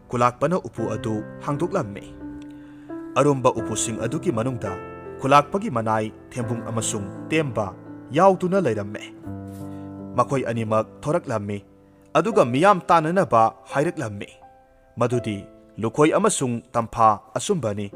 ꯈꯨꯂꯥꯛꯄꯅ ꯎꯄꯨ ꯑꯗꯨ ꯍꯥꯡꯗꯣꯛꯂꯝꯃꯤ꯫ ꯑꯔꯨꯝꯕ ꯎꯄꯨꯁꯤꯡ ꯑꯗꯨꯒꯤ ꯃꯅꯨꯡꯗ ꯈꯨꯂꯥꯛꯄꯒꯤ ꯃꯅꯥꯏ, ꯊꯦꯝꯕꯨꯡ ꯑꯃꯁꯨꯡ ꯇꯦꯝꯕ ꯌꯥꯎꯗꯨꯅ ꯂꯩꯔꯝꯃꯤ꯫ ꯃꯈꯣꯏ ꯑꯅꯤꯃꯛ ꯊꯣꯔꯛꯂꯝꯃꯤ, ꯑꯗꯨꯒ ꯃꯤꯌꯥꯝ ꯇꯥꯅꯅꯕ ꯍꯥꯏꯔꯛꯂꯝꯃꯤ꯫ ꯃꯗꯨꯗꯤ ꯂꯨꯈꯣꯏ ꯑꯃꯁꯨꯡ ꯇꯝꯐꯥ ꯑꯆꯨꯝꯕꯅꯤ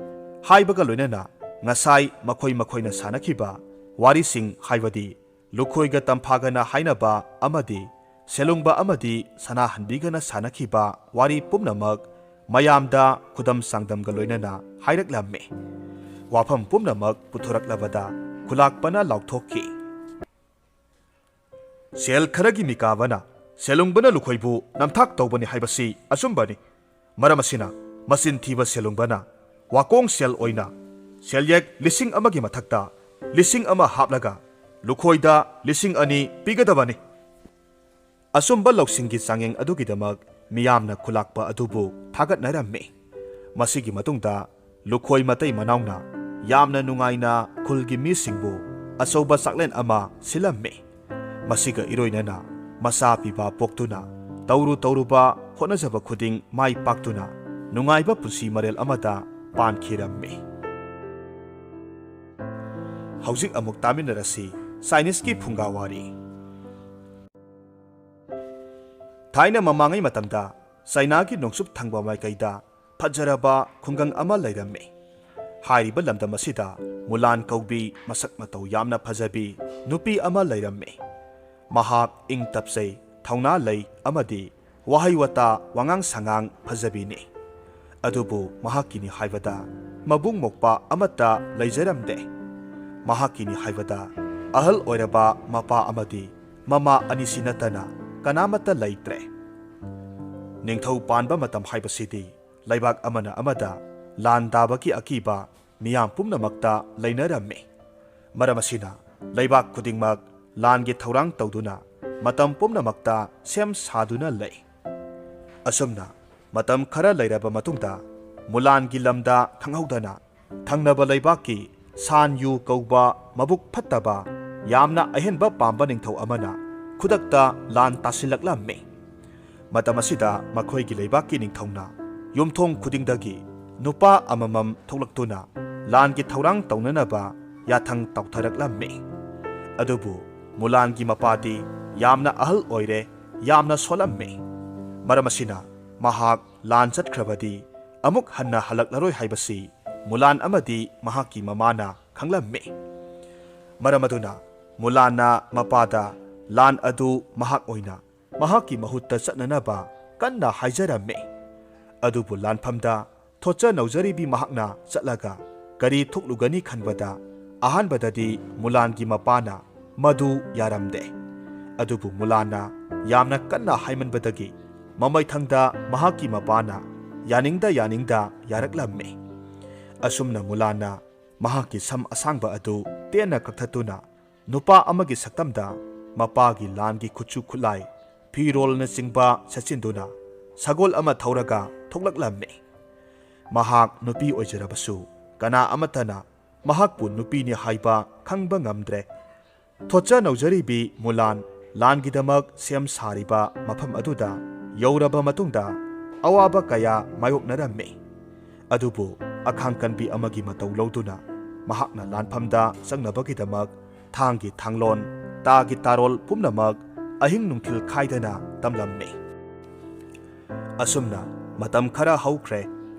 ꯍꯥꯏꯕꯒ ꯂꯣꯏꯅꯅ ꯉꯁꯥꯏ ꯃꯈꯣꯏ ꯃꯈꯣꯏꯅ ꯁꯥꯟꯅꯈꯤꯕ ꯋꯥꯔꯤꯁꯤꯡ, ꯍꯥꯏꯕꯗꯤ ꯂꯨꯈꯣꯏꯒ ꯇꯝꯐꯥꯒꯅ ꯍꯥꯏꯅꯕ ꯑꯃꯗꯤ ꯁꯦꯂꯨꯡꯕ ꯑꯃꯗꯤ ꯁꯅꯥꯍꯟꯕꯤꯒꯅ ꯁꯥꯟꯅꯈꯤꯕ ꯋꯥꯔꯤ ꯄꯨꯝꯅꯃꯛ ꯃꯌꯥꯝꯗ ꯈꯨꯗꯝ ꯆꯥꯡꯗꯝꯒ ꯂꯣꯏꯅꯅ ꯍꯥꯏꯔꯛꯂꯝꯃꯤ꯫ ꯋꯥꯐꯝ ꯄꯨꯝꯅꯃꯛ ꯄꯨꯊꯣꯔꯛꯂꯕꯗ ꯈꯨꯂꯥꯛꯄꯅ ꯂꯥꯎꯊꯣꯛꯈꯤ, "ꯁꯦꯜ ꯈꯔꯒꯤ ꯃꯤꯀꯥꯕꯅ ꯁꯦꯂꯨꯡꯕꯅ ꯂꯨꯈꯣꯏꯕꯨ ꯅꯝꯊꯥꯛ ꯇꯧꯕꯅꯤ ꯍꯥꯏꯕꯁꯤ ꯑꯆꯨꯝꯕꯅꯤ꯫ ꯃꯔꯝ ꯑꯁꯤꯅ ꯃꯆꯤꯟ ꯊꯤꯕ ꯁꯦꯂꯨꯡꯕꯅ ꯋꯥꯀꯣꯡ ꯁꯦꯜ ꯑꯣꯏꯅ ꯁꯦꯜꯌꯦꯛ ꯂꯤꯁꯤꯡ ꯑꯃꯒꯤ ꯃꯊꯛꯇ ꯂꯤꯁꯤꯡ ꯑꯃ ꯍꯥꯞꯂꯒ ꯂꯨꯈꯣꯏꯗ ꯂꯤꯁꯤꯡ ꯑꯅꯤ ꯄꯤꯒꯗꯕꯅꯤ꯫" ꯑꯆꯨꯝꯕ ꯂꯧꯁꯤꯡꯒꯤ ꯆꯥꯡꯌꯦꯡ ꯑꯗꯨꯒꯤꯗꯃꯛ ꯃꯤꯌꯥꯝꯅ ꯈꯨꯂꯥꯛꯄ ꯑꯗꯨꯕꯨ ꯊꯥꯒꯠꯅꯔꯝꯃꯤ꯫ ꯃꯁꯤꯒꯤ ꯃꯇꯨꯡꯗ ꯂꯨꯈꯣꯏ ꯃꯇꯩ ꯃꯅꯥꯎꯅ ꯌꯥꯝꯅ ꯅꯨꯡꯉꯥꯏꯅ ꯈꯨꯜꯒꯤ ꯃꯤꯁꯤꯡꯕꯨ ꯑꯆꯧꯕ ꯆꯥꯛꯂꯦꯟ ꯑꯃ ꯁꯤꯜꯂꯝꯃꯤ꯫ ꯃꯁꯤꯒ ꯏꯔꯣꯏꯅꯅ ꯃꯆꯥ ꯄꯤꯕ ꯄꯣꯛꯇꯨꯅ ꯇꯧꯔꯨ ꯇꯧꯔꯨꯕ ꯍꯣꯠꯅꯖꯕ ꯈꯨꯗꯤꯡ ꯃꯥꯏ ꯄꯥꯛꯇꯨꯅ ꯅꯨꯡꯉꯥꯏꯕ ꯄꯨꯟꯁꯤ ꯃꯔꯦꯜ ꯑꯃꯗ ꯄꯥꯟꯈꯤꯔꯝꯃꯤ꯫ ꯍꯧꯖꯤꯛ ꯑꯃꯨꯛ ꯇꯥꯃꯤꯟꯅꯔꯁꯤ ꯆꯥꯏꯅꯤꯁꯀꯤ ꯐꯨꯡꯒꯥ ꯋꯥꯔꯤ꯫ ꯊꯥꯏꯅ ꯃꯃꯥꯡꯉꯩ ꯃꯇꯝꯗ ꯆꯥꯏꯅꯥꯒꯤ ꯅꯣꯡꯆꯨꯞ ꯊꯪꯕ ꯃꯥꯏꯀꯩꯗ ꯐꯖꯔꯕ ꯈꯨꯡꯒꯪ ꯑꯃ ꯂꯩꯔꯝꯃꯤ꯫ ꯍꯥꯏꯔꯤꯕ ꯂꯝꯗꯝ ꯑꯁꯤꯗ ꯃꯨꯂꯥꯟ ꯀꯧꯕꯤ ꯃꯁꯛ ꯃꯇꯧ ꯌꯥꯝꯅ ꯐꯖꯕꯤ ꯅꯨꯄꯤ ꯑꯃ ꯂꯩꯔꯝꯃꯤ꯫ ꯃꯍꯥꯛ ꯏꯪ ꯇꯞꯆꯩ, ꯊꯧꯅꯥ ꯂꯩ ꯑꯃꯗꯤ ꯋꯥꯍꯩ ꯋꯥꯇꯥ, ꯋꯥꯉꯥꯡ ꯁꯉꯥꯡ ꯐꯖꯕꯤꯅꯤ꯫ ꯑꯗꯨꯕꯨ ꯃꯍꯥꯛꯀꯤꯅꯤ ꯍꯥꯏꯕꯗ ꯃꯕꯨꯡ ꯃꯧꯄ꯭ꯋꯥ ꯑꯃꯠꯇ ꯂꯩꯖꯔꯝꯗꯦ꯫ ꯃꯍꯥꯛꯀꯤꯅꯤ ꯍꯥꯏꯕꯗ ꯑꯍꯜ ꯑꯣꯏꯔꯕ ꯃꯄꯥ ꯑꯃꯗꯤ ꯃꯃꯥ ꯑꯅꯤꯁꯤ ꯅꯠꯇꯅ ꯀꯅꯥꯃꯠꯇ ꯂꯩꯇ꯭ꯔꯦ꯫ ꯅꯤꯡꯊꯧ ꯄꯥꯟꯕ ꯃꯇꯝ ꯍꯥꯏꯕꯁꯤꯗꯤ ꯂꯩꯕꯥꯛ ꯑꯃꯅ ꯑꯃꯗ ꯂꯥꯟ ꯇꯥꯕꯒꯤ ꯑꯀꯤꯕ ꯃꯤꯌꯥꯝ ꯄꯨꯝꯅꯃꯛꯇ ꯂꯩꯅꯔꯝꯃꯤ꯫ ꯃꯔꯝ ꯑꯁꯤꯅ ꯂꯩꯕꯥꯛ ꯈꯨꯗꯤꯡꯃꯛ ꯂꯥꯟꯒꯤ ꯊꯧꯔꯥꯡ ꯇꯧꯗꯨꯅ ꯃꯇꯝ ꯄꯨꯝꯅꯃꯛꯇ ꯁꯦꯝ ꯁꯥꯗꯨꯅ ꯂꯩ꯫ ꯑꯁꯨꯝꯅ ꯃꯇꯝ ꯈꯔ ꯂꯩꯔꯕ ꯃꯇꯨꯡꯗ ꯃꯨꯂꯥꯟꯒꯤ ꯂꯝꯗ ꯈꯪꯍꯧꯗꯅ ꯊꯪꯅꯕ ꯂꯩꯕꯥꯛꯀꯤ ꯁꯥꯟ ꯌꯨ ꯀꯧꯕ ꯃꯕꯨꯛ ꯐꯠꯇꯕ, ꯌꯥꯝꯅ ꯑꯍꯦꯟꯕ ꯄꯥꯝꯕ ꯅꯤꯡꯊꯧ ꯑꯃꯅ ꯈꯨꯗꯛꯇ ꯂꯥꯟ ꯇꯥꯁꯤꯜꯂꯛꯂꯝꯃꯤ꯫ ꯃꯇꯝ ꯑꯁꯤꯗ ꯃꯈꯣꯏꯒꯤ ꯂꯩꯕꯥꯛꯀꯤ ꯅꯤꯡꯊꯧꯅ ꯌꯨꯝꯊꯣꯡ ꯈꯨꯗꯤꯡꯗꯒꯤ ꯅꯨꯄꯥ ꯑꯃꯃꯝ ꯊꯣꯛꯂꯛꯇꯨꯅ ꯂꯥꯟꯒꯤ ꯊꯧꯔꯥꯡ ꯇꯧꯅꯅꯕ ꯌꯥꯊꯪ ꯇꯧꯊꯔꯛꯂꯝꯃꯤ꯫ ꯑꯗꯨꯕꯨ ꯃꯨꯂꯥꯟꯒꯤ ꯃꯄꯥꯗꯤ ꯌꯥꯝꯅ ꯑꯍꯜ ꯑꯣꯏꯔꯦ, ꯌꯥꯝꯅ ꯁꯣꯜꯂꯝꯃꯤ꯫ ꯃꯔꯝ ꯑꯁꯤꯅ ꯃꯍꯥꯛ ꯂꯥꯟ ꯆꯠꯈ꯭ꯔꯕꯗꯤ ꯑꯃꯨꯛ ꯍꯟꯅ ꯍꯜꯂꯛꯂꯔꯣꯏ ꯍꯥꯏꯕꯁꯤ ꯃꯨꯂꯥꯟ ꯑꯃꯗꯤ ꯃꯍꯥꯛꯀꯤ ꯃꯃꯥꯅ ꯈꯪꯂꯝꯃꯤ꯫ ꯃꯔꯝ ꯑꯗꯨꯅ ꯃꯨꯂꯥꯟꯅ ꯃꯄꯥꯗ ꯂꯥꯟ ꯑꯗꯨ ꯃꯍꯥꯛ ꯑꯣꯏꯅ ꯃꯍꯥꯛꯀꯤ ꯃꯍꯨꯠꯇ ꯆꯠꯅꯅꯕ ꯀꯟꯅ ꯍꯥꯏꯖꯔꯝꯃꯤ꯫ ꯑꯗꯨꯕꯨ ꯂꯥꯟꯐꯝꯗ ꯊꯣꯠꯆ ꯅꯧꯖꯔꯤꯕꯤ ꯃꯍꯥꯛꯅ ꯆꯠꯂꯒ ꯀꯔꯤ ꯊꯣꯛꯂꯨꯒꯅꯤ ꯈꯟꯕꯗ ꯑꯍꯥꯟꯕꯗꯗꯤ ꯃꯨꯂꯥꯟꯒꯤ ꯃꯄꯥꯅ ꯃꯗꯨ ꯌꯥꯔꯝꯗꯦ꯫ ꯑꯗꯨꯕꯨ ꯃꯨꯂꯥꯟꯅ ꯌꯥꯝꯅ ꯀꯟꯅ ꯍꯥꯏꯃꯟꯕꯗꯒꯤ ꯃꯃꯩꯊꯪꯗ ꯃꯍꯥꯛꯀꯤ ꯃꯄꯥꯅ ꯌꯥꯅꯤꯡꯗ ꯌꯥꯅꯤꯡꯗ ꯌꯥꯔꯛꯂꯝꯃꯤ꯫ ꯑꯁꯨꯝꯅ ꯃꯨꯂꯥꯟꯅ ꯃꯍꯥꯛꯀꯤ ꯁꯝ ꯑꯁꯥꯡꯕ ꯑꯗꯨ ꯇꯦꯟꯅ ꯀꯛꯊꯠꯇꯨꯅ ꯅꯨꯄꯥ ꯑꯃꯒꯤ ꯁꯛꯇꯝꯗ ꯃꯄꯥꯒꯤ ꯂꯥꯟꯒꯤ ꯈꯨꯠꯁꯨ ꯈꯨꯠꯂꯥꯏ, ꯐꯤꯔꯣꯜꯅꯆꯤꯡꯕ ꯁꯦꯠꯆꯤꯟꯗꯨꯅ ꯁꯒꯣꯜ ꯑꯃ ꯊꯧꯔꯒ ꯊꯣꯛꯂꯛꯂꯝꯃꯤ꯫ ꯃꯍꯥꯛ ꯅꯨꯄꯤ ꯑꯣꯏꯖꯔꯕꯁꯨ ꯀꯅꯥ ꯑꯃꯠꯇꯅ ꯃꯍꯥꯛꯄꯨ ꯅꯨꯄꯤꯅꯤ ꯍꯥꯏꯕ ꯈꯪꯕ ꯉꯝꯗ꯭ꯔꯦ꯫ ꯊꯣꯠꯆ ꯅꯧꯖꯔꯤꯕꯤ ꯃꯨꯂꯥꯟ ꯂꯥꯟꯒꯤꯗꯃꯛ ꯁꯦꯝ ꯁꯥꯔꯤꯕ ꯃꯐꯝ ꯑꯗꯨꯗ ꯌꯧꯔꯕ ꯃꯇꯨꯡꯗ ꯑꯋꯥꯕ ꯀꯌꯥ ꯃꯥꯌꯣꯛꯅꯔꯝꯃꯤ꯫ ꯑꯗꯨꯕꯨ ꯑꯈꯥꯡ ꯀꯟꯕꯤ ꯑꯃꯒꯤ ꯃꯇꯧ ꯂꯧꯗꯨꯅ ꯃꯍꯥꯛꯅ ꯂꯥꯟꯐꯝꯗ ꯆꯪꯅꯕꯒꯤꯗꯃꯛ ꯊꯥꯡꯒꯤ ꯊꯥꯡꯂꯣꯟ, ꯇꯥꯒꯤ ꯇꯥꯔꯣꯜ ꯄꯨꯝꯅꯃꯛ ꯑꯍꯤꯡ ꯅꯨꯡꯊꯤꯜ ꯈꯥꯏꯗꯅ ꯇꯝꯂꯝꯃꯤ꯫ ꯑꯁꯨꯝꯅ ꯃꯇꯝ ꯈꯔ ꯍꯧꯈ꯭ꯔꯦ꯫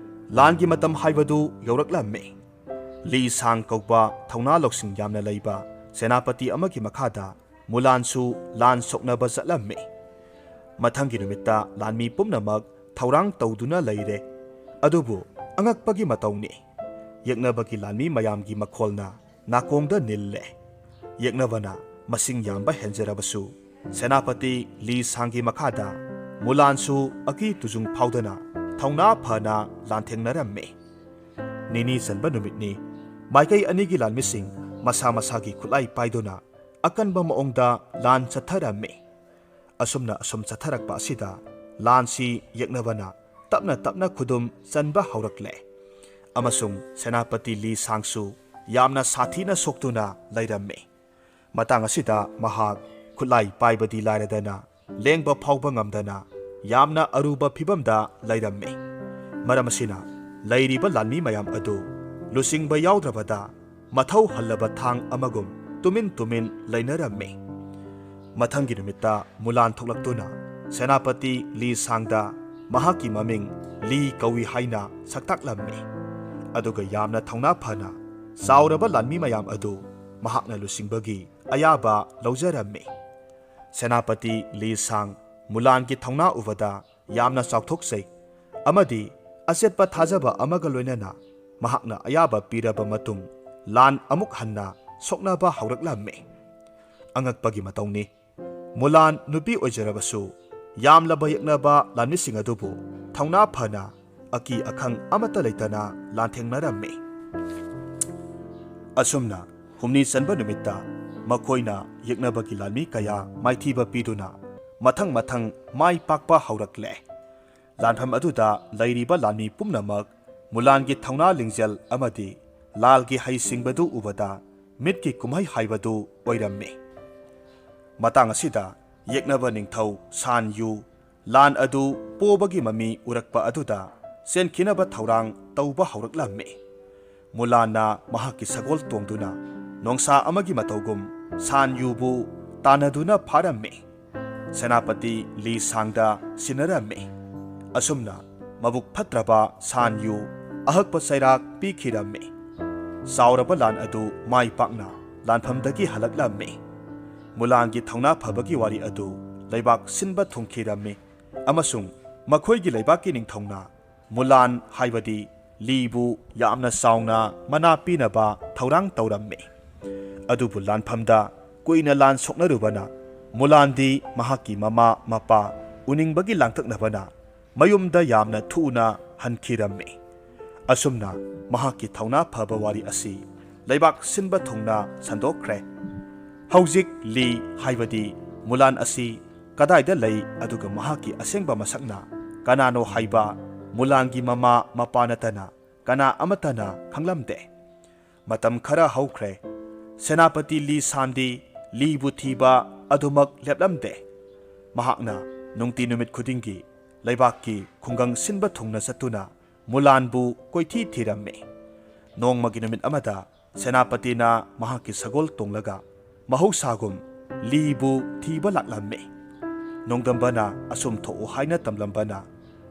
ꯂꯥꯟꯒꯤ ꯃꯇꯝ ꯍꯥꯏꯕꯗꯨ ꯌꯧꯔꯛꯂꯝꯃꯤ꯫ ꯂꯤ ꯁꯥꯡ ꯀꯧꯕ ꯊꯧꯅꯥ ꯂꯧꯁꯤꯡ ꯌꯥꯝꯅ ꯂꯩꯕ ꯁꯦꯅꯥꯄꯇꯤ ꯑꯃꯒꯤ ꯃꯈꯥꯗ ꯃꯨꯂꯥꯟꯁꯨ ꯂꯥꯟ ꯁꯣꯛꯅꯕ ꯆꯠꯂꯝꯃꯤ꯫ ꯃꯊꯪꯒꯤ ꯅꯨꯃꯤꯠꯇ ꯂꯥꯟꯃꯤ ꯄꯨꯝꯅꯃꯛ ꯊꯧꯔꯥꯡ ꯇꯧꯗꯨꯅ ꯂꯩꯔꯦ꯫ ꯑꯗꯨꯕꯨ ꯑꯉꯛꯄꯒꯤ ꯃꯇꯧꯅꯤ, ꯌꯦꯛꯅꯕꯒꯤ ꯂꯥꯟꯃꯤ ꯃꯌꯥꯝꯒꯤ ꯃꯈꯣꯜꯅ ꯅꯥꯀꯣꯡꯗ ꯅꯤꯜꯂꯦ꯫ ꯌꯦꯛꯅꯕꯅ ꯃꯁꯤꯡ ꯌꯥꯝꯕ ꯍꯦꯟꯖꯔꯕꯁꯨ, ꯁꯦꯅꯥꯄꯇꯤ ꯂꯤ ꯁꯥꯡꯒꯤ ꯃꯈꯥꯗ ꯃꯨꯂꯥꯟꯁꯨ ꯑꯀꯤ ꯇꯨꯖꯨꯡ ꯐꯥꯎꯗꯅ ꯊꯧꯅꯥ ꯐꯅ ꯂꯥꯟꯊꯦꯡꯅꯔꯝꯃꯤ꯫ ꯅꯤꯅꯤ ꯆꯟꯕ ꯅꯨꯃꯤꯠꯅꯤ꯫ ꯃꯥꯏꯀꯩ ꯑꯅꯤꯒꯤ ꯂꯥꯟꯃꯤꯁꯤꯡ ꯃꯁꯥ ꯃꯁꯥꯒꯤ ꯈꯨꯠꯂꯥꯏ ꯄꯥꯏꯗꯨꯅ ꯑꯀꯟꯕ ꯃꯑꯣꯡꯗ ꯂꯥꯟ ꯆꯠꯊꯔꯝꯃꯤ꯫ ꯑꯁꯨꯝꯅ ꯑꯁꯨꯝ ꯆꯠꯊꯔꯛꯄ ꯑꯁꯤꯗ ꯂꯥꯟꯁꯤ ꯌꯦꯛꯅꯕꯅ ꯇꯞꯅ ꯇꯞꯅ ꯈꯨꯗꯨꯝ ꯆꯟꯕ ꯍꯧꯔꯛꯂꯦ꯫ ꯑꯃꯁꯨꯡ ꯁꯦꯅꯥꯄꯇꯤ ꯂꯤ ꯁꯥꯡꯁꯨ ꯌꯥꯝꯅ ꯁꯥꯊꯤꯅ ꯁꯣꯛꯇꯨꯅ ꯂꯩꯔꯝꯃꯤ꯫ ꯃꯇꯥꯡ ꯑꯁꯤꯗ ꯃꯍꯥꯛ ꯈꯨꯠꯂꯥꯏ ꯄꯥꯏꯕꯗꯤ ꯂꯥꯏꯔꯗꯅ ꯂꯦꯡꯕ ꯐꯥꯎꯕ ꯉꯝꯗꯅ ꯌꯥꯝꯅ ꯑꯔꯨꯕ ꯐꯤꯚꯝꯗ ꯂꯩꯔꯝꯃꯤ꯫ ꯃꯔꯝ ꯑꯁꯤꯅ ꯂꯩꯔꯤꯕ ꯂꯥꯟꯃꯤ ꯃꯌꯥꯝ ꯑꯗꯨ ꯂꯨꯆꯤꯡꯕ ꯌꯥꯎꯗ꯭ꯔꯕꯗ ꯃꯊꯧ ꯍꯜꯂꯕ ꯊꯥꯡ ꯑꯃꯒꯨꯝ ꯇꯨꯃꯤꯟ ꯇꯨꯃꯤꯟ ꯂꯩꯅꯔꯝꯃꯤ꯫ ꯃꯊꯪꯒꯤ ꯅꯨꯃꯤꯠꯇ ꯃꯨꯂꯥꯟ ꯊꯣꯛꯂꯛꯇꯨꯅ ꯁꯦꯅꯥꯄꯇꯤ ꯂꯤ ꯁꯥꯡꯗ ꯃꯍꯥꯛꯀꯤ ꯃꯃꯤꯡ ꯂꯤ ꯀꯧꯏ ꯍꯥꯏꯅ ꯁꯛꯇꯥꯛꯂꯝꯃꯤ꯫ ꯑꯗꯨꯒ ꯌꯥꯝꯅ ꯊꯧꯅꯥ ꯐꯅ ꯆꯥꯎꯔꯕ ꯂꯥꯟꯃꯤ ꯃꯌꯥꯝ ꯑꯗꯨ ꯃꯍꯥꯛꯅ ꯂꯨꯆꯤꯡꯕꯒꯤ ꯑꯌꯥꯕ ꯂꯧꯖꯔꯝꯃꯤ꯫ ꯁꯦꯅꯥꯄꯇꯤ ꯂꯤ ꯁꯥꯡ ꯃꯨꯂꯥꯟꯒꯤ ꯊꯧꯅꯥ ꯎꯕꯗ ꯌꯥꯝꯅ ꯆꯥꯎꯊꯣꯛꯆꯩ ꯑꯃꯗꯤ ꯑꯆꯦꯠꯄ ꯊꯥꯖꯕ ꯑꯃꯒ ꯂꯣꯏꯅꯅ ꯃꯍꯥꯛꯅ ꯑꯌꯥꯕ ꯄꯤꯔꯕ ꯃꯇꯨꯡ ꯂꯥꯟ ꯑꯃꯨꯛ ꯍꯟꯅ ꯁꯣꯛꯅꯕ ꯍꯧꯔꯛꯂꯝꯃꯤ꯫ ꯑꯉꯛꯄꯒꯤ ꯃꯇꯧꯅꯤ꯫ ꯃꯨꯂꯥꯟ ꯅꯨꯄꯤ ꯑꯣꯏꯖꯔꯕꯁꯨ ꯌꯥꯝꯂꯕ ꯌꯦꯛꯅꯕ ꯂꯥꯟꯃꯤꯁꯤꯡ ꯑꯗꯨꯕꯨ ꯊꯧꯅꯥ ꯐꯅ ꯑꯀꯤ ꯑꯈꯪ ꯑꯃꯠꯇ ꯂꯩꯇꯅ ꯂꯥꯟꯊꯦꯡꯅꯔꯝꯃꯤ꯫ ꯑꯁꯨꯝꯅ ꯍꯨꯝꯅꯤ ꯆꯟꯕ ꯅꯨꯃꯤꯠꯇ ꯃꯈꯣꯏꯅ ꯌꯦꯛꯅꯕꯒꯤ ꯂꯥꯟꯃꯤ ꯀꯌꯥ ꯃꯥꯏꯊꯤꯕ ꯄꯤꯗꯨꯅ ꯃꯊꯪ ꯃꯊꯪ ꯃꯥꯏ ꯄꯥꯛꯄ ꯍꯧꯔꯛꯂꯦ꯫ ꯂꯥꯟꯐꯝ ꯑꯗꯨꯗ ꯂꯩꯔꯤꯕ ꯂꯥꯟꯃꯤ ꯄꯨꯝꯅꯃꯛ ꯃꯨꯂꯥꯟꯒꯤ ꯊꯧꯅꯥ ꯂꯤꯡꯖꯦꯜ ꯑꯃꯗꯤ ꯂꯥꯜꯒꯤ ꯍꯩꯁꯤꯡꯕꯗꯨ ꯎꯕꯗ ꯃꯤꯠꯀꯤ ꯀꯨꯝꯍꯩ ꯍꯥꯏꯕꯗꯨ ꯑꯣꯏꯔꯝꯃꯤ꯫ ꯃꯇꯥꯡ ꯑꯁꯤꯗ ꯌꯦꯛꯅꯕ ꯅꯤꯡꯊꯧ ꯁꯥꯟ ꯌꯨ ꯂꯥꯟ ꯑꯗꯨ ꯄꯣꯕꯒꯤ ꯃꯃꯤ ꯎꯔꯛꯄ ꯑꯗꯨꯗ ꯆꯦꯟꯈꯤꯅꯕ ꯊꯧꯔꯥꯡ ꯇꯧꯕ ꯍꯧꯔꯛꯂꯝꯃꯤ꯫ ꯃꯨꯂꯥꯟꯅ ꯃꯍꯥꯛꯀꯤ ꯁꯒꯣꯜ ꯇꯣꯡꯗꯨꯅ ꯅꯣꯡꯁꯥ ꯑꯃꯒꯤ ꯃꯇꯧꯒꯨꯝ ꯁꯥꯟ ꯌꯨꯕꯨ ꯇꯥꯟꯅꯗꯨꯅ ꯐꯥꯔꯝꯃꯤ꯫ ꯁꯦꯅꯥꯄꯇꯤ ꯂꯤ ꯁꯥꯡꯗ ꯁꯤꯟꯅꯔꯝꯃꯤ꯫ ꯑꯁꯨꯝꯅ ꯃꯕꯨꯛ ꯐꯠꯇ꯭ꯔꯕ ꯁꯥꯟ ꯌꯨ ꯑꯍꯛꯄ ꯆꯩꯔꯥꯛ ꯄꯤꯈꯤꯔꯝꯃꯤ꯫ ꯆꯥꯎꯔꯕ ꯂꯥꯟ ꯑꯗꯨ ꯃꯥꯏ ꯄꯥꯛꯅ ꯂꯥꯟꯐꯝꯗꯒꯤ ꯍꯜꯂꯛꯂꯝꯃꯤ꯫ ꯃꯨꯂꯥꯟꯒꯤ ꯊꯧꯅꯥ ꯐꯕꯒꯤ ꯋꯥꯔꯤ ꯑꯗꯨ ꯂꯩꯕꯥꯛ ꯁꯤꯟꯕ ꯊꯨꯡꯈꯤꯔꯝꯃꯤ ꯑꯃꯁꯨꯡ ꯃꯈꯣꯏꯒꯤ ꯂꯩꯕꯥꯛꯀꯤ ꯅꯤꯡꯊꯧꯅ ꯃꯨꯂꯥꯟ ꯍꯥꯏꯕꯗꯤ ꯂꯤꯕꯨ ꯌꯥꯝꯅ ꯆꯥꯎꯅ ꯃꯅꯥ ꯄꯤꯅꯕ ꯊꯧꯔꯥꯡ ꯇꯧꯔꯝꯃꯤ꯫ ꯑꯗꯨꯕꯨ ꯂꯥꯟꯐꯝꯗ ꯀꯨꯏꯅ ꯂꯥꯟ ꯁꯣꯛꯅꯔꯨꯕꯅ ꯃꯨꯂꯥꯟꯗꯤ ꯃꯍꯥꯛꯀꯤ ꯃꯃꯥ ꯃꯄꯥ ꯎꯅꯤꯡꯕꯒꯤ ꯂꯥꯡꯇꯛꯅꯕꯅ ꯃꯌꯨꯝꯗ ꯌꯥꯝꯅ ꯊꯨꯅ ꯍꯟꯈꯤꯔꯝꯃꯤ꯫ ꯑꯁꯨꯝꯅ ꯃꯍꯥꯛꯀꯤ ꯊꯧꯅꯥ ꯐꯕ ꯋꯥꯔꯤ ꯑꯁꯤ ꯂꯩꯕꯥꯛ ꯁꯤꯟꯕ ꯊꯨꯡꯅ ꯁꯟꯗꯣꯛꯈ꯭ꯔꯦ꯫ ꯍꯧꯖꯤꯛ ꯂꯤ ꯍꯥꯏꯕꯗꯤ ꯃꯨꯂꯥꯟ ꯑꯁꯤ ꯀꯗꯥꯏꯗ ꯂꯩ, ꯑꯗꯨꯒ ꯃꯍꯥꯛꯀꯤ ꯑꯁꯦꯡꯕ ꯃꯁꯛꯅ ꯀꯅꯥꯅꯣ ꯍꯥꯏꯕ ꯃꯨꯂꯥꯟꯒꯤ ꯃꯃꯥ ꯃꯄꯥ ꯅꯠꯇꯅ ꯀꯅꯥ ꯑꯃꯠꯇꯅ ꯈꯪꯂꯝꯗꯦ꯫ ꯃꯇꯝ ꯈꯔ ꯍꯧꯈ꯭ꯔꯦ꯫ ꯁꯦꯅꯥꯄꯇꯤ ꯂꯤ ꯁꯥꯟꯗꯤ ꯂꯤꯕꯨ ꯊꯤꯕ ꯑꯗꯨꯃꯛ ꯂꯦꯞꯂꯝꯗꯦ꯫ ꯃꯍꯥꯛꯅ ꯅꯨꯡꯇꯤ ꯅꯨꯃꯤꯠ ꯈꯨꯗꯤꯡꯒꯤ ꯂꯩꯕꯥꯛꯀꯤ ꯈꯨꯡꯒꯪ ꯁꯤꯟꯕ ꯊꯨꯡꯅ ꯆꯠꯇꯨꯅ ꯃꯨꯂꯥꯟꯕꯨ ꯀꯣꯏꯊꯤ ꯊꯤꯔꯝꯃꯤ꯫ ꯅꯣꯡꯃꯒꯤ ꯅꯨꯃꯤꯠ ꯑꯃꯗ ꯁꯦꯅꯥꯄꯇꯤꯅ ꯃꯍꯥꯛꯀꯤ ꯁꯒꯣꯜ ꯇꯣꯡꯂꯒ ꯃꯍꯧꯁꯥꯒꯨꯝ ꯂꯤꯕꯨ ꯊꯤꯕ ꯂꯥꯛꯂꯝꯃꯤ꯫ ꯅꯣꯡꯗꯝꯕꯅ ꯑꯁꯨꯝ ꯊꯣꯛꯎ ꯍꯥꯏꯅ ꯇꯝꯂꯝꯕꯅ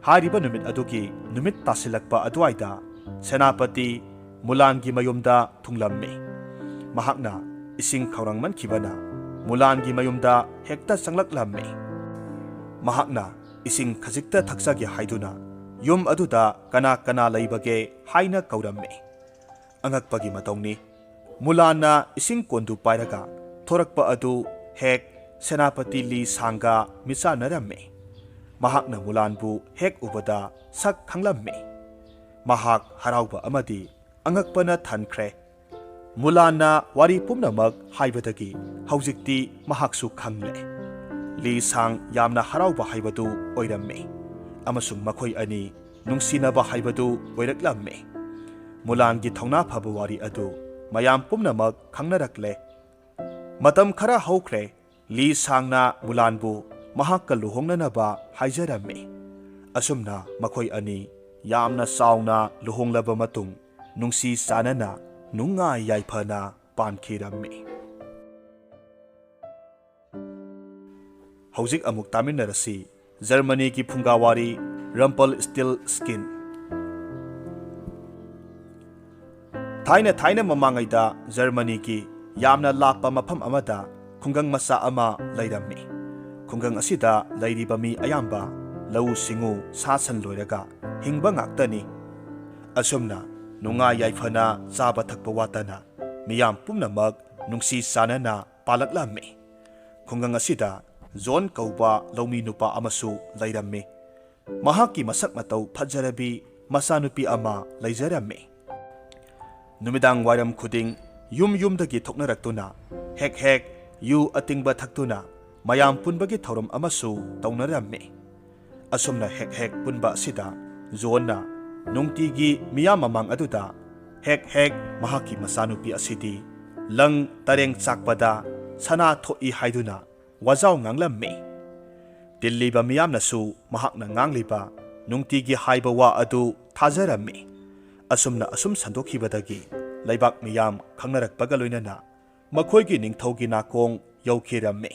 ꯍꯥꯏꯔꯤꯕ ꯅꯨꯃꯤꯠ ꯑꯗꯨꯒꯤ ꯅꯨꯃꯤꯠ ꯇꯥꯁꯤꯜꯂꯛꯄ ꯑꯗꯨꯋꯥꯏꯗ ꯁꯦꯅꯥꯄꯇꯤ ꯃꯨꯂꯥꯟꯒꯤ ꯃꯌꯨꯝꯗ ꯊꯨꯡꯂꯝꯃꯤ꯫ ꯃꯍꯥꯛꯅ ꯏꯁꯤꯡ ꯈꯧꯔꯥꯡꯃꯟꯈꯤꯕꯅ ꯃꯨꯂꯥꯟꯒꯤ ꯃꯌꯨꯝꯗ ꯍꯦꯛꯇ ꯆꯪꯂꯛꯂꯝꯃꯤ꯫ ꯃꯍꯥꯛꯅ ꯏꯁꯤꯡ ꯈꯖꯤꯛꯇ ꯊꯛꯆꯒꯦ ꯍꯥꯏꯗꯨꯅ ꯌꯨꯝ ꯑꯗꯨꯗ ꯀꯅꯥ ꯀꯅꯥ ꯂꯩꯕꯒꯦ ꯍꯥꯏꯅ ꯀꯧꯔꯝꯃꯤ꯫ ꯑꯉꯛꯄꯒꯤ ꯃꯇꯧꯅꯤ꯫ ꯃꯨꯂꯥꯟꯅ ꯏꯁꯤꯡ ꯀꯣꯟꯗꯨ ꯄꯥꯏꯔꯒ ꯊꯣꯔꯛꯄ ꯑꯗꯨ ꯍꯦꯛ ꯁꯦꯅꯥꯄꯇꯤ ꯂꯤ ꯁꯥꯡꯒ ꯃꯤꯆꯥꯟꯅꯔꯝꯃꯤ꯫ ꯃꯍꯥꯛꯅ ꯃꯨꯂꯥꯟꯕꯨ ꯍꯦꯛ ꯎꯕꯗ ꯁꯛ ꯈꯪꯂꯝꯃꯤ꯫ ꯃꯍꯥꯛ ꯍꯔꯥꯎꯕ ꯑꯃꯗꯤ ꯑꯉꯛꯄꯅ ꯊꯟꯈ꯭ꯔꯦ꯫ ꯃꯨꯂꯥꯟꯅ ꯋꯥꯔꯤ ꯄꯨꯝꯅꯃꯛ ꯍꯥꯏꯕꯗꯒꯤ ꯍꯧꯖꯤꯛꯇꯤ ꯃꯍꯥꯛꯁꯨ ꯈꯪꯂꯦ꯫ ꯂꯤ ꯁꯥꯡ ꯌꯥꯝꯅ ꯍꯔꯥꯎꯕ ꯍꯥꯏꯕꯗꯨ ꯑꯣꯏꯔꯝꯃꯤ ꯑꯃꯁꯨꯡ ꯃꯈꯣꯏ ꯑꯅꯤ ꯅꯨꯡꯁꯤꯅꯕ ꯍꯥꯏꯕꯗꯨ ꯑꯣꯏꯔꯛꯂꯝꯃꯤ꯫ ꯃꯨꯂꯥꯟꯒꯤ ꯊꯧꯅꯥ ꯐꯕ ꯋꯥꯔꯤ ꯑꯗꯨ ꯃꯌꯥꯝ ꯄꯨꯝꯅꯃꯛ ꯈꯪꯅꯔꯛꯂꯦ꯫ ꯃꯇꯝ ꯈꯔ ꯍꯧꯈ꯭ꯔꯦ꯫ ꯂꯤ ꯁꯥꯡꯅ ꯃꯨꯂꯥꯟꯕꯨ ꯃꯍꯥꯛꯀ ꯂꯨꯍꯣꯡꯅꯅꯕ ꯍꯥꯏꯖꯔꯝꯃꯤ꯫ ꯑꯁꯨꯝꯅ ꯃꯈꯣꯏ ꯑꯅꯤ ꯌꯥꯝꯅ ꯆꯥꯎꯅ ꯂꯨꯍꯣꯡꯂꯕ ꯃꯇꯨꯡ ꯅꯨꯡꯁꯤ ꯆꯥꯟꯅꯅ ꯅꯨꯡꯉꯥꯏ ꯌꯥꯏꯐꯅ ꯄꯥꯟꯈꯤꯔꯝꯃꯤ꯫ ꯍꯧꯖꯤꯛ ꯑꯃꯨꯛ ꯇꯥꯃꯤꯟꯅꯔꯁꯤ ꯖꯔꯃꯅꯤꯒꯤ ꯐꯨꯡꯒꯥꯋꯥꯔꯤ Rumpelstiltskin꯫ ꯊꯥꯏꯅ ꯊꯥꯏꯅ ꯃꯃꯥꯡꯉꯩꯗ ꯖꯔꯃꯅꯤꯒꯤ ꯌꯥꯝꯅ ꯂꯥꯞꯄ ꯃꯐꯝ ꯑꯃꯗ ꯈꯨꯡꯒꯪ ꯃꯆꯥ ꯑꯃ ꯂꯩꯔꯝꯃꯤ꯫ ꯈꯨꯡꯒꯪ ꯑꯁꯤꯗ ꯂꯩꯔꯤꯕ ꯃꯤ ꯑꯌꯥꯝꯕ ꯂꯧꯎ ꯁꯤꯡꯎ, ꯁꯥ ꯁꯟ ꯂꯣꯏꯔꯒ ꯍꯤꯡꯕ ꯉꯥꯛꯇꯅꯤ꯫ ꯑꯁꯨꯝꯅ ꯅꯨꯡꯉꯥꯏ ꯌꯥꯏꯐꯅ ꯆꯥꯕ ꯊꯛꯄ ꯋꯥꯠꯇꯅ ꯃꯤꯌꯥꯝ ꯄꯨꯝꯅꯃꯛ ꯅꯨꯡꯁꯤ ꯆꯥꯟꯅꯅ ꯄꯥꯜꯂꯛꯂꯝꯃꯤ꯫ ꯈꯨꯡꯒꯪ ꯑꯁꯤꯗ ꯖꯣꯟ ꯀꯧꯕ ꯂꯧꯃꯤ ꯅꯨꯄꯥ ꯑꯃꯁꯨ ꯂꯩꯔꯝꯃꯤ꯫ ꯃꯍꯥꯛꯀꯤ ꯃꯁꯛ ꯃꯇꯧ ꯐꯖꯔꯕꯤ ꯃꯆꯥꯅꯨꯄꯤ ꯑꯃ ꯂꯩꯖꯔꯝꯃꯤ꯫ ꯅꯨꯃꯤꯗꯥꯡ ꯋꯥꯏꯔꯝ ꯈꯨꯗꯤꯡ ꯌꯨꯝ ꯌꯨꯝꯗꯒꯤ ꯊꯣꯛꯅꯔꯛꯇꯨꯅ ꯍꯦꯛ ꯍꯦꯛ ꯌꯨ ꯑꯇꯤꯡꯕ ꯊꯛꯇꯨꯅ ꯃꯌꯥꯝ ꯄꯨꯟꯕꯒꯤ ꯊꯧꯔꯝ ꯑꯃꯁꯨ ꯇꯧꯅꯔꯝꯃꯤ꯫ ꯑꯁꯨꯝꯅ ꯍꯦꯛ ꯍꯦꯛ ꯄꯨꯟꯕ ꯑꯁꯤꯗ ꯖꯣꯟꯅ ꯅꯨꯡꯇꯤꯒꯤ ꯃꯤꯌꯥꯝ ꯃꯃꯥꯡ ꯑꯗꯨꯗ ꯍꯦꯛ ꯍꯦꯛ ꯃꯍꯥꯛꯀꯤ ꯃꯆꯥꯅꯨꯄꯤ ꯑꯁꯤꯗꯤ ꯂꯪ ꯇꯔꯦꯡ ꯆꯥꯛꯄꯗ ꯁꯅꯥ ꯊꯣꯛꯏ ꯍꯥꯏꯗꯨꯅ ꯋꯥꯖꯥꯎ ꯉꯥꯡꯂꯝꯃꯤ꯫ ꯇꯤꯜꯂꯤꯕ ꯃꯤꯌꯥꯝꯅꯁꯨ ꯃꯍꯥꯛꯅ ꯉꯥꯡꯂꯤꯕ ꯅꯨꯡꯇꯤꯒꯤ ꯍꯥꯏꯕ ꯋꯥ ꯑꯗꯨ ꯊꯥꯖꯔꯝꯃꯤ꯫ ꯑꯁꯨꯝꯅ ꯑꯁꯨꯝ ꯁꯟꯗꯣꯛꯈꯤꯕꯗꯒꯤ ꯂꯩꯕꯥꯛ ꯃꯤꯌꯥꯝ ꯈꯪꯅꯔꯛꯄꯒ ꯂꯣꯏꯅꯅ ꯃꯈꯣꯏꯒꯤ ꯅꯤꯡꯊꯧꯒꯤ ꯅꯥꯀꯣꯡ ꯌꯧꯈꯤꯔꯝꯃꯤ꯫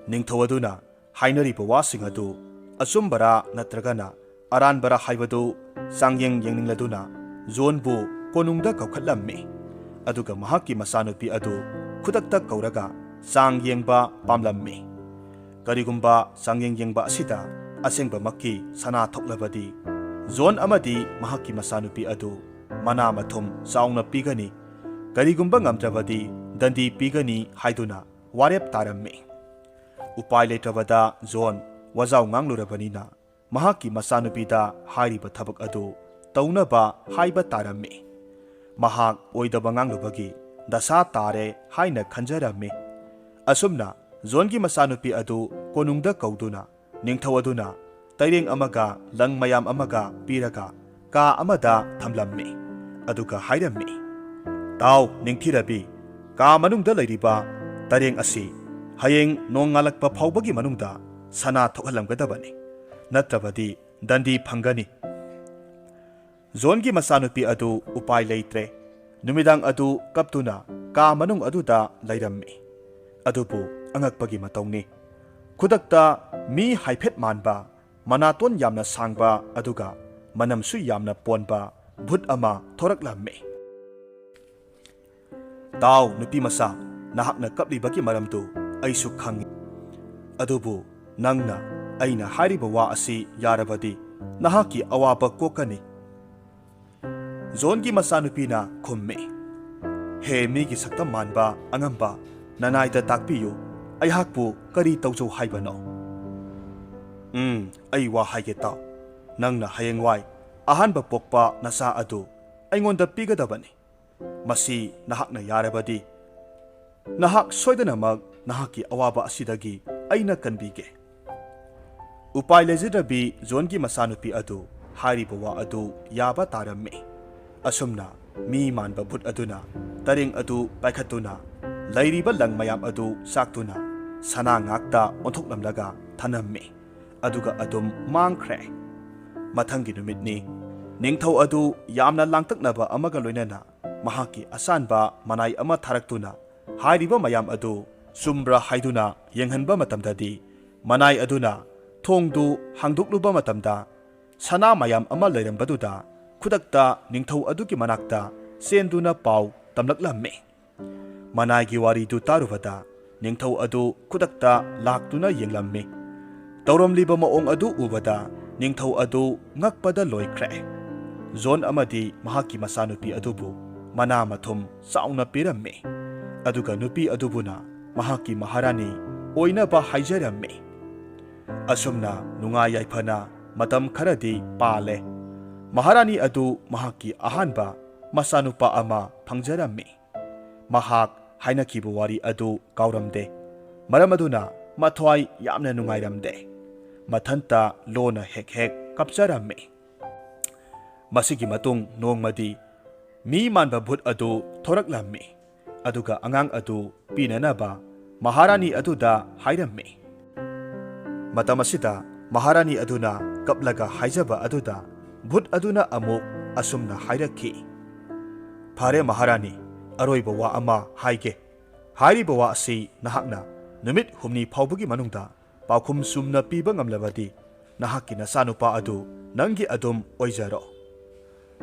ꯅꯤꯡꯊꯧ ꯑꯗꯨꯅ ꯍꯥꯏꯅꯔꯤꯕ ꯋꯥꯁꯤꯡ ꯑꯗꯨ ꯑꯆꯨꯝꯕꯔꯥ ꯅꯠꯇ꯭ꯔꯒꯅ ꯑꯔꯥꯟꯕꯔꯥ ꯍꯥꯏꯕꯗꯨ ꯆꯥꯡꯌꯦꯡ ꯌꯦꯡꯅꯤꯡꯂꯗꯨꯅ ꯖꯣꯟꯕꯨ ꯀꯣꯅꯨꯡꯗ ꯀꯧꯈꯠꯂꯝꯃꯤ꯫ ꯑꯗꯨꯒ ꯃꯍꯥꯛꯀꯤ ꯃꯆꯥꯅꯨꯄꯤ ꯑꯗꯨ ꯈꯨꯗꯛꯇ ꯀꯧꯔꯒ ꯆꯥꯡ ꯌꯦꯡꯕ ꯄꯥꯝꯂꯝꯃꯤ꯫ ꯀꯔꯤꯒꯨꯝꯕ ꯆꯥꯡꯌꯦꯡ ꯌꯦꯡꯕ ꯑꯁꯤꯗ ꯑꯁꯦꯡꯕꯃꯛꯀꯤ ꯁꯅꯥ ꯊꯣꯛꯂꯕꯗꯤ ꯖꯣꯟ ꯑꯃꯗꯤ ꯃꯍꯥꯛꯀꯤ ꯃꯆꯥꯅꯨꯄꯤ ꯑꯗꯨ ꯃꯅꯥ ꯃꯊꯨꯝ ꯆꯥꯎꯅ ꯄꯤꯒꯅꯤ, ꯀꯔꯤꯒꯨꯝꯕ ꯉꯝꯗ꯭ꯔꯕꯗꯤ ꯗꯟꯗꯤ ꯄꯤꯒꯅꯤ ꯍꯥꯏꯗꯨꯅ ꯋꯥꯔꯦꯞ ꯇꯥꯔꯝꯃꯤ꯫ ꯎꯄꯥꯏ ꯂꯩꯇ꯭ꯔꯕꯗ ꯖꯣꯟ ꯋꯥꯖꯥꯎ ꯉꯥꯡꯂꯨꯔꯕꯅꯤꯅ ꯃꯍꯥꯛꯀꯤ ꯃꯆꯥꯅꯨꯄꯤꯗ ꯍꯥꯏꯔꯤꯕ ꯊꯕꯛ ꯑꯗꯨ ꯇꯧꯅꯕ ꯍꯥꯏꯕ ꯇꯥꯔꯝꯃꯤ꯫ ꯃꯍꯥꯛ ꯑꯣꯏꯗꯕ ꯉꯥꯡꯂꯨꯕꯒꯤ ꯗꯁꯥ ꯇꯥꯔꯦ ꯍꯥꯏꯅ ꯈꯟꯖꯔꯝꯃꯤ꯫ ꯑꯁꯨꯝꯅ ꯖꯣꯟꯒꯤ ꯃꯆꯥꯅꯨꯄꯤ ꯑꯗꯨ ꯀꯣꯅꯨꯡꯗ ꯀꯧꯗꯨꯅ ꯅꯤꯡꯊꯧ ꯑꯗꯨꯅ ꯇꯩꯔꯦꯡ ꯑꯃꯒ ꯂꯪ ꯃꯌꯥꯝ ꯑꯃꯒ ꯄꯤꯔꯒ ꯀꯥ ꯑꯃꯗ ꯊꯝꯂꯝꯃꯤ꯫ ꯑꯗꯨꯒ ꯍꯥꯏꯔꯝꯃꯤ, "ꯇꯥꯎ, ꯅꯤꯡꯊꯤꯔꯕꯤ, ꯀꯥ ꯃꯅꯨꯡꯗ ꯂꯩꯔꯤꯕ ꯇꯔꯦꯡ ꯑꯁꯤ ꯍꯌꯦꯡ ꯅꯣꯡꯉꯥꯜꯂꯛꯄ ꯐꯥꯎꯕꯒꯤ ꯃꯅꯨꯡꯗ ꯁꯅꯥ ꯊꯣꯛꯍꯜꯂꯝꯒꯗꯕꯅꯤ, ꯅꯠꯇ꯭ꯔꯕꯗꯤ ꯗꯟꯗꯤ ꯐꯪꯒꯅꯤ꯫" ꯖꯣꯟꯒꯤ ꯃꯆꯥꯅꯨꯄꯤ ꯑꯗꯨ ꯎꯄꯥꯏ ꯂꯩꯇ꯭ꯔꯦ꯫ ꯅꯨꯃꯤꯗꯥꯡ ꯑꯗꯨ ꯀꯞꯇꯨꯅ ꯀꯥ ꯃꯅꯨꯡ ꯑꯗꯨꯗ ꯂꯩꯔꯝꯃꯤ꯫ ꯑꯗꯨꯕꯨ ꯑꯉꯛꯄꯒꯤ ꯃꯇꯧꯅꯤ, ꯈꯨꯗꯛꯇ ꯃꯤ ꯍꯥꯏꯐꯦꯠ ꯃꯥꯟꯕ ꯃꯅꯥꯇꯣꯟ ꯌꯥꯝꯅ ꯁꯥꯡꯕ ꯑꯗꯨꯒ ꯃꯅꯝꯁꯨ ꯌꯥꯝꯅ ꯄꯣꯟꯕ ꯚꯨꯠ ꯑꯃ ꯊꯣꯔꯛꯂꯝꯃꯤ꯫ "ꯇꯥꯎ, ꯅꯨꯄꯤ ꯃꯆꯥ, ꯅꯍꯥꯛꯅ ꯀꯞꯂꯤꯕꯒꯤ ꯃꯔꯝꯗꯨ ꯑꯩꯁꯨ ꯈꯪꯏ꯫ ꯑꯗꯨꯕꯨ ꯅꯪꯅ ꯑꯩꯅ ꯍꯥꯏꯔꯤꯕ ꯋꯥ ꯑꯁꯤ ꯌꯥꯔꯕꯗꯤ ꯅꯍꯥꯛꯀꯤ ꯑꯋꯥꯕ ꯀꯣꯛꯀꯅꯤ꯫" ꯖꯣꯟꯒꯤ ꯃꯆꯥꯅꯨꯄꯤꯅ ꯈꯨꯝꯃꯤ, "ꯍꯦ ꯃꯤꯒꯤ ꯁꯛꯇꯝ ꯃꯥꯟꯕ ꯑꯉꯝꯕ, ꯅꯅꯥꯏꯗ ꯇꯥꯛꯄꯤꯌꯨ, ꯑꯩꯍꯥꯛꯄꯨ ꯀꯔꯤ ꯇꯧꯖꯧ ꯍꯥꯏꯕꯅꯣ?" "ꯎꯝ, ꯑꯩ ꯋꯥ ꯍꯥꯏꯒꯦ ꯇꯥꯎ꯫ ꯅꯪꯅ ꯍꯌꯦꯡꯋꯥꯏ ꯑꯍꯥꯟꯕ ꯄꯣꯛꯄ ꯅꯆꯥ ꯑꯗꯨ ꯑꯩꯉꯣꯟꯗ ꯄꯤꯒꯗꯕꯅꯤ꯫ ꯃꯁꯤ ꯅꯍꯥꯛꯅ ꯌꯥꯔꯕꯗꯤ ꯅꯍꯥꯛ ꯁꯣꯏꯗꯅꯃꯛ ꯅꯍꯥꯛꯀꯤ ꯑꯋꯥꯕ ꯑꯁꯤꯗꯒꯤ ꯑꯩꯅ ꯀꯟꯕꯤꯒꯦ꯫" ꯎꯄꯥꯏ ꯂꯩꯖꯗ꯭ꯔꯕꯤ ꯖꯣꯟꯒꯤ ꯃꯆꯥꯅꯨꯄꯤ ꯑꯗꯨ ꯍꯥꯏꯔꯤꯕ ꯋꯥ ꯑꯗꯨ ꯌꯥꯕ ꯇꯥꯔꯝꯃꯤ꯫ ꯑꯁꯨꯝꯅ ꯃꯤ ꯃꯥꯟꯕ ꯚꯨꯠ ꯑꯗꯨꯅ ꯇꯔꯦꯡ ꯑꯗꯨ ꯄꯥꯏꯈꯠꯇꯨꯅ ꯂꯩꯔꯤꯕ ꯂꯪ ꯃꯌꯥꯝ ꯑꯗꯨ ꯆꯥꯛꯇꯨꯅ ꯁꯅꯥ ꯉꯥꯛꯇ ꯑꯣꯟꯊꯣꯛꯂꯝꯂꯒ ꯊꯅꯝꯃꯤ꯫ ꯑꯗꯨꯒ ꯑꯗꯨꯝ ꯃꯥꯡꯈ꯭ꯔꯦ꯫ ꯃꯊꯪꯒꯤ ꯅꯨꯃꯤꯠꯅꯤ꯫ ꯅꯤꯡꯊꯧ ꯑꯗꯨ ꯌꯥꯝꯅ ꯂꯥꯡꯇꯛꯅꯕ ꯑꯃꯒ ꯂꯣꯏꯅꯅ ꯃꯍꯥꯛꯀꯤ ꯑꯁꯥꯟꯕ ꯃꯅꯥꯏ ꯑꯃ ꯊꯥꯔꯛꯇꯨꯅ ꯍꯥꯏꯔꯤꯕ ꯃꯌꯥꯝ ꯑꯗꯨ ꯆꯨꯝꯕ꯭ꯔꯥ ꯍꯥꯏꯗꯨꯅ ꯌꯦꯡꯍꯟꯕ ꯃꯇꯝꯗꯗꯤ, ꯃꯅꯥꯏ ꯑꯗꯨꯅ ꯊꯣꯡꯗꯨ ꯍꯥꯡꯗꯣꯛꯂꯨꯕ ꯃꯇꯝꯗ, ꯁꯅꯥ ꯃꯌꯥꯝ ꯑꯃ ꯂꯩꯔꯝꯕꯗꯨꯗ ꯈꯨꯗꯛꯇ ꯅꯤꯡꯊꯧ ꯑꯗꯨꯒꯤ ꯃꯅꯥꯛꯇ ꯆꯦꯟꯗꯨꯅ ꯄꯥꯎ ꯇꯝꯂꯛꯂꯝꯃꯤ꯫ ꯃꯅꯥꯏꯒꯤ ꯋꯥꯔꯤꯗꯨ ꯇꯥꯔꯨꯕꯗ ꯅꯤꯡꯊꯧ ꯑꯗꯨ ꯈꯨꯗꯛꯇ ꯂꯥꯛꯇꯨꯅ ꯌꯦꯡꯂꯝꯃꯤ꯫ ꯇꯧꯔꯝꯂꯤꯕ ꯃꯑꯣꯡ ꯑꯗꯨ ꯎꯕꯗ ꯅꯤꯡꯊꯧ ꯑꯗꯨ ꯉꯛꯄꯗ ꯂꯣꯏꯈ꯭ꯔꯦ꯫ ꯖꯣꯟ ꯑꯃꯗꯤ ꯃꯍꯥꯛꯀꯤ ꯃꯆꯥꯅꯨꯄꯤ ꯑꯗꯨꯕꯨ ꯃꯅꯥ ꯃꯊꯨꯝ ꯆꯥꯎꯅ ꯄꯤꯔꯝꯃꯤ꯫ ꯑꯗꯨꯒ ꯅꯨꯄꯤ ꯑꯗꯨꯕꯨꯅ ꯃꯍꯥꯛꯀꯤ ꯃꯍꯥꯔꯥꯅꯤ ꯑꯣꯏꯅꯕ ꯍꯥꯏꯖꯔꯝꯃꯤ꯫ ꯑꯁꯨꯝꯅ ꯅꯨꯡꯉꯥꯏ ꯌꯥꯏꯐꯅ ꯃꯇꯝ ꯈꯔꯗꯤ ꯄꯥꯜꯂꯦ꯫ ꯃꯍꯥꯔꯥꯅꯤ ꯑꯗꯨ ꯃꯍꯥꯛꯀꯤ ꯑꯍꯥꯟꯕ ꯃꯆꯥꯅꯨꯄꯥ ꯑꯃ ꯐꯪꯖꯔꯝꯃꯤ꯫ ꯃꯍꯥꯛ ꯍꯥꯏꯅꯈꯤꯕ ꯋꯥꯔꯤ ꯑꯗꯨ ꯀꯥꯎꯔꯝꯗꯦ꯫ ꯃꯔꯝ ꯑꯗꯨꯅ ꯃꯊ꯭ꯋꯥꯏ ꯌꯥꯝꯅ ꯅꯨꯡꯉꯥꯏꯔꯝꯗꯦ꯫ ꯃꯊꯟꯇ ꯂꯣꯟꯅ ꯍꯦꯛ ꯍꯦꯛ ꯀꯞꯆꯔꯝꯃꯤ꯫ ꯃꯁꯤꯒꯤ ꯃꯇꯨꯡ ꯅꯣꯡꯃꯗꯤ ꯃꯤ ꯃꯥꯟꯕ ꯚꯨꯠ ꯑꯗꯨ ꯊꯣꯔꯛꯂꯝꯃꯤ꯫ ꯑꯗꯨꯒ ꯑꯉꯥꯡ ꯑꯗꯨ ꯄꯤꯅꯅꯕ ꯃꯍꯥꯔꯥꯅꯤ ꯑꯗꯨꯗ ꯍꯥꯏꯔꯝꯃꯤ꯫ ꯃꯇꯝ ꯑꯁꯤꯗ ꯃꯍꯥꯔꯥꯅꯤ ꯑꯗꯨꯅ ꯀꯞꯂꯒ ꯍꯥꯏꯖꯕ ꯑꯗꯨꯗ ꯚꯨꯠ ꯑꯗꯨꯅ ꯑꯃꯨꯛ ꯑꯁꯨꯝꯅ ꯍꯥꯏꯔꯛꯈꯤ, "ꯐꯔꯦ ꯃꯍꯥꯔꯥꯅꯤ, ꯑꯔꯣꯏꯕ ꯋꯥ ꯑꯃ ꯍꯥꯏꯒꯦ꯫ ꯍꯥꯏꯔꯤꯕ ꯋꯥ ꯑꯁꯤ ꯅꯍꯥꯛꯅ ꯅꯨꯃꯤꯠ ꯍꯨꯝꯅꯤ ꯐꯥꯎꯕꯒꯤ ꯃꯅꯨꯡꯗ ꯄꯥꯎꯈꯨꯝ ꯆꯨꯝꯅ ꯄꯤꯕ ꯉꯝꯂꯕꯗꯤ ꯅꯍꯥꯛꯀꯤ ꯅꯆꯥꯅꯨꯄꯥ ꯑꯗꯨ ꯅꯪꯒꯤ ꯑꯗꯨꯝ ꯑꯣꯏꯖꯔꯣ꯫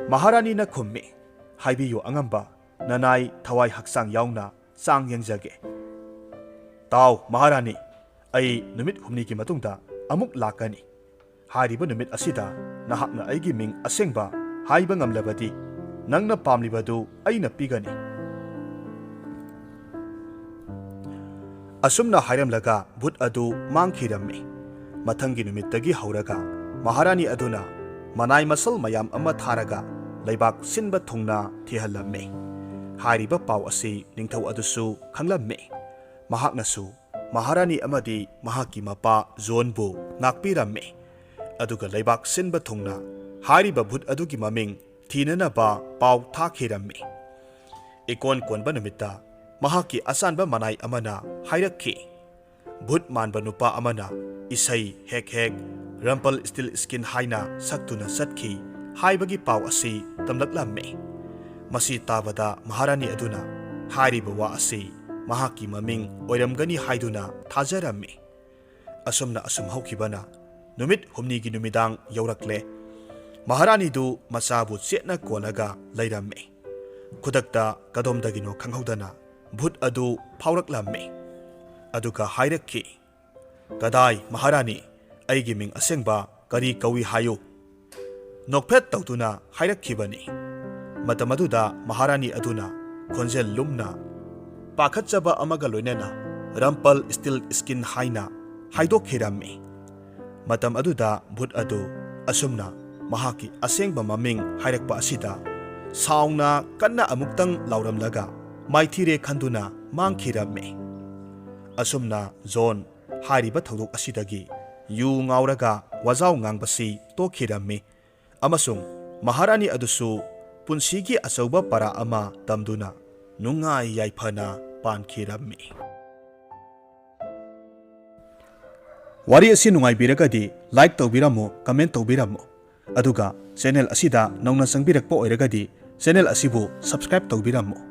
ꯃꯍꯥꯔꯥꯅꯤꯅ ꯈꯨꯝꯃꯤ, ꯍꯥꯏꯕꯤꯌꯨ ꯑꯉꯝꯕ, ꯅꯅꯥꯏ ꯊꯋꯥꯏ ꯍꯛꯆꯥꯡ ꯌꯥꯎꯅ ꯆꯥꯡ ꯌꯦꯡꯖꯒꯦ꯫ ꯇꯥꯎ ꯃꯍꯥꯔꯥꯅꯤ, ꯑꯩ ꯅꯨꯃꯤꯠ ꯍꯨꯝꯅꯤꯒꯤ ꯃꯇꯨꯡꯗ ꯑꯃꯨꯛ ꯂꯥꯛꯀꯅꯤ꯫ ꯍꯥꯏꯔꯤꯕ ꯅꯨꯃꯤꯠ ꯑꯁꯤꯗ ꯅꯍꯥꯛꯅ ꯑꯩꯒꯤ ꯃꯤꯡ ꯑꯁꯦꯡꯕ ꯍꯥꯏꯕ ꯉꯝꯂꯕꯗꯤ ꯅꯪꯅ ꯄꯥꯝꯂꯤꯕꯗꯨ ꯑꯩꯅ ꯄꯤꯒꯅꯤ꯫ ꯑꯁꯨꯝꯅ ꯍꯥꯏꯔꯝꯂꯒ ꯚꯨꯠ ꯑꯗꯨ ꯃꯥꯡꯈꯤꯔꯝꯃꯤ꯫ ꯃꯊꯪꯒꯤ ꯅꯨꯃꯤꯠꯇꯒꯤ ꯍꯧꯔꯒ ꯃꯍꯥꯔꯥꯅꯤ ꯑꯗꯨꯅ ꯃꯅꯥꯏ ꯃꯁꯜ ꯃꯌꯥꯝ ꯑꯃ ꯊꯥꯔꯒ ꯂꯩꯕꯥꯛ ꯁꯤꯟꯕ ꯊꯨꯡꯅ ꯊꯤꯍꯜꯂꯝꯃꯤ꯫ ꯍꯥꯏꯔꯤꯕ ꯄꯥꯎ ꯑꯁꯤ ꯅꯤꯡꯊꯧ ꯑꯗꯨꯁꯨ ꯈꯪꯂꯝꯃꯤ꯫ ꯃꯍꯥꯛꯅꯁꯨ ꯃꯍꯥꯔꯥꯅꯤ ꯑꯃꯗꯤ ꯃꯍꯥꯛꯀꯤ ꯃꯄꯥ ꯖꯣꯟꯕꯨ ꯉꯥꯛꯄꯤꯔꯝꯃꯤ꯫ ꯑꯗꯨꯒ ꯂꯩꯕꯥꯛ ꯁꯤꯟꯕ ꯊꯨꯡꯅ ꯍꯥꯏꯔꯤꯕ ꯚꯨꯠ ꯑꯗꯨꯒꯤ ꯃꯃꯤꯡ ꯊꯤꯅꯅꯕ ꯄꯥꯎ ꯊꯥꯈꯤꯔꯝꯃꯤ꯫ ꯏꯀꯣꯟ ꯀꯣꯟꯕ ꯅꯨꯃꯤꯠꯇ ꯃꯍꯥꯛꯀꯤ ꯑꯆꯥꯟꯕ ꯃꯅꯥꯏ ꯑꯃꯅ ꯍꯥꯏꯔꯛꯈꯤ, ꯚꯨꯠ ꯃꯥꯟꯕ ꯅꯨꯄꯥ ꯑꯃꯅ ꯏꯁꯩ ꯍꯦꯛ ꯍꯦꯛ ꯔꯝꯄꯜ ꯁ꯭ꯇꯤꯜ ꯁ꯭ꯀꯤꯟ ꯍꯥꯏꯅ ꯁꯛꯇꯨꯅ ꯆꯠꯈꯤ ꯍꯥꯏꯕꯒꯤ ꯄꯥꯎ ꯑꯁꯤ ꯇꯝꯂꯛꯂꯝꯃꯤ꯫ ꯃꯁꯤ ꯇꯥꯕꯗ ꯃꯍꯥꯔꯥꯅꯤ ꯑꯗꯨꯅ ꯍꯥꯏꯔꯤꯕ ꯋꯥ ꯑꯁꯤ ꯃꯍꯥꯛꯀꯤ ꯃꯃꯤꯡ ꯑꯣꯏꯔꯝꯒꯅꯤ ꯍꯥꯏꯗꯨꯅ ꯊꯥꯖꯔꯝꯃꯤ꯫ ꯑꯁꯨꯝꯅ ꯑꯁꯨꯝ ꯍꯧꯈꯤꯕꯅ ꯅꯨꯃꯤꯠ ꯍꯨꯝꯅꯤꯒꯤ ꯅꯨꯃꯤꯗꯥꯡ ꯌꯧꯔꯛꯂꯦ꯫ ꯃꯍꯥꯔꯥꯅꯤꯗꯨ ꯃꯆꯥꯕꯨ ꯆꯦꯠꯅ ꯀꯣꯜꯂꯒ ꯂꯩꯔꯝꯃꯤ꯫ ꯈꯨꯗꯛꯇ ꯀꯗꯣꯝꯗꯒꯤꯅꯣ ꯈꯪꯍꯧꯗꯅ ꯚꯨꯠ ꯑꯗꯨ ꯐꯥꯎꯔꯛꯂꯝꯃꯤ꯫ ꯑꯗꯨꯒ ꯍꯥꯏꯔꯛꯈꯤ, "ꯀꯗꯥꯏ ꯃꯍꯥꯔꯥꯅꯤ, ꯑꯩꯒꯤ ꯃꯤꯡ ꯑꯁꯦꯡꯕ ꯀꯔꯤ ꯀꯧꯏ ꯍꯥꯏꯌꯨ?" ꯅꯣꯛꯐꯦꯠ ꯇꯧꯗꯨꯅ ꯍꯥꯏꯔꯛꯈꯤꯕꯅꯤ꯫ ꯃꯇꯝ ꯑꯗꯨꯗ ꯃꯍꯥꯔꯥꯅꯤ ꯑꯗꯨꯅ ꯈꯣꯟꯖꯦꯜ ꯂꯨꯝꯅ ꯄꯥꯈꯠꯆꯕ ꯑꯃꯒ ꯂꯣꯏꯅꯅ ꯔꯝꯄꯜ ꯁ꯭ꯇꯤꯜ ꯁ꯭ꯀꯤꯟ ꯍꯥꯏꯅ ꯍꯥꯏꯗꯣꯛꯈꯤꯔꯝꯃꯤ꯫ ꯃꯇꯝ ꯑꯗꯨꯗ ꯚꯨꯠ ꯑꯗꯨ ꯑꯁꯨꯝꯅ ꯃꯍꯥꯛꯀꯤ ꯑꯁꯦꯡꯕ ꯃꯃꯤꯡ ꯍꯥꯏꯔꯛꯄ ꯑꯁꯤꯗ ꯁꯥꯎꯅ ꯀꯟꯅ ꯑꯃꯨꯛꯇꯪ ꯂꯥꯎꯔꯝꯂꯒ ꯃꯥꯏꯊꯤꯔꯦ ꯈꯟꯗꯨꯅ ꯃꯥꯡꯈꯤꯔꯝꯃꯤ꯫ ꯑꯁꯨꯝꯅ ꯖꯣꯟ ꯍꯥꯏꯔꯤꯕ ꯊꯧꯗꯣꯛ ꯑꯁꯤꯗꯒꯤ ꯌꯨ ꯉꯥꯎꯔꯒ ꯋꯥꯖꯥꯎ ꯉꯥꯡꯕꯁꯤ ꯇꯣꯛꯈꯤꯔꯝꯃꯤ꯫ ꯑꯃꯁꯨꯡ ꯃꯍꯥꯔꯥꯅꯤ ꯑꯗꯨꯁꯨ ꯄꯨꯟꯁꯤꯒꯤ ꯑꯆꯧꯕ ꯄꯔꯥ ꯑꯃ ꯇꯝꯗꯨꯅ ꯅꯨꯡꯉꯥꯏ ꯌꯥꯏꯐꯅ ꯄꯥꯟꯈꯤꯔꯝꯃꯤ꯫ ꯋꯥꯔꯤ ꯑꯁꯤ ꯅꯨꯡꯉꯥꯏꯕꯤꯔꯒꯗꯤ like ꯇꯧꯕꯤꯔꯝꯃꯨ, comment ꯇꯧꯕꯤꯔꯝꯃꯨ꯫ ꯑꯗꯨꯒ channel ꯑꯁꯤꯗ ꯅꯧꯅ ꯆꯪꯕꯤꯔꯛꯄ ꯑꯣꯏꯔꯒꯗꯤ channel ꯑꯁꯤꯕꯨ subscribe ꯇꯧꯕꯤꯔꯝꯃꯨ꯫